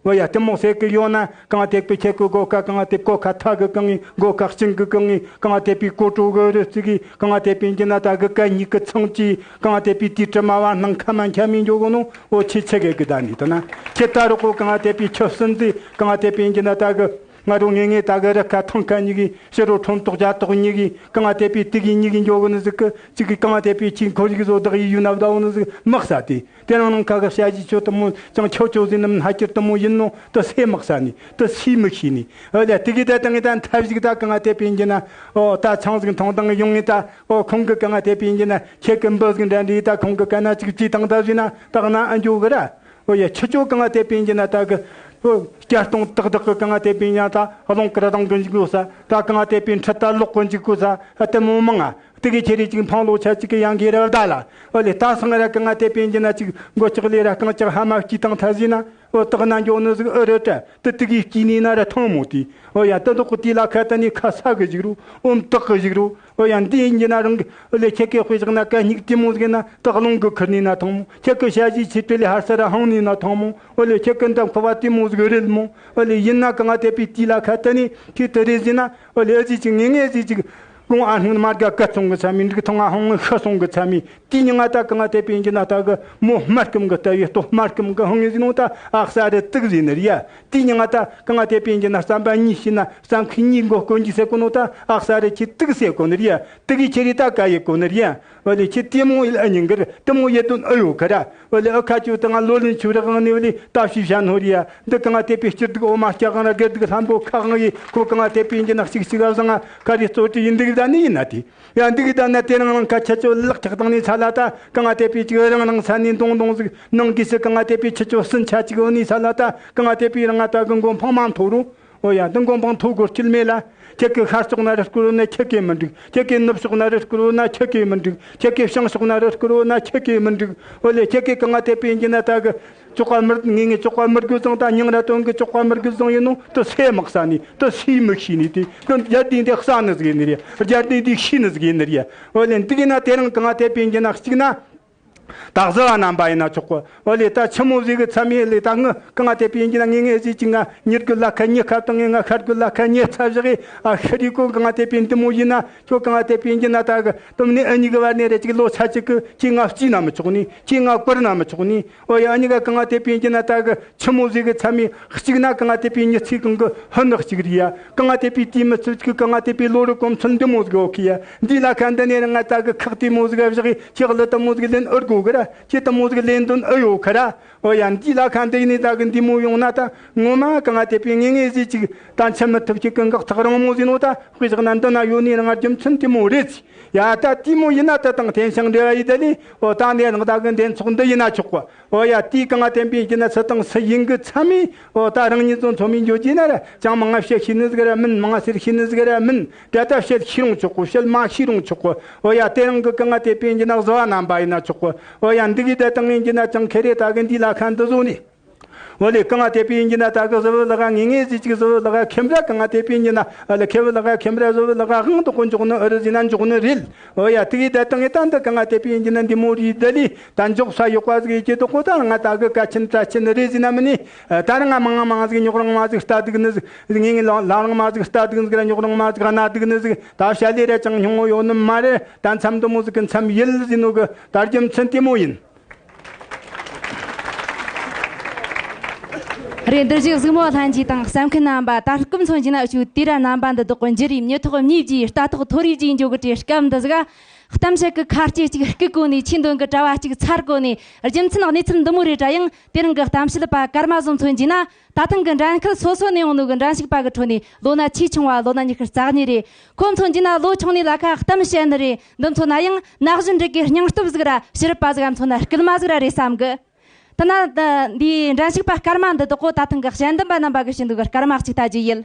ཨོ་ཡ། དེ་མོ་ཟེར་གི་ཡོད་ན། གང་ང་དེ་པའི་ཁྱེད་ཀྱི་གོ་ཁ་གང་ང་དེ་གོ་ཁ་ཐག་གི་གང་ངི་གོ་ཁ་གཅིན་གི་གང་ངི། གང་ང་དེ་པའི་གོ་དྲོ་གི་རི་རྩི་གི། གང་ང་དེ་པའི་འགྱི་ན་ད་གི་གད་སྙིགས་གི་ཚང་གི། གང་ང་དེ་པའི་དུས་དྲི་མ་བ་སྣང་ཁ་མ་འཁྱམ་མི་འགྱོ་གི་ནོ། ཨོ་ཆི་ཆི་གེ་གི་ད་ནི་དེ་ན་ཁྱེད་ད་རོགས་གོ། གང་ང་དེ་པའི་ཆུ་སྲིན་ཟིག། གང་ང་དེ་པའི་འགྱི་ན་ད་གི། ང་རོ་ངེ་ངེ་ད་གི་རི་ཁ་ཐང་ཁ་གཉིས་གི། ཕྱི་རོ་ཁྲོམ་ཏོག་རྒྱ་ཏོག་གཉིས་གི། གང་ང་དེ་པའི་དུག་གི་གཉིས་གི་འགྱོ་གི་ནི་ཟིག་གི། ཅིག་གི་གང་ང་དེ་པའི་ཁྱེད་འཁོར་ཡུག་བཟོ་བདག་ཡི་ཡུལ་ན་བདའ་བོ་ནི་ཟིག་དམག་ས་དེ། དེ་རིང་ནངས་ཁ་གི་བཤད་གཞི་ཆོ་དེ་མོ་ཅང་ཆོ་ཆོ་ཟིག་ནམ་ཧ་ཁྱེར་དེ་མོ་ཡིན་ནོ། དེ་སེ་དམག་ས་ནི་དེ་སུས་མི་ཤེས་ནི། ཨོ་ལེ། དེ་གི་ད་དང་ངི་ད་མཐའ་གཞུག་ད་གང་ང་དེ་པའི་འགྱི་ན། ཨོ་ད་ཆང་ཟིག་འཐུང་དང་ཡོང་ངི་ད། ཨོ་ཁོང་གི་གང་ང་དེ་པའི་འགྱི་ན་ཁྱེད་གི་འབུ་ཟིག་འདྲ་འདྲ་ད་ཁོང་གི་གན་ན་ཅིག་ཅི་དང་ད་ཟིན་ན་ད་གནའ་ཨ་འགྱོ་གི་ར། ཨོ་ཡ། ཁྱེད་ཆོ་གང་ང་དེ་པའི་འགྱི་ན་ད་གི། ཨོ་སྐྱ་སྟོང་ཏག་ཏག་གི་གང་ང་དེ་པའི་ཡང་ད་རླུང་དཀར་གདང་གི་འཇུག་ས། ད་གང་ང་དེ་པའི་འཕྲུལ་ད་ལོག་གི་འཇུག་གོ་ས། ཨ་དེ་མོ་མང་ང་། དེ་གི་ཁྱེད་རེ་ཅིག་འཕང་ལོ་ཆ་ཅིག་གི་ཡང་གི་ར་བདའ་ལ། ཨོ་ལེ། ད་སང་ར་གང་ང་དེ་པའི་འགྱི་ན་ཅིག་མགོ་ལྕགས་ལས་ར་རྐང་ལྕགས་ཧ་མ་སྐྱིད་དང་ཐ་ཟིན་ན། ཨོ་དག་ན་འགྱོ་ནི་ཟིག་ཨོ་རེད་དྲ། དེ་དེ་གི་སྐྱིད་ནི་ན་ར་ཐང་མོ་དེ། ཨོ་ཡ། དེ་དོག་གི་དེ་ལ་ཁ་ད་ནི་ཁ་ས་གི་ཞིག་རུ། ཨོམ་དག་གི་ཞིག་རུ། ཨོ་ཡ། འདི་ཡིན་གྱི་ན་རང་གི་ཨོ་ལེ་ཁྱེད་ཀྱི་དཔེ་བཞག་ན་གད་སྙིགས་དེ་མོ་ཟིག་ན་དག་རླུང་གི་ཁུར་ནི་ན་ཐང་མོ། ཁྱེད་ཀྱི་ཞ་ཞི་ཆེ་དེ་ལས་ཧར་ས་ར་ཧང་ནི་ན་ཐང་མོ། ཨོ་ལེ་ཁྱེད་ཀྱི་འདམ་ཁ་བ་དེ་མོ་ཟིག་རེད་མོ། ཨོ་ལེ་ཡིན་ན་གང་ང་དེ་པའི་དེ་ལ་ཁ་ད་ནི་ཁྱེད་དེ་རེད་ཟིན་ན། ཨོ་ལེ་ཨ་ཟི་ཅིག་ངེ་ངེ་ཟི་ཅིག། གོང་ཨ་སྔོན་མ་དགའ་ག་སོང་གི་ཚ་མི་འགྲིག། ཐང་ཨ་ཧང་ཤི་སོང་གི་ཚ་མི། དེ་ཉིན་ང་ད་གང་ང་དེ་པའི་འགྱི་ན་ད་གི་མོ་སྨར་སྐམ་གི་ལྟ་བའི་ལྟོ་སྨར་སྐམ་གི་ཧང་ངི་ཟིན་ནོ་ད་ཨག་ས་རེ་དུག་ཟིན་ནི་རེད་ཡ། དེ་ཉིན་ང་ད་གང་ང་དེ་པའི་འགྱི་ན་བསམ་པ་གཉིས་ཤི་ན་བསམ་ཁི་གཉིས་མགོ་སྐོན་གྱི་ཟེར་གོ་ནོ་ད་ཨག་ས་རེ་ཁྱི་དུག་ཟེར་གོ་ནི་རེད་ཡ། དུག་གི་ཁྱེད་རེ་ད་ག་ཡེ་གོ་ནི་རེད་ཡ། ཨོ་ལེ་ཁྱེད་དེ་མོ་ཡིན་ཨ་ཉིན་གི་རེད། དེ་མོ་ཡེ་དོན་ཨེ་ཡོད་གི་ར། ཨོ་ལེ་ཨ་ཁ་ཅུ་ད་ང་ལོ་ལིན་ཆུ་རེ་གང་ནི་ཨོ་ལེ་ད་ཤི་ཤ་ནོ་རེད་ཡ། འདི་གང་ང་དེ་པའི་སྤྱིར་སྡུག་འོ་མ་སྐྱ་གང་ར་སྒེར་སྡུག་ལྷམ་པོ་ཁ་གང་ཡེ་ཁོ་གང་ང་དེ་པའི་འགྱི་ན་གཅིག་གཅིག་ཨ་བཟང་ང་ཁ་རི་གཙོ་དྲི་ཡིན་འདུག་ད་ནི་ཡིན་ན་དེ། ཡང་འདི་གི་ད་ན་དེ་རང་རང་ཁ་ཆ་ཆོ་ལག་ཆགས་དང་ནི་ཚ་ལ་ད་གང་ང་དེ་པའི་ཅིག་རང་རང་ས་ནི་འདོང་འདོང་ཟིག་ནང་གི་སི་གང་ང་དེ་པའི་ཆ་ཆོ་སུན་ཆ་ཅིག་འོ་ནི་ཚ་ལ་ད་གང་ང་དེ་པའི་རང་ང་ད་གི་མགོ་འཕང་མ་མཐོ་རུ། ཨོ་ཡ། འདི་མགོ་འཕང་མཐོ་དགོས་སྐྱིད་མེད་ལ། ཁྱེད་ཀྱི་ཤར་ཕྱོགས་ན་རི་སྐོར་ན་ཁྱེད་ཀྱི་མི་འགྲིག། ཁྱེད་ཀྱི་ནུབ་ཕྱོགས་ན་རི་སྐོར་ན་ཁྱེད་ཀྱི་མི་འགྲིག། ཁྱེད་ཀྱི་བྱང་ཕྱོགས་ན་རི་སྐོར་ན་ཁྱེད་ཀྱི་མི་འགྲིག། ཨོ་ལེ་ཁྱེད་ཀྱི་གང་ང་དེ་པའི་འགྱི་ན་ད་གི་ཅོག་པ་མི་ངེ་ངེ་ཅོག་པ་མི་དགོས་ཙང་ད་ཉིང་ར་དོན་གི་ཅོག་པ་མི་དགོས་ཙང་ཡིན་ནོ་དེ་སེ་དམག་ས་ནི་དེ་སུས་མི་ཤེས་ནི་དེ་གི་རྒྱ་དེ་འདི་ས་ནི་ཟིག་ཡིན་ནི་རེད། རྒྱ་དེ་འདི་ཤེས་ནི་ཟིག་ཡིན་ནི་རེད། ཨོ་ལེ་འདི་གི་ན་དེ་རིང་གང་ང་དེ་པའི་འགྱི་ན་གཅིག་ན། ད་བཟི་བ་རྣམ་པ་ཡིན་ན་ཆོག་གོ། ཨོ་ལེ། ད་ཆི་མོ་ཟིག་གི་མཚམས་ཡིན་ལེ། ད་ངི་གང་ང་དེ་པའི་ཡིན་གྱི་ན། ངེ་ངེ་ཟིག་ཅིག་ང་མྱི་རྒོད་ལ་ཁ་མྱི་ཁ་བཏང་ངེ། ང་ཤར་རྒོད་ལ་ཁ་མྱི་ཚ་བཞག་གི། ཨ་ཤི་རི་གོ་གང་ང་དེ་པའི་འདི་མོ་ཡིན་ན། ཁྱོད་གང་ང་དེ་པའི་ཡིན་གྱི་ན། ད་གི་དུམ་ནི་ཨ་ཉི་གི་བར་ནས་རེ་ཅིག་ལོ་ཆ་ཅིག་གི་ཁྱེད་ང་བརྩིས་ན་མི་ཆོག་ནི། ཁྱེད་ང་བཀུར་ན་མི་ཆོག་ནི། ཨོ་ཡ། ཨ་ཉི་ག་གང་ང་དེ་པའི་ཡིན་གྱི་ན། ད་གི་ཆི་མོ་ཟིག་གི་མཚམས་ཡིན། གཅིག་ན་གང་ང་དེ་པའི་མྱི་ཚེ་གང་གི་ཧོན་ནག་གཅིག་རེད་ཡ། གང་ང་དེ་པའི་དུས་མི་ཚུལ་གཅིག། གང་ང་དེ་པའི་ལོ་རུ་གོམས་ཚུལ་འདི་མོ་ཟིག་ཡོད་གི་ཡ། འདི་ལ་ཁ་འདི་ནས་རང་ང་ད་གི་ཁག་དེ་མོ་ཟིག་བཞག་གི། ཁྱེད་ལི་དུ་མོ་ཟིག་ལེན་ཨེ་དགོས་གི་ར། ཁྱེད་དུ་མོ་ཟིག་ལེན་འདོད་ཨེ་ཡོད་གི་ར། ཨོ་ཡ། འདི་ལ་ཁ་འདི་ནས་ད་གི་འདི་མོ་ཡོང་ན། ད་ངོ་མ་གང་ང་དེ་པའི་ངེ་ངེ་ཟིག་ཅིག་ད་འཆི་མི་ཐུབ། ཁྱེད་གི་འགག་ཐག་རིང་མོ་ཟིག་ནོ། ད་དཔེ་བཞག་ན་འདི་ན་ཡོད་ནི་རང་རྒྱུ་མཚན་དེ་མོ་རེད། ཡ། ད་དེ་མོ་ཡིན་ན་ད་དང་བརྟེན་ཞིང་འབྲེལ་བ་ཡིན་ད་ལེ། ཨོ་ད་འདི་རང་ད་གི་འདེན་ཚོགས་འདི་ཡིན་ན་ཆོག་གོ། ཨོ་ཡ། དེ་གང་ང་བརྟེན་པའི་ཡིན་ན་སུ་དང་སུ་ཡིན་གི་མཚམས་ཡིན། ཨོ་ད་རང་ཉིད་ཚོ་ཚོ་མི་འཇོག་རྒྱུ་ན་ར། ཅང་མང་ང་བཤད་ཤེས་ནི་ཟིག་ར་མིན། མང་ང་ཟེར་ཤེས་ནི་ཟིག་ར་མིན། ད་ད་བཤད་ཤེས་རུང་ཆོག་གོ། བཤད་མ་ཤེས་རུང་ཆོག་གོ། ཨོ་ཡ། དེ་རང་གི་གང་ང་བརྟེན་པའི་ཡིན་ན་བཟོ་བ་རྣམ་པ་ཡིན་ན་ཆོག་གོ། ཨོ་ཡ། འདི་གི་ད་དང་ཡིན་གྱི་ན་ཅང་ཁེ་རེ་ད་གི་འདི་ལ་ཁ་འདི་བཟོ་ནི། ཨོ་ལེ། གང་ང་དེ་པའི་ཡིན་གྱི་ན། ད་གི་བཟོ་བོ་ལ་ག་ངེ་ངེ་ཟིག་ཅིག་བཟོ་བོ་ལ་ག་ཁེམ་ར། གང་ང་དེ་པའི་ཡིན་གྱི་ན། ཨ་ལེ། ཁེ་བོ་ལ་ག་ཁེམ་ར་བཟོ་བོ་ལ་ག་ཧང་དོ་གོ་འཇོག་ནི་ཨེ་རེད་ཟེར་ན་འཇོག་ནི་རེད། ཨོ་ཡ། དེ་གི་ད་དང་ངེ་ད་འདི་གང་ང་དེ་པའི་ཡིན་གྱི་ན་འདི་མོ་རེད་ད་ལེ། ད་འཇོག་ས་ཡོད་པ་ཟིག་ཡེ་ཀྱི་དོ་གོ། ད་ང་ད་གི་ཀ་ཆེན་ཏྲ་ཆེན་རེད་ཟེར་ན་མིན་ནི། ད་རང་ང་མང་ང་མང་ང་ཟིག་ཉོག་རང་མ་ཟིག་ལྟ་སྡུག་ནི་ཟིག། ངེ་ངེ་ལ་ལ་རང་མ་ཟིག་ལྟ་སྡུག་ནི་ཟིག་ར། ཉོག་རང་མ་ཟིག་གནའ་སྡུག་ནི་ཟིག། ད་བཤད་ལེ་ར་ཅང་སྙིང་བོ་ཡོད་ནི་མ་རེད། ད་མཚམས་འདི་མོ་ཟིག་གི་མཚམས་ཡིན་ཟེར་ནོ་གི་ད་རྒྱུ་མཚན་དེ་མོ་ཡིན། རེད། འདིར་བཞུགས་གཟིགས་མོ་ལྷན་རྒྱས་དང་གསན་མཁན་རྣམ་པ། ད་སྐབས་མཚོན་གྱི་ན་ཆུ་དུས་ར་རྣམ་པ་འདི་དག་གི་འགྱུར་བའི་མྱི་ཐོག་གཉིས་ཀྱི་ལྟ་རྟོག་མཐོ་རིས་ཀྱི་འཇོག་གི་སྐབས་འདི་ཟིག། གཏམ་བཤད་ཀྱི་ཁ་ལྕེ་གཅིག་སྐུ་གོ་ནས། ཆོས་འདོན་གྱི་དྲ་བ་གཅིག་ཚར་གོ་ནས། རྒྱུ་མཚན་གནས་ཚུལ་འདི་མོ་རེ་དྲ་ཡང་། དེ་རིང་གི་གཏམ་བཤད་པ་སྐར་མ་བཟོ་མཚོན་གྱི་ན། ད་ཐེངས་ཀྱི་འགྲན་ཁུལ་སོ་སོ་ནས་ཡོང་ནོ་གི་འགྲན་ཞུགས་པ་གི་ཁྲོད་ནས་ལོ་ན་ཆེས་ཆུང་བ་ལོ་ན་ཉི་ཤུ་རྩ་གཉིས་རེད། ཁོ་མཚོན་གྱི་ན་ལོ་ཆུང་ནས་ལ་ཁ་གཏམ་བཤད་ནི་རེད། འདི་མཚོན་ན་ཡང་ན་གཞོན་འདི་གའི་སྙིང་སྟོབས་ཟིག་ར་ཕྱི་རབས་པ་ཟིག་ག་མཚོན་ན་སྐུལ་མ་ཟིག་ར་རེད་བསམ་གི། དེ་ན་ད་འདིའི་འགྲན་ཞུགས་པ་སྐར་མ་འདི་དག་གོ། ད་ཐེངས་ཀྱི་དཔྱད་འདེམས་པ་རྣམ་པ་གི་བྱིན་འདུག་གི་སྐར་མ་གཅིག་ལྟ་རྒྱུ་ཡིན།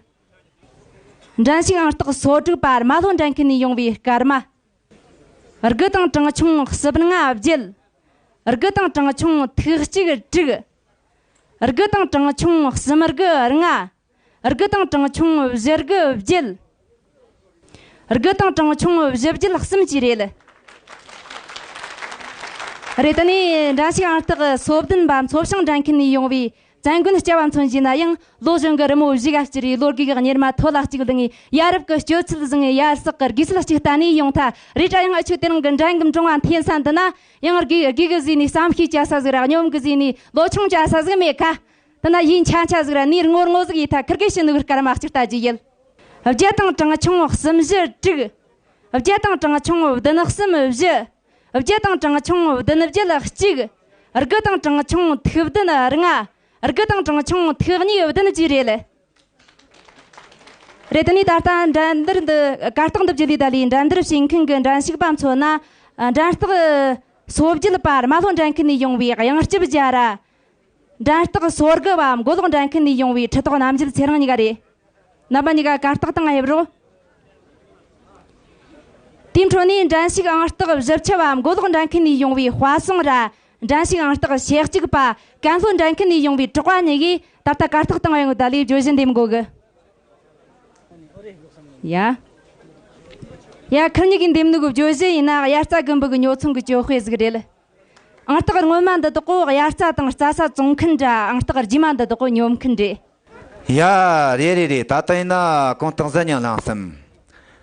འགྲན་ཞུགས་ཨང་རྟགས་སོ་དྲུག་པ་རྨ་ལྷོ་འགྲན་ཁུལ་ནས་ཡོང་བའི་སྐར་མ། དགུ་དང་གྲངས་ཆུང་གསུམ་ལྔ་བརྒྱད། དགུ་དང་གྲངས་ཆུང་ཐིག་གཅིག་དྲུག། དགུ་དང་གྲངས་ཆུང་གསུམ་དགུ་ལྔ། དགུ་དང་གྲངས་ཆུང་བཞི་དགུ་བརྒྱད། དགུ་དང་གྲངས་ཆུང་བཞི་བརྒྱད་གསུམ་བཅས་རེད། རེད། དེ་ནས་འགྲན་ཞུགས་ཨང་རྟགས་སོ་བདུན་པ་མཚོ་བྱང་འགྲན་ཁུལ་ནས་ཡོང་བའི་བཙན་མགོན་སྐྱབས་མཚོན་གྱི་ན་ཡང་ལོ་གཞོན་གྱི་རི་མོ་བཞི་ག་བཅུ་རེ། ལོ་རྒས་གི་གཉེར་མ་ཐོད་ལ་གཅིག་ལྡང་ངེ། ཡ་རབས་ཀྱི་སྤྱོད་ཚུལ་བཟང་ངེ། ཡ་རབས་སྲོག་གི་དགེ་ཚུལ་གཅིག་ལྟ་ནས་ཡོང་ཐལ་རེད་དྲ། ཡང་ཨ་ཆུ་དེ་རིང་གི་འགྲན་གི་འབྲོང་བ་འཐེན་ས་འདི་ན་ཡང་རྒས་རྒས་གི་ཟེ་ནས་བསམ་ཤེས་བྱ་ས་ཟིག་ར། སྙོམས་གི་ཟེ་ནས་ལོ་ཆུང་བྱ་ས་ཟིག་མེད་ཁ། དེ་ན་ཡིན་ཆ་ཆ་ཟིག་ར་ནི་ར་ངོ་ར་ངོ་ཟིག་ཡིན་ཐལ། ཁིར་གེ་ཤི་ནུ་གི་སྐར་མ་གཅིག་ལྟ་རྒྱུ་ཡིན། བརྒྱད་དང་གྲངས་ཆུང་གསུམ་བཞི་དྲུག། བརྒྱད་དང་གྲངས་ཆུང་བདུན་གསུམ་བཞི། བརྒྱད་དང་གྲངས་ཆུང་བདུན་བརྒྱད་གཅིག། དགུ་དང་གྲངས་ཆུང་ཐིག་བདུན་ལྔ། དགུ་དང་གྲངས་ཆུང་ཐིག་གཉིས་བདུན་བཅས་རེད། རེད། དེ་ནས་ད་ལྟ་འགྲན་བསྡུར་འདི་གར་སྟེགས་འདི་བརྒྱུད་ལས་ད་ལས་འགྲན་བསྡུར་བྱེད་མཁན་གྱི་འགྲན་ཞུགས་པ་མཚོན་ན། འགྲན་རྟགས་སོ་བརྒྱད་པ་རྨ་ལྷོ་འགྲན་ཁུལ་ནས་ཡོང་བའི་གཡང་སྐྱབས་རྒྱལ་ར། འགྲན་རྟགས་སོ་དགུ་བ་མགོ་ལོག་འགྲན་ཁུལ་ནས་ཡོང་བའི་ཁྲི་ཐོག་རྣམ་རྒྱལ་ཚེ་རིང་གཉིས་ཀ་རེད། རྣམ་པ་གཉིས་ཀ་གར་སྟེགས་སྟེང་ཕེབས་རོགས། དེའི་འཕྲོ་ནས་འགྲན་ཞུགས་ཨང་རྟགས་བཞི་བཅུ་བ་མགོ་ལོག་འགྲན་ཁུལ་ནས་ཡོང་བའི་དཔའ་སྲུང་ར། འགྲན་ཞུགས་ཨང་རྟགས་ཞེ་གཅིག་པ་ཀན་ལྷོ་འགྲན་ཁུལ་ནས་ཡོང་བའི་གྲོགས་པ་གཉིས་ཀས་ད་ལྟ་གར་སྟེགས་སྟེང་ཡོང་ད་ལས་བརྗོད་གཞི་འདེམས་དགོས་གི། ཡ། ཡ། ཁིར་གཉིས་ཀས་འདེམས་ནུ་གི་བརྗོད་གཞི་ཡིན་ན་དབྱར་རྩྭ་དགུན་འབུ་གི་ཉོ་ཚོང་གི་གྱོད་དཔེ་ཟིག་རེད། ཨང་རྟགས་སྔོན་མ་འདི་དག་གོ་དབྱར་རྩྭ་དང་རྩྭ་ས་བཙོང་མཁན་འདྲ། ཨང་རྟགས་རྗེས་མ་འདི་དག་གོ་ཉོ་མཁན་རེད། ཡ། རེད་རེད་རེད། ད་ལྟ་ཡིན་ན་གོང་ཐང་གཟུ་མྱི་ལང་གསུམ།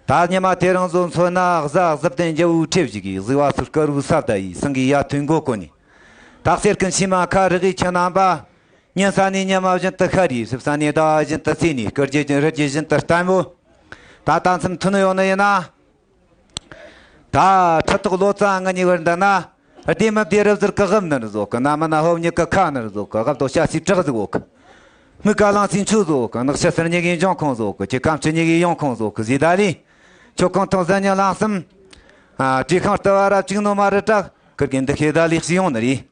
ད་ཉི་མ་དེ་རིང་བཟོ་མཚོན་ན་གཟའ་གཟུ་བདུན་རྒྱལ་བོའི་ཁྲི་བཞུགས་གི། གཟིགས་པ་སུ་དཀར་བོའི་ས་བདའ་ཡི། སེང་གེ་ཡར་ཐོན་མགོ་བསྐོར་ནས། ད་གསེར་གི་མཆིལ་མ་ཁ་རི་གི་ཁྱི་རྣམ་པ། ཉིན་ས་ནས་ཉི་མ་བཞིན་དུ་ཤར་རེ། སྲིབ་ས་ནས་ཟླ་བ་བཞིན་དུ་ཚེས་ནས། སྐུ་རྒྱུད་རི་རྒྱུད་བཞིན་དུ་བརྟན་པོ། ད་ལྟ་མཚམས་ཐུན་ཡོང་ནི་ཡིན་ན། ད་ཁྲི་ཐོག་ལོ་ཙཱ་ང་གཉིས་བར་འདི་ན། བདེ་མི་བདེ་རབ་ཟུར་གི་དབུ་ནར་བཟོ་གི། ན་མི་ན་ཕོ་མྱི་གི་ཁ་ནར་བཟོ་གི། དབུ་ཏོ་ཤ་སའི་བྲག་ཟིག་ཡོད་གི། མིག་ཀ་གླང་སའི་མཆུ་བཟོ་གི། ནག་ཤ་སེར་གཉིས་ཀའི་འབྱུང་ཁུངས་བཟོ་གི། ཁྱི་ཁམ་ཆུ་གཉིས་ཀའི་ཡོང་ཁུངས་བཟོ་གི་ཟེར་ད་ལས། ཁྱོད་གོང་ཐང་གཟུ་མྱི་ལང་གསུམ། ཨ། བྲེ་ཤིང་ལྟ་བ་ར་གཅིག་ནོ་མ་རེད་དྲ། ཁིར་གི་འདི་ཤེས་ད་ལས་ཞིག་ཡོང་ནི་རེད།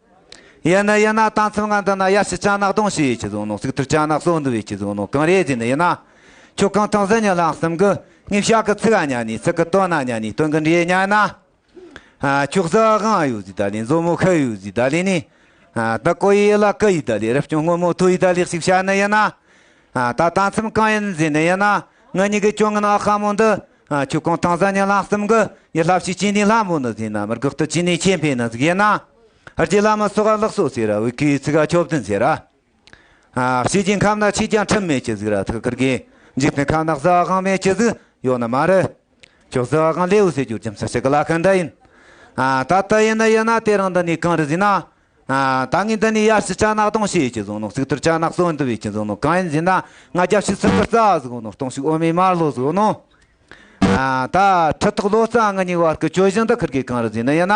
ཡིན་ན་ཡིན་ན་ད་མཚམས་ང་འདི་ན་ཡར་ཞུ་ཅ་ནག་གདོང་ཞུ་ཡི་ཆི་བཟོ་ནོ། ཚིག་ཐུར་ཅ་ནག་སོ་འདུ་བའི་ཆི་བཟོ་ནོ་གང་རེད་ཟེར་ནི་ཡིན་ན། ཁྱོད་གོང་ཐང་གཟུ་མྱི་ལང་གསུམ་གི་ངའི་ཤ་གི་ཚིག་ག་ཉན་ནི། ཚིག་གི་དོན་ན་ཉན་ནི། དོན་གི་འབྲས་ཉན་ན། ཨ། ཁྱོད་གཟུ་དབང་ཡོད་ཟེར་ད་ལས། མཛོ་མོ་ཤི་ཡོད་ཟེར་ད་ལས་ནི། ཨ། ད་ཀོ་ཡི་ཡི་ལ་ཀི་ཡི་ད་ལས། རབ་བྱུང་སྔོན་མོ་ཐོ་ཡི་ད་ལས་ཞིག་བཤད་ནི་ཡིན་ན། ཨ། ད་ད་མཚམས་གང་ཡིན་ཟེར་ནི་ཡིན་ན། ང་གཉིས་གི་ཅོ་ངན་ཨ་ཁ་མོ་འདི། ཨ། ཁྱོད་གོང་ཐང་གཟུ་མྱི་ལང་གསུམ་གི་ཡི་ལྷ་ཕྱི་ཅི་ནི་ལྷ་མོ་ནི་ཟེར་ན། མི་དགག་ཏུ་ཅི་ནི་ཁྱེད་འཕེལ་ནི་ཟིག་ཡིན་ན། རྗེ་བླ་མ་སོགས་ལགས་སོ་ཟེར་ར། བོད་ཀྱི་ཚིག་ག་ཆོས་བདུན་ཟེར་ར། ཨ། ཕྱི་རྒྱལ་ཁམས་ན་ཆོས་ཀྱང་ཁྲིམས་མེད་ཅི་ཟིག་ར། ཐུགས་ཁུར་གི་འཇིག་རྟེན་ཁམས་ན་བཟའ་དབང་མེད་ཅི་ཟིག་ཡོད་ནི་མ་རེད། ཁྱོད་བཟའ་དབང་ལེའུ་ཟེར་རྒྱུ་རྒྱུ་མཚན་ཞིག་གི་ལ་ཁ་འདྲ་ཡིན། ཨ། ད་ལྟ་ཡིན་ན་ཡིན་ན་དེ་རིང་འདི་ནས་གང་རེད་ཟེར་ན། ཨ། ད་ངས་འདི་ནས་ཡར་ཞུ་ཆ་ནག་གདོང་བྱེད་ཀྱི་བཟོ་ནོ། ཚིག་ཐུར་ཆ་ནག་གསོན་འདུ་བའི་ཀྱི་བཟོ་ནོ། གང་ཡིན་ཟེར་ན། ང་རྒྱབ་ཞིག་ཚིག་གི་རྩ་བཟོ་ནོ། སྟོང་ཞིག་འོ་མའི་མར་ལོ་བཟོ་ནོ། ཨ། ད་ཁྲི་ཐོག་ལོ་ཙཱ་ང་གཉིས་བར་གི་གྱོད་གཞི་འདི་ཁུར་གི་གང་རེད་ཟེར་ན་ཡིན་ན།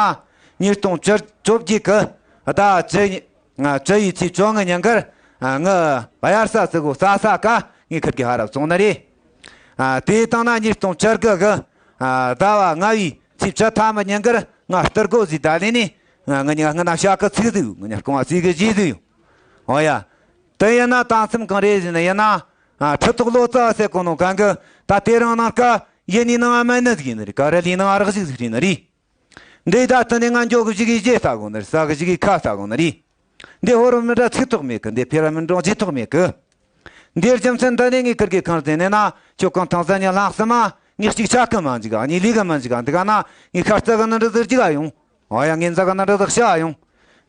ཉིས་སྟོང་བཅུ་བཅོ་བརྒྱད་གི་ཟླ་བཅུ། ཨ། བཅུ་ཡི་ཚེས་བཅོ་ལྔ་ཉིན་ཀར། ཨ། ངི་བ་ཡར་ས་ཟིག་གོ་ས་ས་ཀ་ངས་ཁུར་གི་ཧ་ར་བཙོང་ནི་རེད། ཨ། དེའི་སྟེང་ན་ཉིས་སྟོང་བཅུ་དགུ་གི། ཨ། ཟླ་བ་ལྔ་བའི་ཚེས་བཅུ་ཐམ་པ་ཉིན་ཀར་ང་སྟུར་གོ་ཟིག་ད་ལེ་ནི། ང་ངི་ཉག་ང་ན་ཤ་ཀི་ཚིག་ཟིག་ཡོད། ང་ཉག་རྐང་བ་ཚིག་གི་རྗེས་ཟིག་ཡོད། ཨོ་ཡ། དེ་ཡིན་ན་ད་མཚམས་གང་རེད་ཟེར་ན་ཡིན་ན། ཨ། ཁྲི་ཐོག་ལོ་ཙཱ་ཟེར་གོ་ནོ་གང་གི་ད་དེ་རིང་ནངས་ཀ་ཡིན་ནི་ནང་ཨ་མ་ནི་ཟིག་ཡིན་ནི་རེད། ག་རེ་ལི་ནང་ཨ་རག་ཟིག་ཟིག་ཡིན་ནི་རེད། འདི་ད་ལྟ་ནས་ང་འགྱོ་གི་བཞུགས་གི་རྗེས་ལྟ་དགོ་ནི་རེད། ཟ་གི་བཞུགས་གི་ཁ་ལྟ་དགོ་ནི་རེད། འདི་ཧོར་མི་འདྲ་ཚིག་ཐོག་མེད་གི། འདི་ཕེ་ར་མི་འགྲོ་རྗེས་ཐོག་མེད་གི། འདིར་རྒྱུ་མཚན་འདི་ནས་ངས་ཁུར་གི་གང་ཟེར་ནས་ན། ཁྱོད་གང་ཐང་ཟ་ཉི་ལྷག་སི་མ་ངས་གཅིག་ཆག་གི་མ་འཇིག་ག། གཉིས་ལུས་གི་མ་འཇིག་ག། འདི་ག་ན་ངས་ཁ་རྩ་གི་ནི་འདྲ་ཟིག་རྒྱུག་ག་ཡོང་། ཨོ་ཡ། ངས་འཛག་གི་ནི་འདྲ་ཟིག་བྱ་ཡོང་།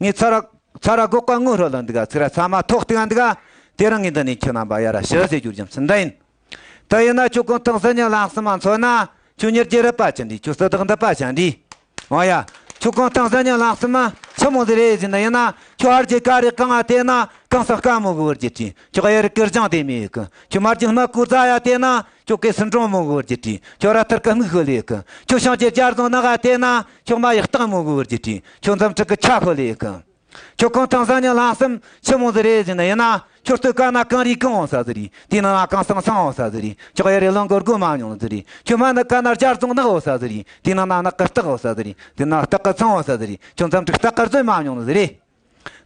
ངས་ཚ་ར་ཚ་ར་སྒོག་ག་ངུ་ཧྲོ་ལ་འདི་ག། ཚིག་ར་ཚ་མ་ཐོག་སྟེ་ག་འདི་ག། དེ་རིང་ངས་འདི་ནས་ཁྱེད་རྣམ་པ་ཡར་ར་ཞུ་ཟེར་རྒྱུ་རྒྱུ་མཚན་འདི་ཡིན། ད་ཡིན་ན་ཁྱོད་གང་ཐང་ཟ་ཉི་ལྷག་སི་མ་མཚོན་ན། ཁྱོད་ཉེར་རྒྱལ་རི་པ་ཅན་འདི། ཁྱོད་སི་བདག་འདི་པ་ཅན་འདི། ཨོ་ཡ། ཁྱོད་གང་ཐང་ཟ་ཉི་ལྷག་སི་མ་ཆི་མོ་ཟིག་རེད་ཟེར་ན་ཡིན་ན། ཁྱོད་ཧར་རྒྱུ་ཀ་རེ་གང་ང་དེ་ན་གང་ས་དཀའ་མོ་གི་བར་གྱི་དྲིན། ཁྱོད་གཡུ་རི་ཀིར་ལྗང་དེ་མེད་གི། ཁྱོད་མར་རྒྱུ་སྨུ་གུ་རྫ་ཡ་དེ་ན་ཁྱོད་གེ་སི་འབྲོང་མོ་གི་བར་གྱི་དྲིན། ཁྱོད་ར་ཐར་གི་སྨུག་ཤོ་ལེ་གི། ཁྱོད་ཤང་གྱི་རྒྱ་རྫོང་ནག་ཡ་དེ་ན་ཁྱོད་མ་ཡི་སྟག་མོ་གི་བར་གྱི་དྲིན། ཁྱོད་འཛམ་ཕྲུག་གི་ཆ་ཤོ་ལེ་གི། ཁྱོད་གང་ཐང་ཟ་ཉི་ལྷག་སི་མ་ཆི་མོ་ཟིག་རེད་ཟེར་ན་ཡིན་ན། ཁྱོད་སྟོད་ཀ་ན་གངས་རི་གངས་འོང་ས་ཟིག་རེད། དེ་ནང་ན་གངས་སེང་སེང་འོང་ས་ཟིག་རེད། ཁྱོད་གཡུ་རི་ལུང་གི་སྒོ་མ་མྱོང་ཟིག་རེད། ཁྱོད་སྨད་ནི་ཀ་ན་རྒྱ་རྫོང་ནག་འོང་ས་ཟིག་རེད། དེ་ནང་ན་ནག་གི་སྟག་འོང་ས་ཟིག་རེད། དེ་ན་སྟག་གི་ཚང་འོང་ས་ཟིག་རེད། ཁྱོད་འཛམ་ཕྲུག་སྟག་གི་རྫོན་མ་མྱོང་ཟིག་རེད།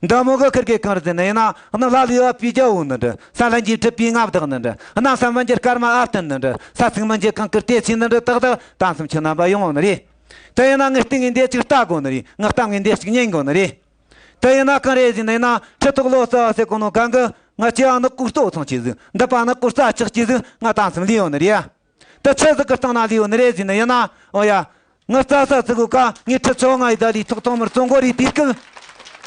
འདི་མོ་གི་ཁུར་གི་གང་རེད་ཟེར་ན་ཡིན་ན། གནམ་ལྷ་ལས་བབས་པའི་རྒྱལ་པོ་ནི་འདྲ། ས་ལྷུན་གྱིས་གྲུབ་པའི་མངའ་བདག་ནི་འདྲ། གནམ་ས་མི་འགྱུར་སྐར་མ་ཨ་བརྟན་ནི་འདྲ། ས་ཚིགས་མི་འགྱུར་གངས་དཀར་བདེ་ཆེན་ནི་འདྲ། ཏག་ཏག་ད་མཚམས་ཁྱེད་རྣམ་པ་ཡོང་ནི་རེད། དེ་ཡིན་ན་ངའི་སྟེང་ངས་འདི་ཅིག་ལྟ་དགོ་ནི་རེད། ངའི་གཏམ་ངས་འདི་ཅིག་ཉན་དགོ་ནི་རེད། དེ་ཡིན་ན་གང་རེད་ཟེར་ན་ཡིན་ན། ཁྲི་ཐོག་ལོ་ཙཱ་བ་ཟེར་གོ་ནོ་གང་གི། ང་ཅི་ཡང་ནག་པོ་ལྟོ་ཚང་ཆེ་ཟིག། འདི་པ་ནག་པོ་རྩ་ཆག་ཆེ་ཟིག། ང་ད་མཚམས་ལུས་ཡོང་ནི་རེད་ཡ། ད་ཆི་ཟིག་གི་སྟེང་ན་ལུས་ཡོད་ནི་རེད་ཟེར་ན་ཡིན་ན། ཨོ་ཡ། ངི་རྩྭ་ས་ཟིག་གོ་ཀ་ངས་ཁྲི་བཅོ་ལྔ་ཡི་ད་ལི་ཐོག་ཐོག་མར་བཙོང་གོ་རེད་དུས་སྐབས།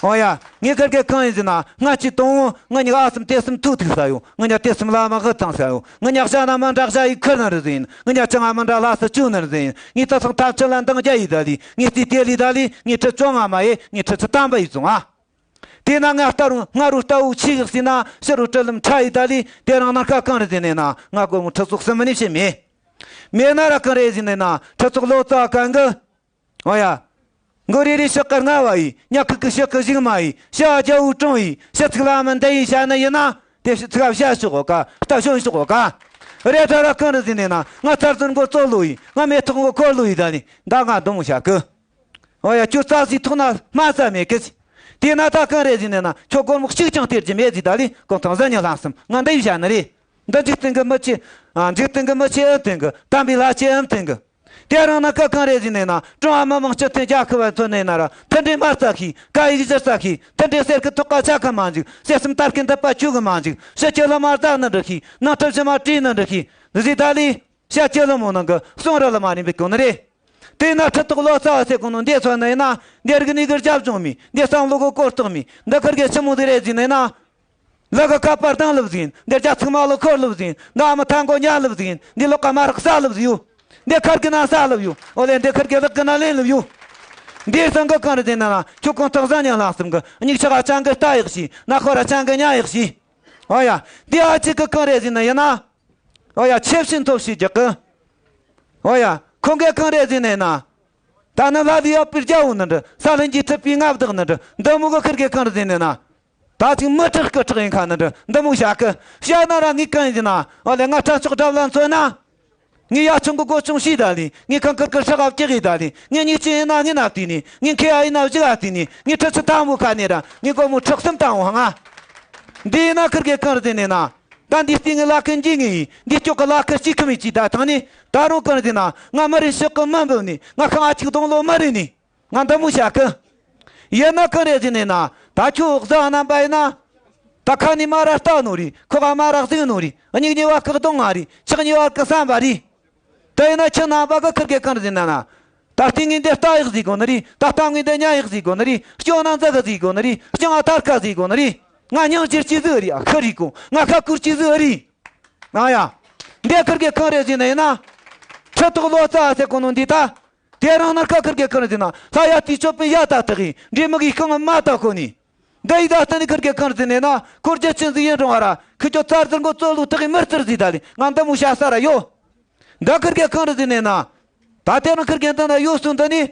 ཨོ་ཡ། ངས་ཁུར་གི་གང་ཡིན་ཟེར་ན། སྔ་ཕྱི་དང་བོ་ང་གཉིས་ཨ་སེམས་དེ་སེམས་ཐུག་ཐུག་ས་ཡོད། ང་གཉིས་དེ་སེམས་ལ་མ་གི་ཐང་ས་ཡོད། ང་གཉིས་ཞྭ་ན་མི་འདྲ་ཞྭ་ཡི་ཁུར་ནི་རེད་ཟེར་ཡིན། ང་གཉིས་ཅང་ང་མི་འདྲ་ལ་སུ་བཅུག་ནི་རེད་ཟེར་ཡིན། ངས་ད་སང་ཐབས་ཆེ་ལ་འདང་རྒྱག་ཡི་ད་ལི། ངས་རྩིས་དེ་ལི་ད་ལི། ངས་ཁྲི་བཅོ་ལྔ་མ་ཡེ། ངས་ཁྲི་བཅུ་ཐམ་པ་ཡི་བཙོང་ཨ། དེས་ན་ང་ལྟ་རུང་ང་རུ་ལྟ་བུ་ཆི་ཡག་ཟེར་ན། ཕྱི་རུ་སྤྲུལ་ལམ་ཁྲ་ཡི་ད་ལི། དེ་རིང་ནངས་ཀ་གང་རེད་ཟེར་ནས་ན། ང་སྒོར་མོ་ཁྲི་ཚོ་གསུམ་མིན་ནི་བྱེད་མེད། མེད་ན་ར་གང་རེད་ཟེར་ནས་ན། ཁྲི་ཚོ་ལོ་ཙཱ་གང་གི། ཨོ་ཡ། མགོ་རེ་རེ་ཕྱག་དཀར་ལྔ་བ་ཡི། ཉག་ཁུག་གི་ཕྱག་གི་གཞུག་མ་ཡི། ཕྱག་རྒྱ་བོ་དྲུང་ཡི། ཕྱག་ཚིག་ལ་མི་འདི་ཡི་བྱ་ནི་ཡིན་ན། དེ་ཕྱག་ཚིག་བྱ་ཤོག་གོ་ཀ། རྟ་ཞོན་ཤོག་གོ་ཀ། རེ་ད་ར་གང་རེད་ཟེར་ནས་ན། ང་ཚར་ཟུར་མགོ་ཙོ་ལོ་ཡི། ང་མེ་ཏོག་མགོ་འཁོར་ལོ་ཡི་ད་ནི། ད་ང་འདོམ་བྱ་གི། ཨོ་ཡ། ཁྱོད་རྩྭ་ཟིག་ཐོག་ན་སྨ་རྩྭ་མེད་གི། དེས་ན་ད་གང་རེད་ཟེར་ནས་ན། ཁྱོད་སྒོར་མོ་གཅིག་ཀྱང་སྟེར་རྒྱུ་མེད་ཟིག་ད་ལི། གང་ཐང་ཟ་ཉི་ལྷག་སི་མ་ང་འདི་བྱ་ནི་རེད། འདི་འཇིག་རྟེན་གི་མི་ཆེ། ཨ། འཇིག་རྟེན་གི་མི་ཆེ་ཨེ་བསྟན་གི། དམ་པའི་ལྷ་ཆེ་ཨེ་བསྟན་གི། དེ་རིང་ནངས་ཀ་གང་རེད་ཟེར་ནས་ན། ཀྲུང་ཧྭ་མི་དམངས་སྤྱི་མཐུན་རྒྱལ་ཁབ་བ་མཚོན་ནས་ན་ར། མཐུན་སྒྲིལ་མ་རྩ་ཤེས། སྐད་ཡིག་གཞི་རྩ་ཤེས། མཐུན་སྒྲིལ་གསེར་གྱི་ཐོག་ཀ་ཆག་གི་མ་འཇུག། བསད་གསུམ་དར་གྱི་མདུད་པ་ཆོད་གི་མ་འཇུག། ཕྱི་སྐྱིད་ལ་མ་རྫ་ནི་འདྲ་ཤེས། ནང་ཁྲིམས་ཕྱི་མ་བྲིས་ནི་འདྲ་ཤེས། འདི་ཟིག་ད་ལི། ཤ་ཅི་ལོ་མོ་ནང་གི་གསུང་ར་ལ་མ་རིམ་པའི་གོ་ནི་རེད། དེས་ན་ཁྲི་ཐོག་ལོ་ཙཱ་བ་ཟེར་གོ་ནོ་འདི་ཚོ་ནི་ཡིན་ན། འདི་རིག་གནས་གི་རྒྱབ་ལྗོངས་མེད། འདི་བསམ་བློ་གི་གོ་རྟོགས་མེད། འདི་ཁུར་གི་ཆི་མོ་ཟིག་རེད་ཟེར་ནས་ན། ལུག་གི་ཁ་པར་དང་ལབ་ཟིན། འདི་རྒྱ་ཚིག་མ་ལོ་འཁོར་ལབ་ཟིན། འདི་ཨ་མ་ཐང་གོ་ཉ་ལབ་ཟིན། འདི་ལོག་ག་མ་རག་ས་ལབ་ཟིན་ཡོ། འདི་ཁར་གི་ན་ས་ལབ་ཡོ། ཨོ་ལེ་འདི་ཁུར་གི་ལག་གི་ན་ལེན་ལབ་ཡོ། འདི་སང་གི་གང་རེད་ཟེར་ན་ན། ཁྱོད་གང་ཐང་ཟ་ཉི་ལྷག་སི་མ་གི། སྙིགས་ཆག་ཨ་ཅང་གི་ལྟ་ཡག་ཤི། ན་ཁོ་ར་ཅང་གི་ཉ་ཡག་ཤི། ཨོ་ཡ། འདི་ཨ་ཅིག་གི་གང་རེད་ཟེར་ན་ཡིན་ན། ཨོ་ཡ། ཆེ་བཞིན་མཐོ་བཞིན་རྒྱག་གི། ཨོ་ཡ། ཁོང་གིས་གང་རེད་ཟེར་ནས་ན། ད་ནི་ལྷ་ལས་ཡབ་པའི་རྒྱལ་པོ་ནི་འདྲ། ས་ལྷུན་གྱིས་གྲུབ་པའི་མངའ་བདག་ནི་འདྲ། འདི་མོ་གི་ཁུར་གི་གང་རེད་ཟེར་ནས་ན། ད་ཅིག་མི་དྲག་གི་དྲག་ཡིན་ཁ་ནི་འདྲ། འདི་མོ་བྱ་གི། བྱ་ན་ར་ངས་གང་ཡིན་ཟེར་ན། ཨོ་ལེ་ང་ཁྲ་ཕྱོགས་དགྲ་ལ་མཚོན་ན། ངས་ཡ་ཆུང་གི་སྒོ་ཆུང་ཞིག་ད་ལི། ངས་ཁང་ཁུར་གི་ཧྲག་ག་བཀྱག་གི་ད་ལི། ངས་མྱིག་ཆེ་ཡིན་ན་ངས་ན་བལྟས་ནི། ངས་མཁས་ཡ་ཡིན་ན་བཞི་ག་བལྟས་ནི། ངས་ཁྲི་ཆུ་དང་པོ་ཁ་ནས་ར། ངས་སྒོར་མོ་ཁྲི་གསུམ་དང་པོ་ཧང་ང་། འདི་ཡིན་ན་ཁུར་གི་གང་རེད་ཟེར་ནས་ན། ད་འདི་སྟེང་གི་ལ་ཁུར་འཇིག་ངེས་ཡིན། འདི་སྐྱོག་གི་ལ་ཁུར་གཅིག་ཁུམ་ཡིན་གཅིག་ད་ཐང་ནི། ད་རུང་གང་རེད་ཟེར་ན། ང་མི་རེད་ཤོག་གི་མི་འབུལ་ནི། ང་ཤང་ཨ་ཅིག་གདོང་ལོ་མི་རེད་ནི། ང་འདི་མོ་བྱ་གི། ཡིན་ན་གང་རེད་ཟེར་ནས་ན། ད་ཁྱོད་བཟའ་རྣམ་པ་ཡིན་ན། ད་ཁ་ནས་མ་ར་ལྟ་ནོ་རེད། ཁོག་ག་མ་ར་གཟིགས་ནོ་རེད། སྙིང་ཉེ་བ་གི་གདོང་ང་རེད། ཕྱག་ཉེ་བ་གི་བསམ་པ་རེད། དེ་ཡིན་ན་ཁྱེད་རྣམ་པ་གི་ཁུར་གི་གང་རེད་ཟེར་ན་ན། ད་ལྟ་ངས་འདི་རྟ་གཡག་ཟེར་གོ་ནི་རེད། ད་ལྟ་ངས་འདི་ཉ་གཡག་ཟེར་གོ་ནི་རེད། སྐྱོ་ན་འཛག་ག་ཟེར་གོ་ནི་རེད། སྐྱོ་ང་ཐར་ཁ་ཟེར་གོ་ནི་རེད། ང་སྙིང་རྗེ་སྐྱེ་ཟིག་རེད། ཨ་ཁུ་རེད་གོ། ང་ཁ་ཁུར་སྐྱེ་ཟིག་རེད། ཨ་ཡ། འདི་ཁུར་གེ་གང་རེད་ཟེར་ནི་ཡིན་ན། ཁྲི་ཐོག་ལོ་ཙཱ་ཟེར་གོ་ནོ་འདི་ད། དེ་རིང་ནངས་ཁ་ཁུར་གེ་གང་རེད་ཟེར་ན། ལྷ་ཡ་དེའི་ཆོས་པའི་ཡ་ད་དག་གིས་འདྲེ་མི་གི་རྐང་མ་ད་ཁོ་ནི། འདི་ཡི་ད་ལྟ་ནི་ཁུར་གེ་གང་རེད་ཟེར་ནི་ན། ཁུར་རྒྱལ་ཆེན་ཟིག་ཡིན་རུང་བ་ར། ཁུ་ཅོ་ཙར་ཙིར་མགོ་ཙོ་ལུ་དག་གིས་མི་རྩིར་ཟིག་ད་ལི། ང་འདི་མོ་བྱ་ས་ར་ཡོད། འདི་ཁུར་གེ་གང་རེད་ཟེར་ནི་ན། ད་དེ་རིང་ཁུར་གེ་འདི་ན་ཡོད་སོང་འདི་ནི།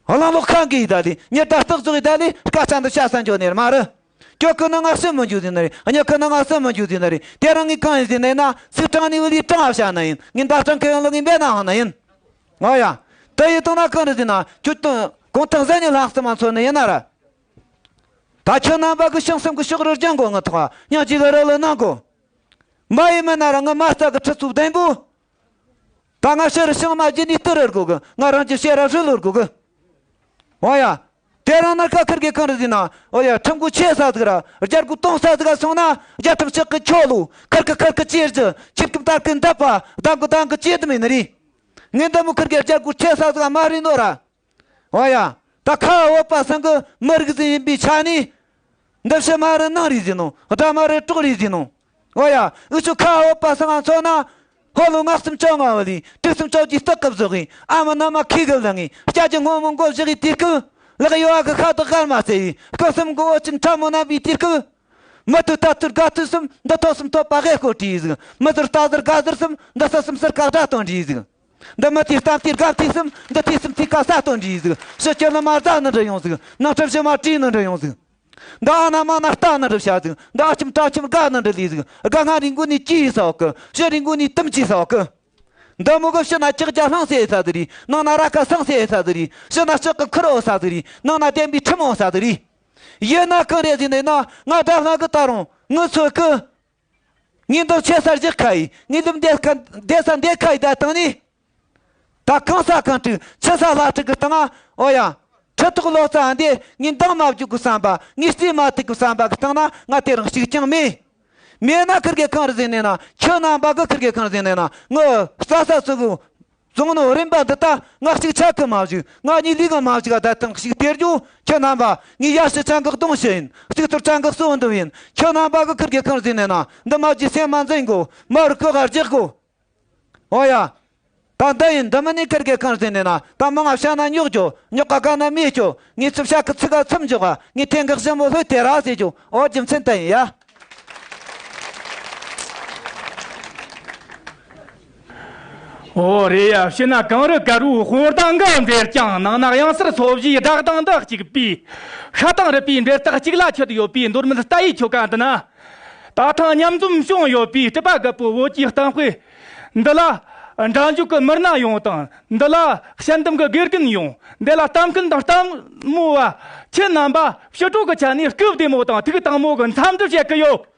གླང་ལོག་ཁ་འགི་ཡི་ད་ལི། ཉི་ད་སྟག་ཟོག་ཡི་ད་ལི། སྐད་ཆ་འདི་བཤད་ས་འཇོག་ནི་ར་མ་རེད། ཁྱོད་ཁུ་ནང་ང་སུ་མི་འཇུ་ཟིན་ནི་རེད། ཨ་ཉི་ཁུ་ནང་ང་སུ་མི་འཇུ་ཟིན་ནི་རེད། དེ་རིང་ངས་གང་ཡིན་ཟེར་ནི་ན། སུས་དྲངས་ནི་བུ་ལི་དྲངས་བྱ་ནི་ཡིན། ངས་འདའ་དྲངས་ཁེ་ཡང་ལོ་ངས་འབད་ན་ཧང་ནི་ཡིན། ཨོ་ཡ། དེ་ཡི་དང་ན་གང་རེད་ཟེར་ན། ཁྱོད་དང་གོང་ཐང་ཟན་ཉི་ལྷག་སུ་མ་འཚོ་ནི་ཡིན་ན་ར། ད་ཁྱོད་རྣམ་པ་གི་ཤིང་གསུམ་གི་ཕྱོགས་རུ་རྒྱང་གོ་ང་ཐོག་སྙིང་རྗེ་གི་རི་ལ་ནང་གོ། མ་ཡིན་མིན་ན་ར་ང་མ་རྩ་གི་ཁྲི་ཚོ་བདུན་པོ། ད་ང་ཕྱི་རུ་ཤིང་མ་བརྒྱུད་ནས་སྟུར་ར་དགོ་གི། ང་རང་གི་ཕྱི་ར་ཧྲི་ལོར་དགོ་གི། འོ་ཡ། དེ་རིང་ནངས་ཁ་ཁུར་གེ་གང་རེད་ཟེར་ན། འོ་ཡ། ཁྲིམས་གོ་ཆེ་ས་ཟིག་ར་རྒྱལ་གོ་གཏོང་ས་ཟིག་ག་སོང་ན། རྒྱལ་ཁྲིམས་ཕྱག་གི་ཁྱོ་ལོ། ཁུར་གི་ཁུར་གི་ཅེར་རྒྱུ། ཁྱིར་གི་དར་གི་འདབ་པ། འདམ་གི་འདམ་གི་ཅེར་དུ་མེད་ནི་རེད། ངས་འདི་མོ་ཁུར་གེ་རྒྱལ་གོ་ཆེ་ས་ཟིག་མ་རེད་ནོ་ར། འོ་ཡ། ད་ཁ་བ་བོད་པ་ཚང་གི་མི་རིགས་ཟིག་ཡིན་པའི་ཆ་ནས། འདི་ཕྱི་མ་རེད་ནང་རེད་ཟེར་ནོ། དགྲ་མ་རེད་གྲོགས་རེད་ཟེར་ནོ། འོ་ཡ། འུ་ཆོ་ཁ་བ་བོད་པ་ཚང་ང་མཚོན་ན། ཕོ་ལོ་ལྔ་གསུམ་བཅོ་ལྔ་བ་ལས། དྲུག་གསུམ་བཅོ་བརྒྱད་སྟག་གི་བཟོ་གི། ཨ་མ་ན་མ་ཁེ་གི་ལ་ངེ། སྐྱ་ཀྱི་སྔོན་མོ་མགོ་བཞག་གི་དུས་སྐབས། ལག་གཡོ་བ་གི་ཁ་དོག་དཀར་མ་ཟེར་བའི། སྐུ་གསུམ་གི་འོ་ཆེན་ཁྲ་མོ་ན་བའི་དུས་སྐབས། མི་ཐུབ་ད་ཐུབ་དགའ་ཐུབ་གསུམ། འདི་ཐོག་གསུམ་ཐོབ་པ་གེ་ཁོ་བྲིས་ཟིག། མི་ཟུར་རྟ་ཟུར་དགའ་ཟུར་གསུམ། འདི་ས་གསུམ་ཟུར་ཀ་དགྲ་སྟོན་བྲིས་ཟིག། འདི་མི་ཐོས་གཏམ་ཐོས་དགའ་ཐོས་གསུམ། འདི་ཐོས་གསུམ་ཐོས་ཀ་ས་སྟོན་བྲིས་ཟིག། ཕྱི་ཁྱོད་ལ་མ་རྫ་ནི་འདྲ་ཡོང་ཟིག། ནང་ཁྲིམས་ཕྱི་མ་བྲིས་ནི་འདྲ་ཡོང་ཟིག། འདི་ཨ་ན་མ་ན་རྟ་ནི་འདྲ་བྱ་ཟིག། འདི་ཨ་ཁྱིམ་དྲ་ཁྱིམ་དགའ་ནི་འདྲ་ལས་ཟིག། དགའ་ང་རིང་གོ་ནས་ཅི་ཡིས་ཟ་བ་གི། ཕྱི་རིང་གོ་ནས་དུམ་ཅི་ཟ་བ་གི། འདི་མོ་གི་ཕྱི་ན་ལྕགས་རྒྱ་ལྷང་སེ་ས་ཟིག་རེད། ནང་ན་ར་ཁ་སང་སེ་ས་ཟིག་རེད། ཕྱི་ན་ལྕགས་གི་ཁུར་འོ་ས་ཟིག་རེད། ནང་ན་བདེན་པའི་ཁྲིམས་འོ་ས་ཟིག་རེད། ཡིན་ན་གང་རེད་ཟེར་ནས་ན། ང་དགྲ་ལྷ་གི་ད་རུང་ངུ་ཚོད་གི། ངས་འདི་ཆེ་ས་བཞག་ཁ་ཡི། ངས་འདི་འདེད་ཁ་འདེད་ས་འདེད་ཁ་ཡི་ད་བཏང་ནི། ད་གང་ས་གང་དྲུག་ཆེ་ས་ལྷ་དྲུག་གི་སྟེང་ང་། འོ་ཡ། ཁྲི་ཐོག་ལོ་ཙཱ་འདི་ངས་འདང་མ་བརྒྱུག་གི་བསམ་པ། ངས་རྩིས་མ་ཐུག་གི་བསམ་པ་གི་སྟེང་ན་ང་དེ་རིང་གཅིག་ཀྱང་མེད། མེད་ན་ཁུར་གེ་གང་རེད་ཟེར་ནས་ན། ཁྱོད་རྣམ་པ་གི་ཁུར་གེ་གང་རེད་ཟེར་ནས་ན། ངའི་རྩྭ་ས་ཚུ་གི་བཙོང་ནོ་རིན་པ་འདི་ད་ང་གཅིག་ཆ་གི་མ་བཞུགས། ང་གཉིས་ལུས་གི་མ་བཞུགས། ད་ཐེངས་གཅིག་སྟེར་རྒྱུ། ཁྱོད་རྣམ་པ། ངས་ཡར་ཕྱི་ཆང་གི་གདོང་ཞུ་ཡིན། གཅིག་ཐུར་ཆང་གི་གསོལ་འདེབས་ཡིན། ཁྱོད་རྣམ་པ་གི་ཁུར་གེ་གང་ཟེར་ནས་ན། འདི་མ་བརྗེད་སེམས་མ་འཛིན་དགོ། མ་རུ་ཁུ་ག་རྒྱག་དགོ། འོ་ཡ། ད་འདི་ཡིན། འདི་མིན་ནི་ཁུར་གེ་གང་ཟེར་ནས་ན། ད་མང་ང་བཤད་ན་རྙོག་རྒྱོ། རྙོག་ག་ག་ན་མེད་རྒྱོ། ངས་ཚུབ་བཤད་གི་ཚིག་ག་ཚིམ་འཇོག་ག། ངས་ཐེངས་གི་གཞི་མོ་ལྷོད་དེ་ར་ཟེར་རྒྱོ། འོ་རྒྱུ་མཚན་དེ་ཡིན་ཡ། འོ་རེད་ཡ། ཕྱི་ན་གངས་རི་དཀར་པོའི་དཔུང་རྡང་གི་འབྲེལ་རྐྱང་། ནང་ན་གཡང་སར་སོ་བཞིའི་བསྒྲགས་གདངས་འདི་གཅིག་པའི། ཤ་དང་རུས་པའི་འབྲེལ་ཐག་གཅིག་ལ་ཆད་ཡོད་པའི། མདོ་སྨད་རྟ་ཡི་ཆོལ་ཁ་འདི་ན། ད་ཐེངས་མཉམ་འཛོམས་བྱུང་ཡོད་པའི་སྤྲུལ་པ་རྒད་པོ་བོད་ཀྱི་གཏམ་དཔེ་འདི་ལ། འབྲང་ཆོས་ཀྱི་མི་སྣ་ཡོངས་དང་། འདི་ལ་དཔྱད་འདེམས་ཀྱི་དགེ་རྒན་ཡོངས། འདི་ལ་ལྟ་མཁན་དང་ལྟད་མོ་བ་ཁྱེད་རྣམ་པ་ཕྱི་དྲོ་གི་ཆ་ནས་སྐུ་བདེ་མོ་དང་ཐུགས་དྭངས་མོ་གི་འཚམས་འདྲི་བྱེད་ཀྱི་ཡོད།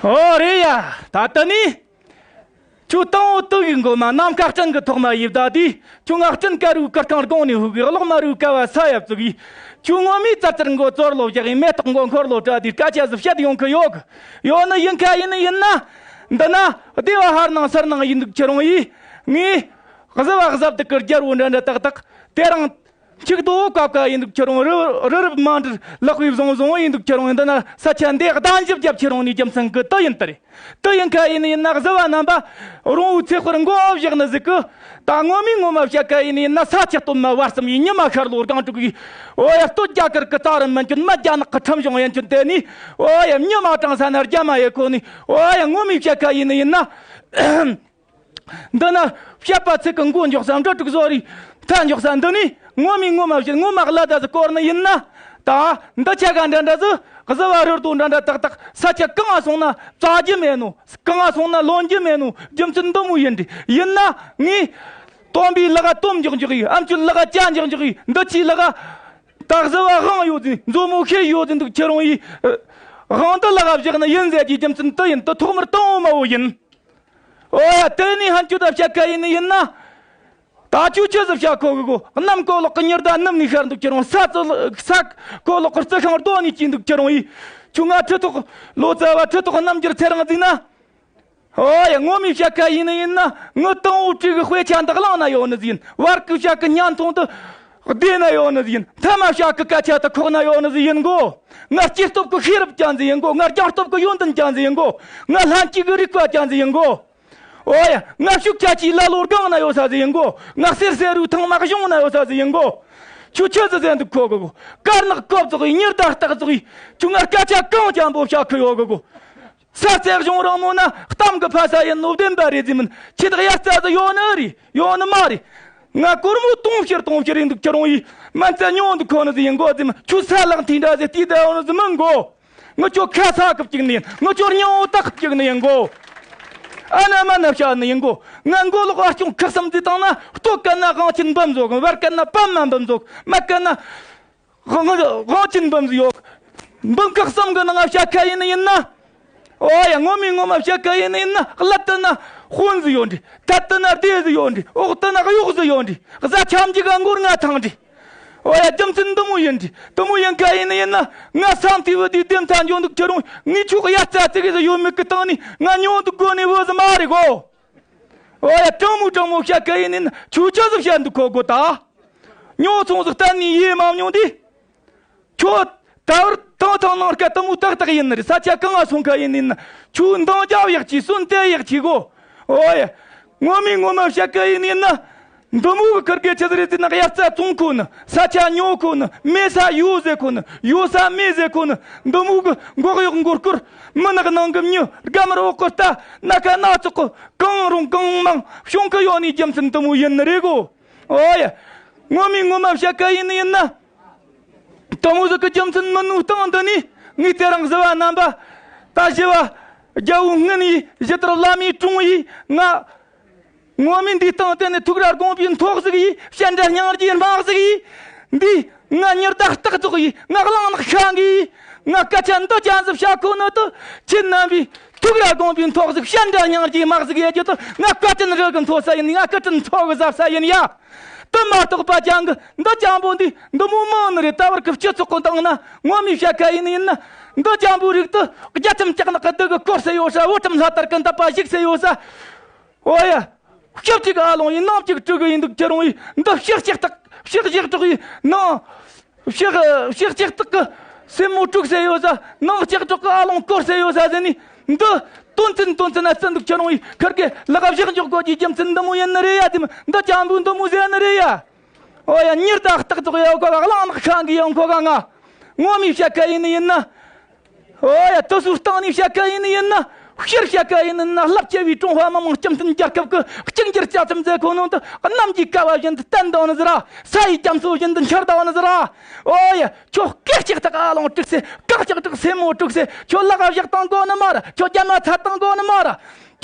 ཨོ་རེད་ཡ། ད་ལྟ་ནི། ཁྱོད་དང་པོ་དུ་ཡི་མགོ་མ་ནམ་མཁའ་སྤྲིན་གྱི་ཐོག་མ་ཡིབ་ད་དུས། ཁྱོད་ང་སྤྲིན་དཀར་རུའི་གུར་ཁང་སྒོ་ནས་ཧུག་གི། གློག་དམར་རུའི་ཀ་བ་ས་ཡ་བཙུགས་ཡིས། ཁྱོད་ངོ་མའི་ཙར་ཙར་མགོ་ཙོར་ལོ་བཞག་ཡིས། མེ་ཏོག་མགོ་འཁོར་ལོ་བྲ་དུས་སྐད་ཆ་ཟིག་བཤད་ཡོང་གི་ཡོད་གི། ཡོད་ནི་ཡིན་ཁ་ཡིན་ནི་ཡིན་ན། འདི་ན་སྡེ་བ་ཧར་ནང་སར་ནང་ཡིན་འདུག་ཁྱེད་རང་ཡིས། ངས་གཟི་བ་གཟབ་ཏིག་གི་རྒྱལ་བོ་འདྲ་འདྲ་ཏག་ཏག་དེ་རིང་། ཆིག་ཏོ་ཀ་ཀ་ཡིན་འདུག་ཁྱེད་རང་། རི་རི་རབ་མ་འདྲ་ལག་པས་བཟུང་བཟུང་ཡིན་འདུག་ཁྱེད་རང་། འདི་ན་ས་ཆ་འདི་གདན་ཞབས་རྒྱབ་ཁྱེད་རང་ནས་རྒྱུ་མཚན་གི་དུ་ཡིན་དེ་རེད། དུ་ཡིན་ཁ་ཡིན་ཡིན་ན་གཟི་བ་རྣམ་པ་རོང་བོའི་ཚེ་དཔལ་མགོ་བཞག་ནི་ཟིག་གི། ད་ངོ་མའི་ངོ་མ་བཤད་ཁ་ཡིན་ཡིན་ན། ས་ཆ་སྟོད་མ་བར་གསུམ་ཡིན། ཉི་མ་ཤར་ལྷོ་སྒང་དྲུག་ཡིན། འོ་ཡ། སྟོད་རྒྱ་གར་གི་རྩ་རུ་མན་ཆོད། སྨད་རྒྱ་ནག་གི་ཁྲིམས་གཞུང་ཡན་ཆོད་དེ་ནི། འོ་ཡ། ཉི་མ་དྲངས་ས་ན་རྒྱ་མ་ཡེ་ཁོ་ནི། འོ་ཡ། ངོ་མའི་བཤད་ཁ་ཡིན་ཡིན་ན། འདི་ན་བཤད་པ་ཚིག་གི་མགོ་འཇོག་ས། འབྲི་དྲུག་བཟོ་རིགས་མཐའ་འཇོག་ས། འདི་ནི་ངོ་མའི་ངོ་མ་བཤད། ངོ་མ་བླ་ད་ཟིག་སྐོར་ནི་ཡིན་ན། ད་འདི་ཆ་ག་འདྲ་འདྲ་ཟིག། གཟི་བ་ཧྲིལ་དུ་འདྲ་འདྲ་ཏག་ཏག། ས་ཆ་གང་ང་སོང་ན་བཙལ་རྒྱུ་མེད་ནོ། གང་ང་སོང་ན་ལོན་རྒྱུ་མེད་ནོ། རྒྱུ་མཚན་འདི་མོ་ཡིན་དྲི། ཡིན་ན་ངས་སྟོན་པའི་ལག་ག་སྟོན་འཇོག་འཇོག་ཡིས། ཨམ་ཆོད་ལག་ག་ཅ་འཇོག་འཇོག་ཡིས། འདི་ཆའི་ལག་ག་ད་གཟི་བ་དབང་ཡོད་ཟིན། མཛོ་མོ་ཤེས་ཡོད་ཟིན་འདུག་ཁྱེད་རང་ཡིས། དབང་འདི་ལག་ག་བཞག་ནི་ཡིན་ཟེར་གྱི་རྒྱུ་མཚན་དུ་ཡིན། དུ་ཐོག་མར་དང་བོ་མ་བོ་ཡིན། ཨོ་ཡ། དེ་ནས་ཧན་ཆུ་ད་བཤད་ཁ་ཡིན་ནི་ཡིན་ན། ད་ཆུ་ཆུ་ཟིག་བཤད་ཁོ་གི་གོ། གནམ་གོ་ལོག་གི་ཉི་ཟླ་ནུབ་ནས་ཤར་འདུག་ཁྱེད་རང་། ས་ཙི་ས་གོ་ལོག་གི་རྩི་ཤིང་རྡོ་ནས་སྐྱེས་འདུག་ཁྱེད་རང་ཡིས། ཁྱོད་ང་ཁྲི་ཐོག་ལོ་ཙཱ་བ་ཁྲི་ཐོག་རྣམ་འགྱུར་ཚེ་རིང་ཟིག་ན། ཨོ་ཡ། ངོ་མས་བཤད་ཁ་ཡིན་ནི་ཡིན་ན། ངི་དང་པོ་དྲི་གི་དཔེ་ཆ་འདི་གླེང་ན་ཡོད་ནི་ཟིག་ཡིན། བར་གི་བཤད་གི་བརྙན་ཐུང་དུ་བསྡུས་ན་ཡོད་ནི་ཟིག་ཡིན། མཐའ་མ་བཤད་གི་སྐད་ཆ་དུ་ཁོག་ན་ཡོད་ནི་ཟིག་ཡིན་གོ། ང་སྐྱེས་སྟོབས་གི་ཤེས་རབ་ཅན་ཟིག་ཡིན་གོ། ང་སྦྱངས་སྟོབས་གི་ཡོན་ཏན་ཅན་ཟིག་ཡིན་གོ། ང་ལྷན་སྐྱེས་གི་རིག་པ་ཅན་ཟིག་ཡིན་གོ། ཨོ་ཡ། ང་ཤུགས་ཆ་ཆེའི་ལ་ལོ་སྒང་ན་ཡོད་ས་ཟིག་ཡིན་གོ། ང་གསེར་སེ་རུའི་ཐང་མ་གཞུང་ན་ཡོད་ས་ཟིག་ཡིན་གོ། ཁྱོད་ཆི་ཟིག་ཟེར་འདུག་གོ་གི་གོ། དཀར་ནག་གོ་བཙོག་ཡིས། ཉི་ཟླ་སྟག་བཙོག་ཡིས། ཁྱོད་ང་སྐད་ཆ་གང་ཅན་པོ་བཤད་གི་ཡོད་གི་གོ། ས་རྩེ་གཞུང་རིང་མོ་ན་གཏམ་གི་ཕ་ས་ཡིན་ནོ་བདེན་པ་རེད་ཟེར་མིན། ཁྱེད་དག་ཡ་རྩ་ཟིག་ཡོད་ནི་རེད། ཡོད་ནི་མ་རེད། ང་སྒོར་མོ་དུང་ཕྱུར་དུང་ཕྱུར་ཡིན་འདུག་ཁྱེད་རང་ཡིས་མན་ཙ་ཉོ་འདུག་གོ་ནི་ཟིག་ཡིན་གོ་ཟེར་མིན། ཁྱོད་ས་ལག་མཐིལ་འདྲ་ཟིག་བལྟས་བསྡད་ཡོད་ནི་ཟིག་མིན་གོ། ངི་ཆོ་ཁ་ས་གི་བཅུག་ནི་ཡིན། ངི་ཆོ་སྙིང་བོ་དག་གི་བཅུག་ནི་ཡིན་གོ། ཨ་ན་མ་ན་བཤད་ནི་ཡིན་གོ། ང་མགོ་ལོག་ཨ་སྐྱོང་ཁག་གསུམ་བརྩིས་བཏང་ན། ལྟོ་གན་ན་དབང་ཆེན་འབུམ་ཟིག་ཡོད། བར་གན་ན་པདྨ་འབུམ་ཟིག་ཡོད། སྨད་གན་ན་དབང་ཆེན་འབུམ་ཟིག་ཡོད། འབུམ་ཁག་གསུམ་གི་ནང་ང་བཤད་ཁ་ཡིན་ནི་ཡིན་ན། ཨོ་ཡ། ངོ་མས་ངོ་མ་བཤད་ཁ་ཡིན་ནི་ཡིན་ན། ཀླད་དུ་ན་དཔོན་ཟིག་ཡོད་འདྲ། ཐད་དུ་ན་སྡེ་ཟིག་ཡོད་འདྲ། འོག་ཏུ་ན་གཡོག་ཟིག་ཡོད་འདྲ། གཟའ་ཁྱབ་འཇུག་ག་མགོ་ལྔ་ཐང་འདྲ། ཨོ་ཡ། རྒྱུ་མཚན་འདི་མོ་ཡིན་འདྲ། འདི་མོ་ཡིན་ཁ་ཡིན་ནི་ཡིན་ན། ང་ས་མཐའི་བུ་དེའི་སྡེ་མཐའ་འཇོག་འདུག་ཁྱེད་རང་ངས་ཁྱོད་ཡ་རྩ་ཙིག་གི་ཟིག་ཡོད་མེད་གི་སྟེང་ནས་ང་ཉོ་འདུག་གོ་ནི་བུ་ཟིག་མ་རེད་གོ། ཨོ་ཡ། དྲང་མོ་དྲང་མོ་བཤད་ཁ་ཡིན་ནི་ཡིན་ན། ཁྱོད་ཆི་ཟིག་བཤད་འདུག་གོ་གོ་ད། ཉོ་ཚོང་ཟིག་གཏན་ནས་ཡེད་མ་མྱོང་དུས། ཁྱོད་ད་བར་ཐང་ཐང་ནང་སྐད་དེ་མོ་ཏག་ཏག་ཡིན་ནི་རེད། ས་ཆ་གང་ང་སོང་ཁ་ཡིན་ནི་ཡིན་ན། ཁྱོད་འདང་རྒྱབ་ཡག་གྱིས་སོན་ཏེ་ཡག་གྱིས་གོ། ཨོ་ཡ། ངོ་མས་ངོ་མ་བཤད་ཁ་ཡིན་ནི་ཡིན་ན། འདི་མོ་གི་ཁུར་གེ་ཆི་ཟིག་རེད་ཟེར་ན། ཡ་རྩ་བཙོང་གོ་ནི། ས་ཆ་ཉོ་གོ་ནི། མེད་ས་ཡོད་ཟེར་གོ་ནི། ཡོད་ས་མེད་ཟེར་གོ་ནི། འདི་མོ་གི་མགོ་གཡོག་མགོ་སྐོར། མི་ནག་ནང་གི་མྱི། སྒམ་ར་འོག་གི་རྟ། སྣ་ཁ་སྣ་ཚོགས་གི་གང་རུང་གང་མང་བྱུང་གི་ཡོད་ནི་རྒྱུ་མཚན་འདི་མོ་ཡིན་ནི་རེད་གོ། ཨོ་ཡ། ངོ་མས་ངོ་མ་བཤད་ཁ་ཡིན་ནི་ཡིན་ན། དེ་མོ་ཟིག་གི་རྒྱུ་མཚན་མིན་ནོའི་སྟེང་འདི་ནས། ངས་དེ་རིང་གཟུ་བ་རྣམ་པ། ད་ཞི་བ་རྒྱལ་བོའི་སྔུན་ཡིས། ཞི་དུལ་བླ་མའི་དྲུང་ཡིས། ང་ངོ་མས་འདིའི་སྟེང་དེ་ནས་ཐུགས་ར་དགོངས་པའི་མཐོ་གཟིགས་ཡིས། བྱམས་དང་སྙིང་རྗེའི་དམའ་གཟིགས་ཡིས། འདི་ང་ཉི་ཟླ་སྟག་བཙོག་ཡིས། ང་གླང་ནག་ཤ་འགས་ཡིས། ང་སྐད་ཆ་འདི་ཅན་ཟིག་བཤད་གོ་ནི་དེ། ཁྱེད་རྣམ་པས་ཐུགས་ར་དགོངས་པའི་མཐོ་གཟིགས། བྱམས་དང་སྙིང་རྗེའི་དམའ་གཟིགས་ཡེད་རྒྱུ་དེ། ང་བཀའ་དྲིན་རི་གི་མཐོ་ས་ཡིན། ང་བཀའ་དྲིན་མཚོ་གི་ཟབ་ས་ཡིན་ཡ། དེ་མ་གཏོགས་པ་ཅང་གི་འདི་ཅན་པོ་འདི་འདི་མོ་མང་ནི་རེད། ད་བར་གི་སྤྱི་ཚོགས་གི་སྟེང་ན་ངོ་མས་བཤད་ཁ་ཡིན་ནི་ཡིན་ན། འདི་ཅན་པོའི་རིགས་དེ་རྒྱ་ཁྲིམས་ལྕགས་ནག་གི་གདུགས་གིས་བསྐོར་ས་ཡོད་ས། བོད་ཁྲིམས་ལྷ་དར་གི་མདུད་པ་བཞུགས་ས་ཡོད་ས། ཨོ་ཡ། ཕྱི་གཅིག་ཨ་ལོང་ཡིན། ནང་གཅིག་དྲུག་གི་ཡིན་འདུག་ཁྱེད་རང་ཡིས་འདི་ཕྱི་གཅིག་སྟག་ཕྱི་གཅིག་སྟག་ཡིན་ནང་། ཕྱི་ཕྱི་གཅིག་སྟག་གི་སེན་མོ་དཀྲུགས་ས་ཡོད་ས། ནང་གཅིག་སྟག་གི་ཨ་ལོང་བསྐོར་ས་ཡོད་ས་ཟེར་ནི། འདི་དོན་ཚན་དོན་ཚན་ཨ་ཙི་འདུག་ཁྱེད་རང་ཡིས་ཁུར་གེ་ལག་བཞག་འཇོག་དགོས་ཀྱི་རྒྱུ་མཚན་འདི་མོ་ཡིན་ནི་རེད་ཡ། དེ་མིན་འདི་ཅན་པོ་འདི་མོ་ཟེར་ནི་རེད་ཡ། ཨོ་ཡ། ཉི་ཟླ་སྟག་བཙོག་ཡོད་གོ་ག་གླང་ནག་ཤ་འགས་ཡོད་གོ་ག་ང་ངོ་མས་བཤད་ཁ་ཡིན་ནི་ཡིན་ན། ཨོ་ཡ། དེ་ཚོའི་སྟེང་ནས་བཤད་ཁ་ཡིན་ནི་ཡིན་ན། ཕྱིར་བཤད་ཁ་ཡིན་ནི་ཡིན་ན། རླབས་ཆེ་བའི་ཀྲུང་ཧྭ་མི་དམངས་སྤྱི་མཐུན་རྒྱལ་ཁབ་ཀྱི་གཅིག་གྱུར་བཅའ་ཁྲིམས་མཛད་སྒོའི་ནང་དུ། གནམ་གྱི་ཀ་བ་བཞིན་དུ་བརྟན་བཏང་ནི་ཟིག་ར། ས་ཡི་རྒྱ་མཚོ་བཞིན་དུ་འཕྱུར་བཏང་ནི་ཟིག་ར། ཨོ་ཡ། ཁྱོད་སྐད་ཅིག་ཐག་ཨ་ལོང་དཀྲུགས་སེ། སྐད་ཅིག་དཀྲུགས་སེན་མོ་དཀྲུགས་སེ། ཁྱོད་ལག་བཞག་བཏང་དགོས་ནི་མ་ར། ཁྱོད་རྒྱ་མ་ཚ་བཏང་དགོས་ནི་མ་ར།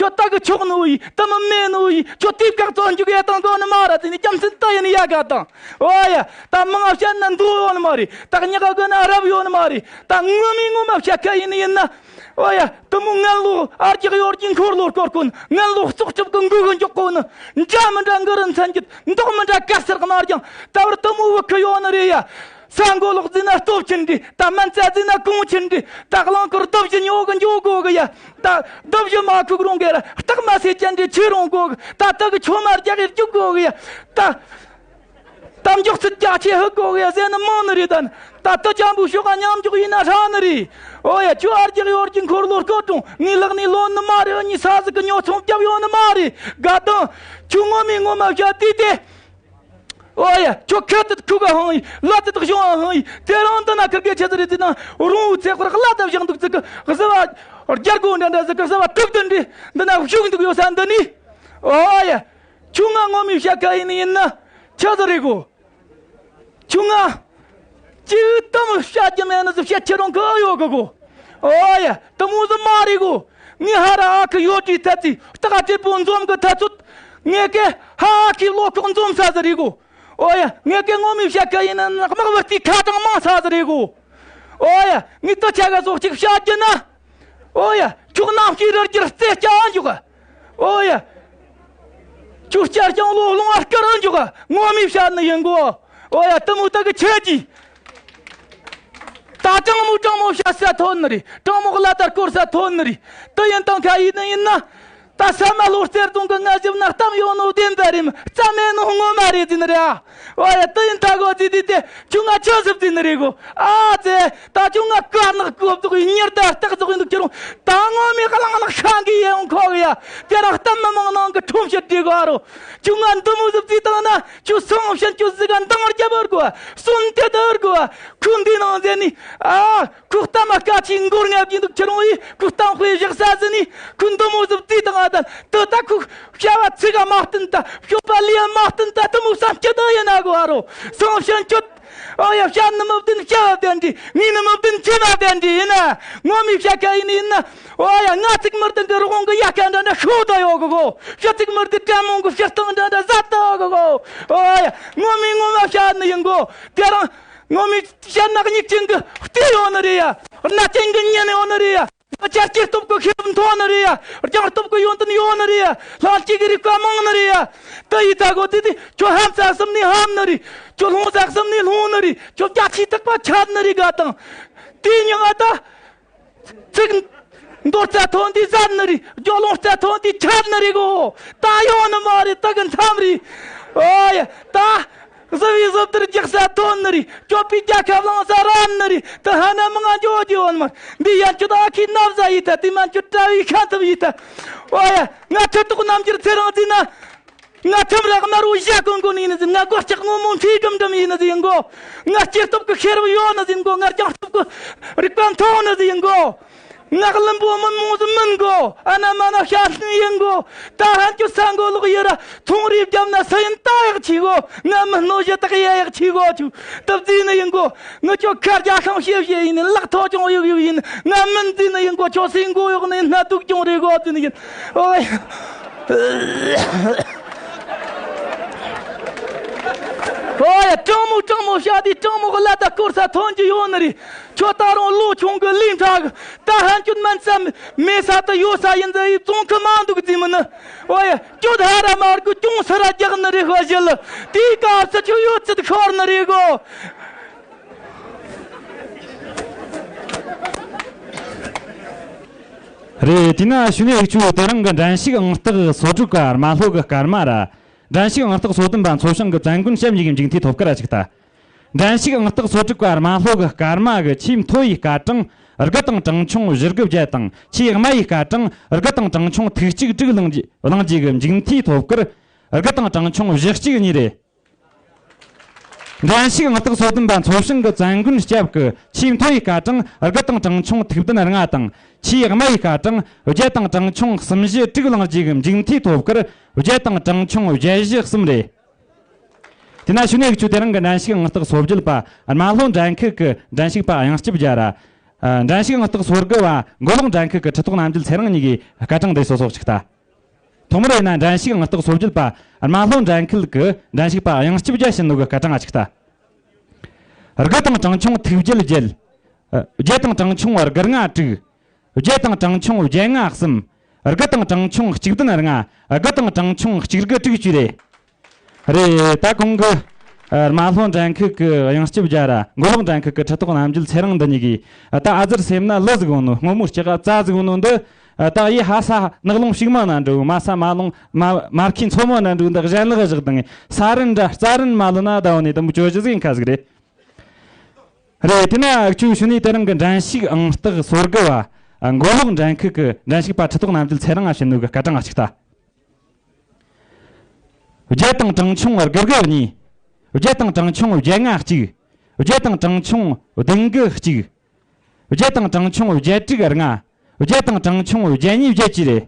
ཁྱོད་ལྟ་གི་ཆོག་ནོ་ཡིས། དེ་མིན་མེད་ནོ་ཡིས། ཁྱོད་དུས་བཀག་བཙོན་འཇུག་ཡེད་བཏང་དགོས་ནི་མ་ར་ཟེར་ནི་རྒྱུ་མཚན་དེ་ཡིན་ཡ་ག་དང་། ཨོ་ཡ། ད་མང་ང་བཤད་ན་འདུག་ཡོད་ནི་མ་རེད། ད་ཉག་ག་གི་ན་རབ་ཡོད་ནི་མ་རེད། ད་ངོ་མས་ངོ་མ་བཤད་ཁ་ཡིན་ནི་ཡིན་ན། ཨོ་ཡ། དེ་མོ་ངན་ལོ་ཨར་རྒྱག་ཡོད་རྒྱུའི་འཁོར་ལོ་བསྐོར་གོ་ནི། ངན་ལོ་བཙོག་གྲབས་ཀྱི་འགུག་གི་འཇོག་གོ་ནི། འདྲ་མི་འདྲ་འགུ་རུ་མཚན་གྱི་མདོག་མི་འདྲ་དཀར་སེར་དམར་ལྗང་། ད་བར་དེ་མོ་བུ་ཁུ་ཡོད་ནི་རེད་ཡ། ས་མགོ་ལོག་བརྫིས་ན་སྟོབས་ཆེན་འདྲ། ད་སྨན་རྩྭ་བརྫིས་ན་གོང་ཆེན་འདྲ། ད་རླངས་འཁོར་རྡོ་བཞི་ཉོ་གི་འགྱོ་དགོས་གི་ཡ། ད་རྡོ་བཞི་མ་ཁུག་རུང་གི་ར་སྟག་མ་སེ་ཅན་འདྲ་ཆེ་རུང་དགོས་གི། ད་དེ་གི་ཆོ་མ་རྒྱག་གི་རྒྱུག་དགོས་གི་ཡ། ད་ད་མགྱོགས་ཚད་རྒྱ་ཆེ་ཧུ་དགོས་གི་ཡ་ཟེར་ནི་མང་ནི་རེད། ད་ད་དེ་ཅན་པོ་ཤོག་ག་མཉམ་འཇོག་ཡིན་ན་ཧྲ་ནི་རེད། ཨོ་ཡ། ཁྱོད་ཨར་རྒྱག་ཡོད་རྒྱུའི་འཁོར་ལོ་བསྐོར་རུང་ངའི་ལག་ནས་ལོན་ནི་མ་རེད། འུ་གཉིས་ས་ཟིག་གི་ཉོ་ཚོང་རྒྱབ་ཡོད་ནི་མ་རེད། དགའ་དང་། ཁྱོད་ངོ་མས་ངོ་མ་བཤད་དུས་དེ། ཨོ་ཡ། ཁྱོད་ཁ་དེ་ཁུག་ག་ཧང་ཡི། ལ་དེ་དག་ཤོང་ཨ་ཧང་ཡི། དེ་རིང་འདི་ན་ཁུར་གེ་ཆི་ཟིག་རེད་ཟེར་ན། རོང་བོའི་ཚེ་འཁོར་གླ་དེ་བཞག་འདུག་ཟིག་གི་གཟུ་བ་རྒྱལ་སྒོ་འདྲ་འདྲ་ཟིག་གི་གཟུ་བ་དྲུག་བདུན་འདྲ་འདི་ན་བཞུགས་འདུག་ཡོད་ས་འདི་ནི། ཨོ་ཡ། ཁྱོད་ང་ངོ་མས་བཤད་ཁ་ཡིན་ནི་ཡིན་ན་ཆི་ཟིག་རེད་གོ། ཁྱོད་ང་ཅིག་དེ་མོ་བཤད་རྒྱུ་མེད་ནི་ཟིག་བཤད་ཁྱེད་རང་གི་ཨེ་ཡོད་གི་གོ། ཨོ་ཡ། དེ་མོ་ཟིག་མ་རེད་གོ། ངས་ཧ་ར་ཨ་ཁུ་ཡོད་དུས་ཐད་ཚེ་སྟག་ཨ་དྲེད་པོ་འཛོམས་གི་ཐད་ཚོད། ངས་ཀེ་ཧ་ཨ་ཁུའི་བློ་ཁོག་འཛོམས་ས་ཟིག་རེད་གོ། ཨོ་ཡ། ངས་ཀེ་ངོ་མས་བཤད་ཁ་ཡིན་ན་དམག་བུ་དེའི་ཁ་གྲངས་མང་ས་ཟིག་རེད་གོ། ཨོ་ཡ། ངས་དེ་ཆ་ག་ཟོག་ཅིག་བཤད་རྒྱུ་ན། ཨོ་ཡ། ཁྱོད་རྣམ་ཤེས་རི་རྒྱུད་རྩེ་སྐྱ་འཇོག་ག། ཨོ་ཡ། ཁྱོད་སྐྱ་རྐྱང་ལོ་ལོང་བ་སྐར་འཇོག་ག། ངོ་མས་བཤད་ནི་ཡིན་གོ། ཨོ་ཡ། དེ་མོ་ད་གི་ཆེ་གི། ད་དྲང་མོ་དྲང་མོ་བཤད་ས་ཐོན་ནི་རེད། དྲང་མོ་གླ་དར་སྐོར་ས་ཐོན་ནི་རེད། དེ་ཡིན་དང་ཁ་ཡིན་ནི་ཡིན་ན། ད་ས་མ་ལྷོ་གཏེར་སྟོན་གི་ང་ཞིབ་ན་གཏམ་ཡོད་ནོ་བདེན་པ་རེད། རྩ་མེད་ནོ་ངོ་མ་རེད་ཟེར་ནི་རེད་ཨ། ཨོ་ཡ། དེ་ཡིན་ད་གོ་ཟེར་དུས་དེ་ཁྱོད་ང་ཆི་ཟིག་ཟེར་ནི་རེད་གོ། ཨ་ཙི། ད་ཁྱོད་ང་དཀར་ནག་གོ་བཙོག་ཡིན། ཉེར་ད་སྟག་བཙོག་ཡིན་འདུག་ཁྱེད་རང་། ད་ངོ་མའི་གླང་ནག་ཤང་གི་ཡེ་ཡོང་ཁོག་ཡ། དེ་རིང་གཏམ་མི་མང་ནང་གི་ཁྲོམ་བཤད་དེ་གོ་ཨ་རོ། ཁྱོད་ང་འདི་མོ་ཟིག་བརྩིས་བཏང་ན། ཁྱོད་སང་ཕྱིན་ཁྱོད་ཟིག་ག་འདང་རྒྱབ་བར་གོ། གསོན་དེ་དར་གོ། ཁོ་འདི་ནང་ཟེར་ནི། ཨ། ཁོ་གཏམ་དཀའ་ཆེ་མགོར་ངབ་ཀྱི་འདུག་ཁྱེད་རང་ཡིས་ཁོ་གཏམ་དཔེ་བཞག་ས་ཟིན་ནི། ཁོ་འདི་མོ་ཟིག་བརྩིས་བཏང་ཨ་ད། དེ་ད་ཁོ་བྱ་བ་ཚིག་ག་མ་བསྟུན་ད། སྤྱོད་པ་ལས་མ་བསྟུན་ད། དེ་མོ་བསམ་སྐྱིད་ད་ཡིན་ན་གོ་ཨ་རོ། སང་ཕྱིན་ཁྱོད། ཨོ་ཡ། བྱ་ནི་མི་བདེན་བྱ་བ་བདེན་འདྲི། ངས་ནི་མི་བདེན་ཁྱེད་མ་བདེན་འདྲི་ཡིན་ན། ངོ་མའི་བྱ་ཁ་ཡིན་ཡིན་ན། ཨོ་ཡ། ང་ཚིག་མི་བདེན་གི་རི་བོང་གི་ཡལ་ག་འདྲ་འདྲ་ཤོར་ད་ཡོད་གི་གོ། ཁྱོད་ཚིག་མི་བདེན་དྲེད་མོང་གི་བྱེ་སྟག་འདྲ་འདྲ་ཟ་ད་ཡོད་གི་གོ། ཨོ་ཡ། ངོ་མའི་ངོ་མ་བྱ་ནི་ཡིན་གོ། དེ་རིང་ངོ་མའི་བཤད་ན་མིག་ཅན་གི་ལྟས་ཡོད་ནི་རེད་ཡ། རྣ་ཅན་གི་ཉན་ཡོད་ནི་རེད་ཡ། ང་ཆ་སྐྱེས་སྟོབས་ཀྱི་ཤེས་རབ་མཐོ་ནི་རེད་ཡ། རྒྱང་སྟོབས་ཀྱི་ཡོན་ཏན་ཡོད་ནི་རེད་ཡ། ལྷན་སྐྱེས་ཀྱི་རིག་པ་མང་ནི་རེད་ཡ། དེ་ཡིན་ད་གོ་དེ་དེ་ཁྱོད་ཧམ་ས་གསུམ་ནས་ཧམ་ནི་རེད། ཁྱོད་ལྷུང་ས་གསུམ་ནས་ལྷུང་ནི་རེད། ཁྱོད་རྒྱ་ཆེ་ཐག་པ་ཆད་ནི་རེད་ག་དང་། དེ་མྱིང་ང་ད། ཚིག་འདོར་རྩ་ཐོན་དུས་ཟད་ནི་རེད། རྒྱུ་ལོང་རྩ་ཐོན་དུས་ཆད་ནི་རེད་གོ། ད་ཡོང་ནི་མ་རེད། ད་གི་མཚམས་རེད། ཨོ་ཡ། ད། གཟི་བའི་གཟི་བདུད་རྒྱག་ས་ཐོན་ནི་རེད། སྐྱོབ་པའི་རྒྱལ་ཁབ་བླངས་ས་རན་ནི་རེད། ད་ཧ་ན་མི་ང་འགྱོ་རྒྱུ་ཡོད་མ་རེད། འདི་ཡན་ཆོད་ཨ་ཁའི་ན་བཟའ་ཡིན་ད། དེ་མན་ཆོད་གྲྭ་བའི་ཤ་འཐབ་ཡིན་ད། ཨོ་ཡ། ང་ཁྲི་ཐོག་རྣམ་འགྱུར་ཚེ་རིང་ཟིན་ན། ང་ཁྲིམས་ར་དམར་བོ་ཞྭ་གོན་གོན་ཡིན་ཟིན། ང་སྒོ་ལྕགས་སྔོན་མོ་མཁྲིས་སྒྲིམ་སྒྲིམ་ཡིན་ཟིན་གོ། ང་སྐྱེས་སྟོབས་ཀྱི་ཤེས་རབ་ཡོད་ནི་ཟིན་གོ། ང་རྒྱང་སྟོབས་ཀྱི་རིག་པ་མཐོ་ནི་ཟིན་གོ། ང་བླུན་པོ་མུན་མོང་ཟིན་མིན་གོ། ཨ་ན་མ་ན་ཤ་སྟོན་ཡིན་གོ། ད་ཧན་ཆུ་ས་མགོ་ལོག་ཡི་ར་ཐོང་རིས་བརྒྱབ་ན་སུ་ཡིན་ད་ཡག་ཆེ་གོ། ང་མི་སྣོ་ཞེ་དག་ཡ་ཡག་ཆེ་གོ། ཆུ་དུབ་རྫི་ནི་ཡིན་གོ། ངི་ཆོ་ཁ་རྒྱ་ཤང་ཤེས་ཤེས་ཡིན། ལག་ཐོ་ཅུང་གཡུག་གཡུག་ཡིན། ང་མིན་རྫི་ནི་ཡིན་གོ། ཆོ་སྲིན་མགོ་གཡོག་ནི་སྣ་དུག་ཅུང་རེ་གོ་རྫི་ནི་ཡིན། ཨོ་ཡ། ཨོ་ཡ། དྲང་མོ་དྲང་མོ་བཤད་དུས་དྲང་མོ་གི་ལ་ད་སྐོར་ས་ཐོན་རྒྱུ་ཡོད་ནི་རེད། ཁྱོད་ད་རུང་ལོ་ཆུང་གི་ལས་འཕྲག་གི། ད་ཧན་ཁྱོད་མན་ས་མེད་ས་ད་ཡོད་ས་ཡིན་ཟེར་ཡི་བཙོང་གི་མ་འདུག་རྫི་མི་ནི། ཨོ་ཡ། ཁྱོད་ཧ་ར་མར་གི་ཅུང་སི་ར་རྒྱག་ནི་རེད་ཧ་ཞི་ལི། དེའི་སྐབས་སུ་ཁྱོད་ཡོད་ཚད་ཤོར་ནི་རེད་གོ། རེད། དེས་ན་ཞུ་ནས་འུ་ཆོ་དེ་རིང་གི་འགྲན་ཞུགས་ཨང་རྟགས་སོ་དྲུག་ག་རྨ་ལྷོ་གི་སྐར་མ་ར། འགྲན་ཞུགས་ཨང་རྟགས་སོ་བདུན་པ་མཚོ་བྱང་གི་བཙན་མགོན་སྐྱབས་གཉིས་ཀྱི་མཇུག་མཐའི་ཐོབ་སྐར་ར་ཅིག་ལྟ། འགྲན་ཞུགས་ཨང་རྟགས་སོ་དྲུག་ག་རྨ་ལྷོ་གི་སྐར་མ་གི་ཆེས་མཐོ་བའི་སྐར་གྲངས་དགུ་དང་གྲངས་ཆུང་བཞི་དགུ་བརྒྱད་དང་། ཆེས་དམའ་བའི་སྐར་གྲངས་དགུ་དང་གྲངས་ཆུང་ཐིག་གཅིག་དྲུག་བླངས་རྗེས་བླངས་རྗེས་གི་མཇུག་མཐའི་ཐོབ་སྐར་དགུ་དང་གྲངས་ཆུང་བཞི་གཅིག་གཉིས་རེད། འགྲན་ཞུགས་ཨང་རྟགས་སོ་བདུན་པ་མཚོ་བྱང་གི་བཙན་མགོན་སྐྱབས་ཀྱི་ཆེས་མཐོ་བའི་སྐར་གྲངས་དགུ་དང་གྲངས་ཆུང་ཐིག་བདུན་ལྔ་དང་། ཆེས་དམའ་བའི་སྐར་གྲངས་བརྒྱད་དང་གྲངས་ཆུང་གསུམ་བཞི་དྲུག་བླངས་རྗེས་ཀྱི་མཇུག་མཐའི་ཐོབ་སྐར་བརྒྱད་དང་གྲངས་ཆུང་བརྒྱད་བཞི་གསུམ་རེད། དེས་ན་ཞུ་ནས་འུ་ཆོ་དེ་རིང་གི་འགྲན་ཞུགས་ཨང་རྟགས་སོ་བརྒྱད་པ་རྨ་ལྷོ་འགྲན་ཁུལ་གྱི་འགྲན་ཞུགས་པ་གཡང་སྐྱབས་རྒྱལ་ར། འགྲན་ཞུགས་ཨང་རྟགས་སོ་དགུ་བ་མགོ་ལོག་འགྲན་ཁུལ་གྱི་ཁྲི་ཐོག་རྣམ་རྒྱལ་ཚེ་རིང་གཉིས་ཀྱིས་སྐར་གྲངས་འདི་སོ་སོ་གཅིག་ལྟ། ཐོག་མར་ཡིན་ན་འགྲན་ཞུགས་ཨང་རྟགས་སོ་བརྒྱད་པ་རྨ་ལྷོ་འགྲན་ཁུལ་གྱི་འགྲན་ཞུགས་པ་གཡང་སྐྱབས་རྒྱལ་བྱིན་ནོ་གི་སྐར་གྲངས་ང་གཅིག་ལྟ། དགུ་དང་གྲངས་ཆུང་ཐིག་བརྒྱད་བརྒྱད། བརྒྱད་དང་གྲངས་ཆུང་དགུ་ལྔ་དྲུག། བརྒྱད་དང་གྲངས་ཆུང་བརྒྱད་ལྔ་གསུམ། དགུ་དང་གྲངས་ཆུང་གཅིག་བདུན་ལྔ། དགུ་དང་གྲངས་ཆུང་གཅིག་དགུ་དྲུག་བཅས་རེད། རེད། ད་གོང་གི་རྨ་ལྷོ་འགྲན་ཁུལ་གྱི་གཡང་སྐྱབས་རྒྱལ་ར་མགོ་ལོག་འགྲན་ཁུལ་གྱི་ཁྲི་ཐོག་རྣམ་རྒྱལ་ཚེ་རིང་འདི་གཉིས་ཀྱིས་ད་ཨ་ཙི་སེམས་ན་ལི་ཟིག་ཡོང་ནོ། སྔོན་མོ་སྐྱ་ཀ་རྩྭ་ཟིག་ཡོང་ནོ་འདི། ད་ཡི་ཧ་ས་ནགས་ཀླུང་ཕྱུག་མ་ན་འགྲོ། མ་ས་མ་ལོང་མ་མར་ཁུའི་མཚོ་མོ་ན་འགྲོ། འདི་གཞན་ལག་བཞག་དང་ས་རིན་འདྲ་རྩྭ་རིན་མ་ལོན་ན་ད་འོ་ནས་དུམ་བུ་བཅོ་བཞི་ཟིག་ཡིན་ཁ་ཟིག་རེད། རེད། དེ་ན་འུ་ཆོ་ཞུ་ནས་དེ་རིང་གི་འགྲན་ཞུགས་ཨང་རྟགས་སོ་དགུ་བ་མགོ་ལོག་འགྲན་ཁུལ་གྱི་འགྲན་ཞུགས་པ་ཁྲི་ཐོག་རྣམ་རྒྱལ་ཚེ་རིང་ང་བྱིན་ནོ་གི་སྐར་གྲངས་ང་གཅིག་ལྟ། བརྒྱད་དང་གྲངས་ཆུང་དགུ་དགུ་གཉིས། བརྒྱད་དང་གྲངས་ཆུང་བརྒྱད་ལྔ་གཅིག། བརྒྱད་དང་གྲངས་ཆུང་བདུན་དགུ་གཅིག། བརྒྱད་དང་གྲངས་ཆུང་བརྒྱད་དྲུག་ལྔ། བརྒྱད་དང་གྲངས་ཆུང་བརྒྱད་གཉིས་བརྒྱད་བཅས་རེད།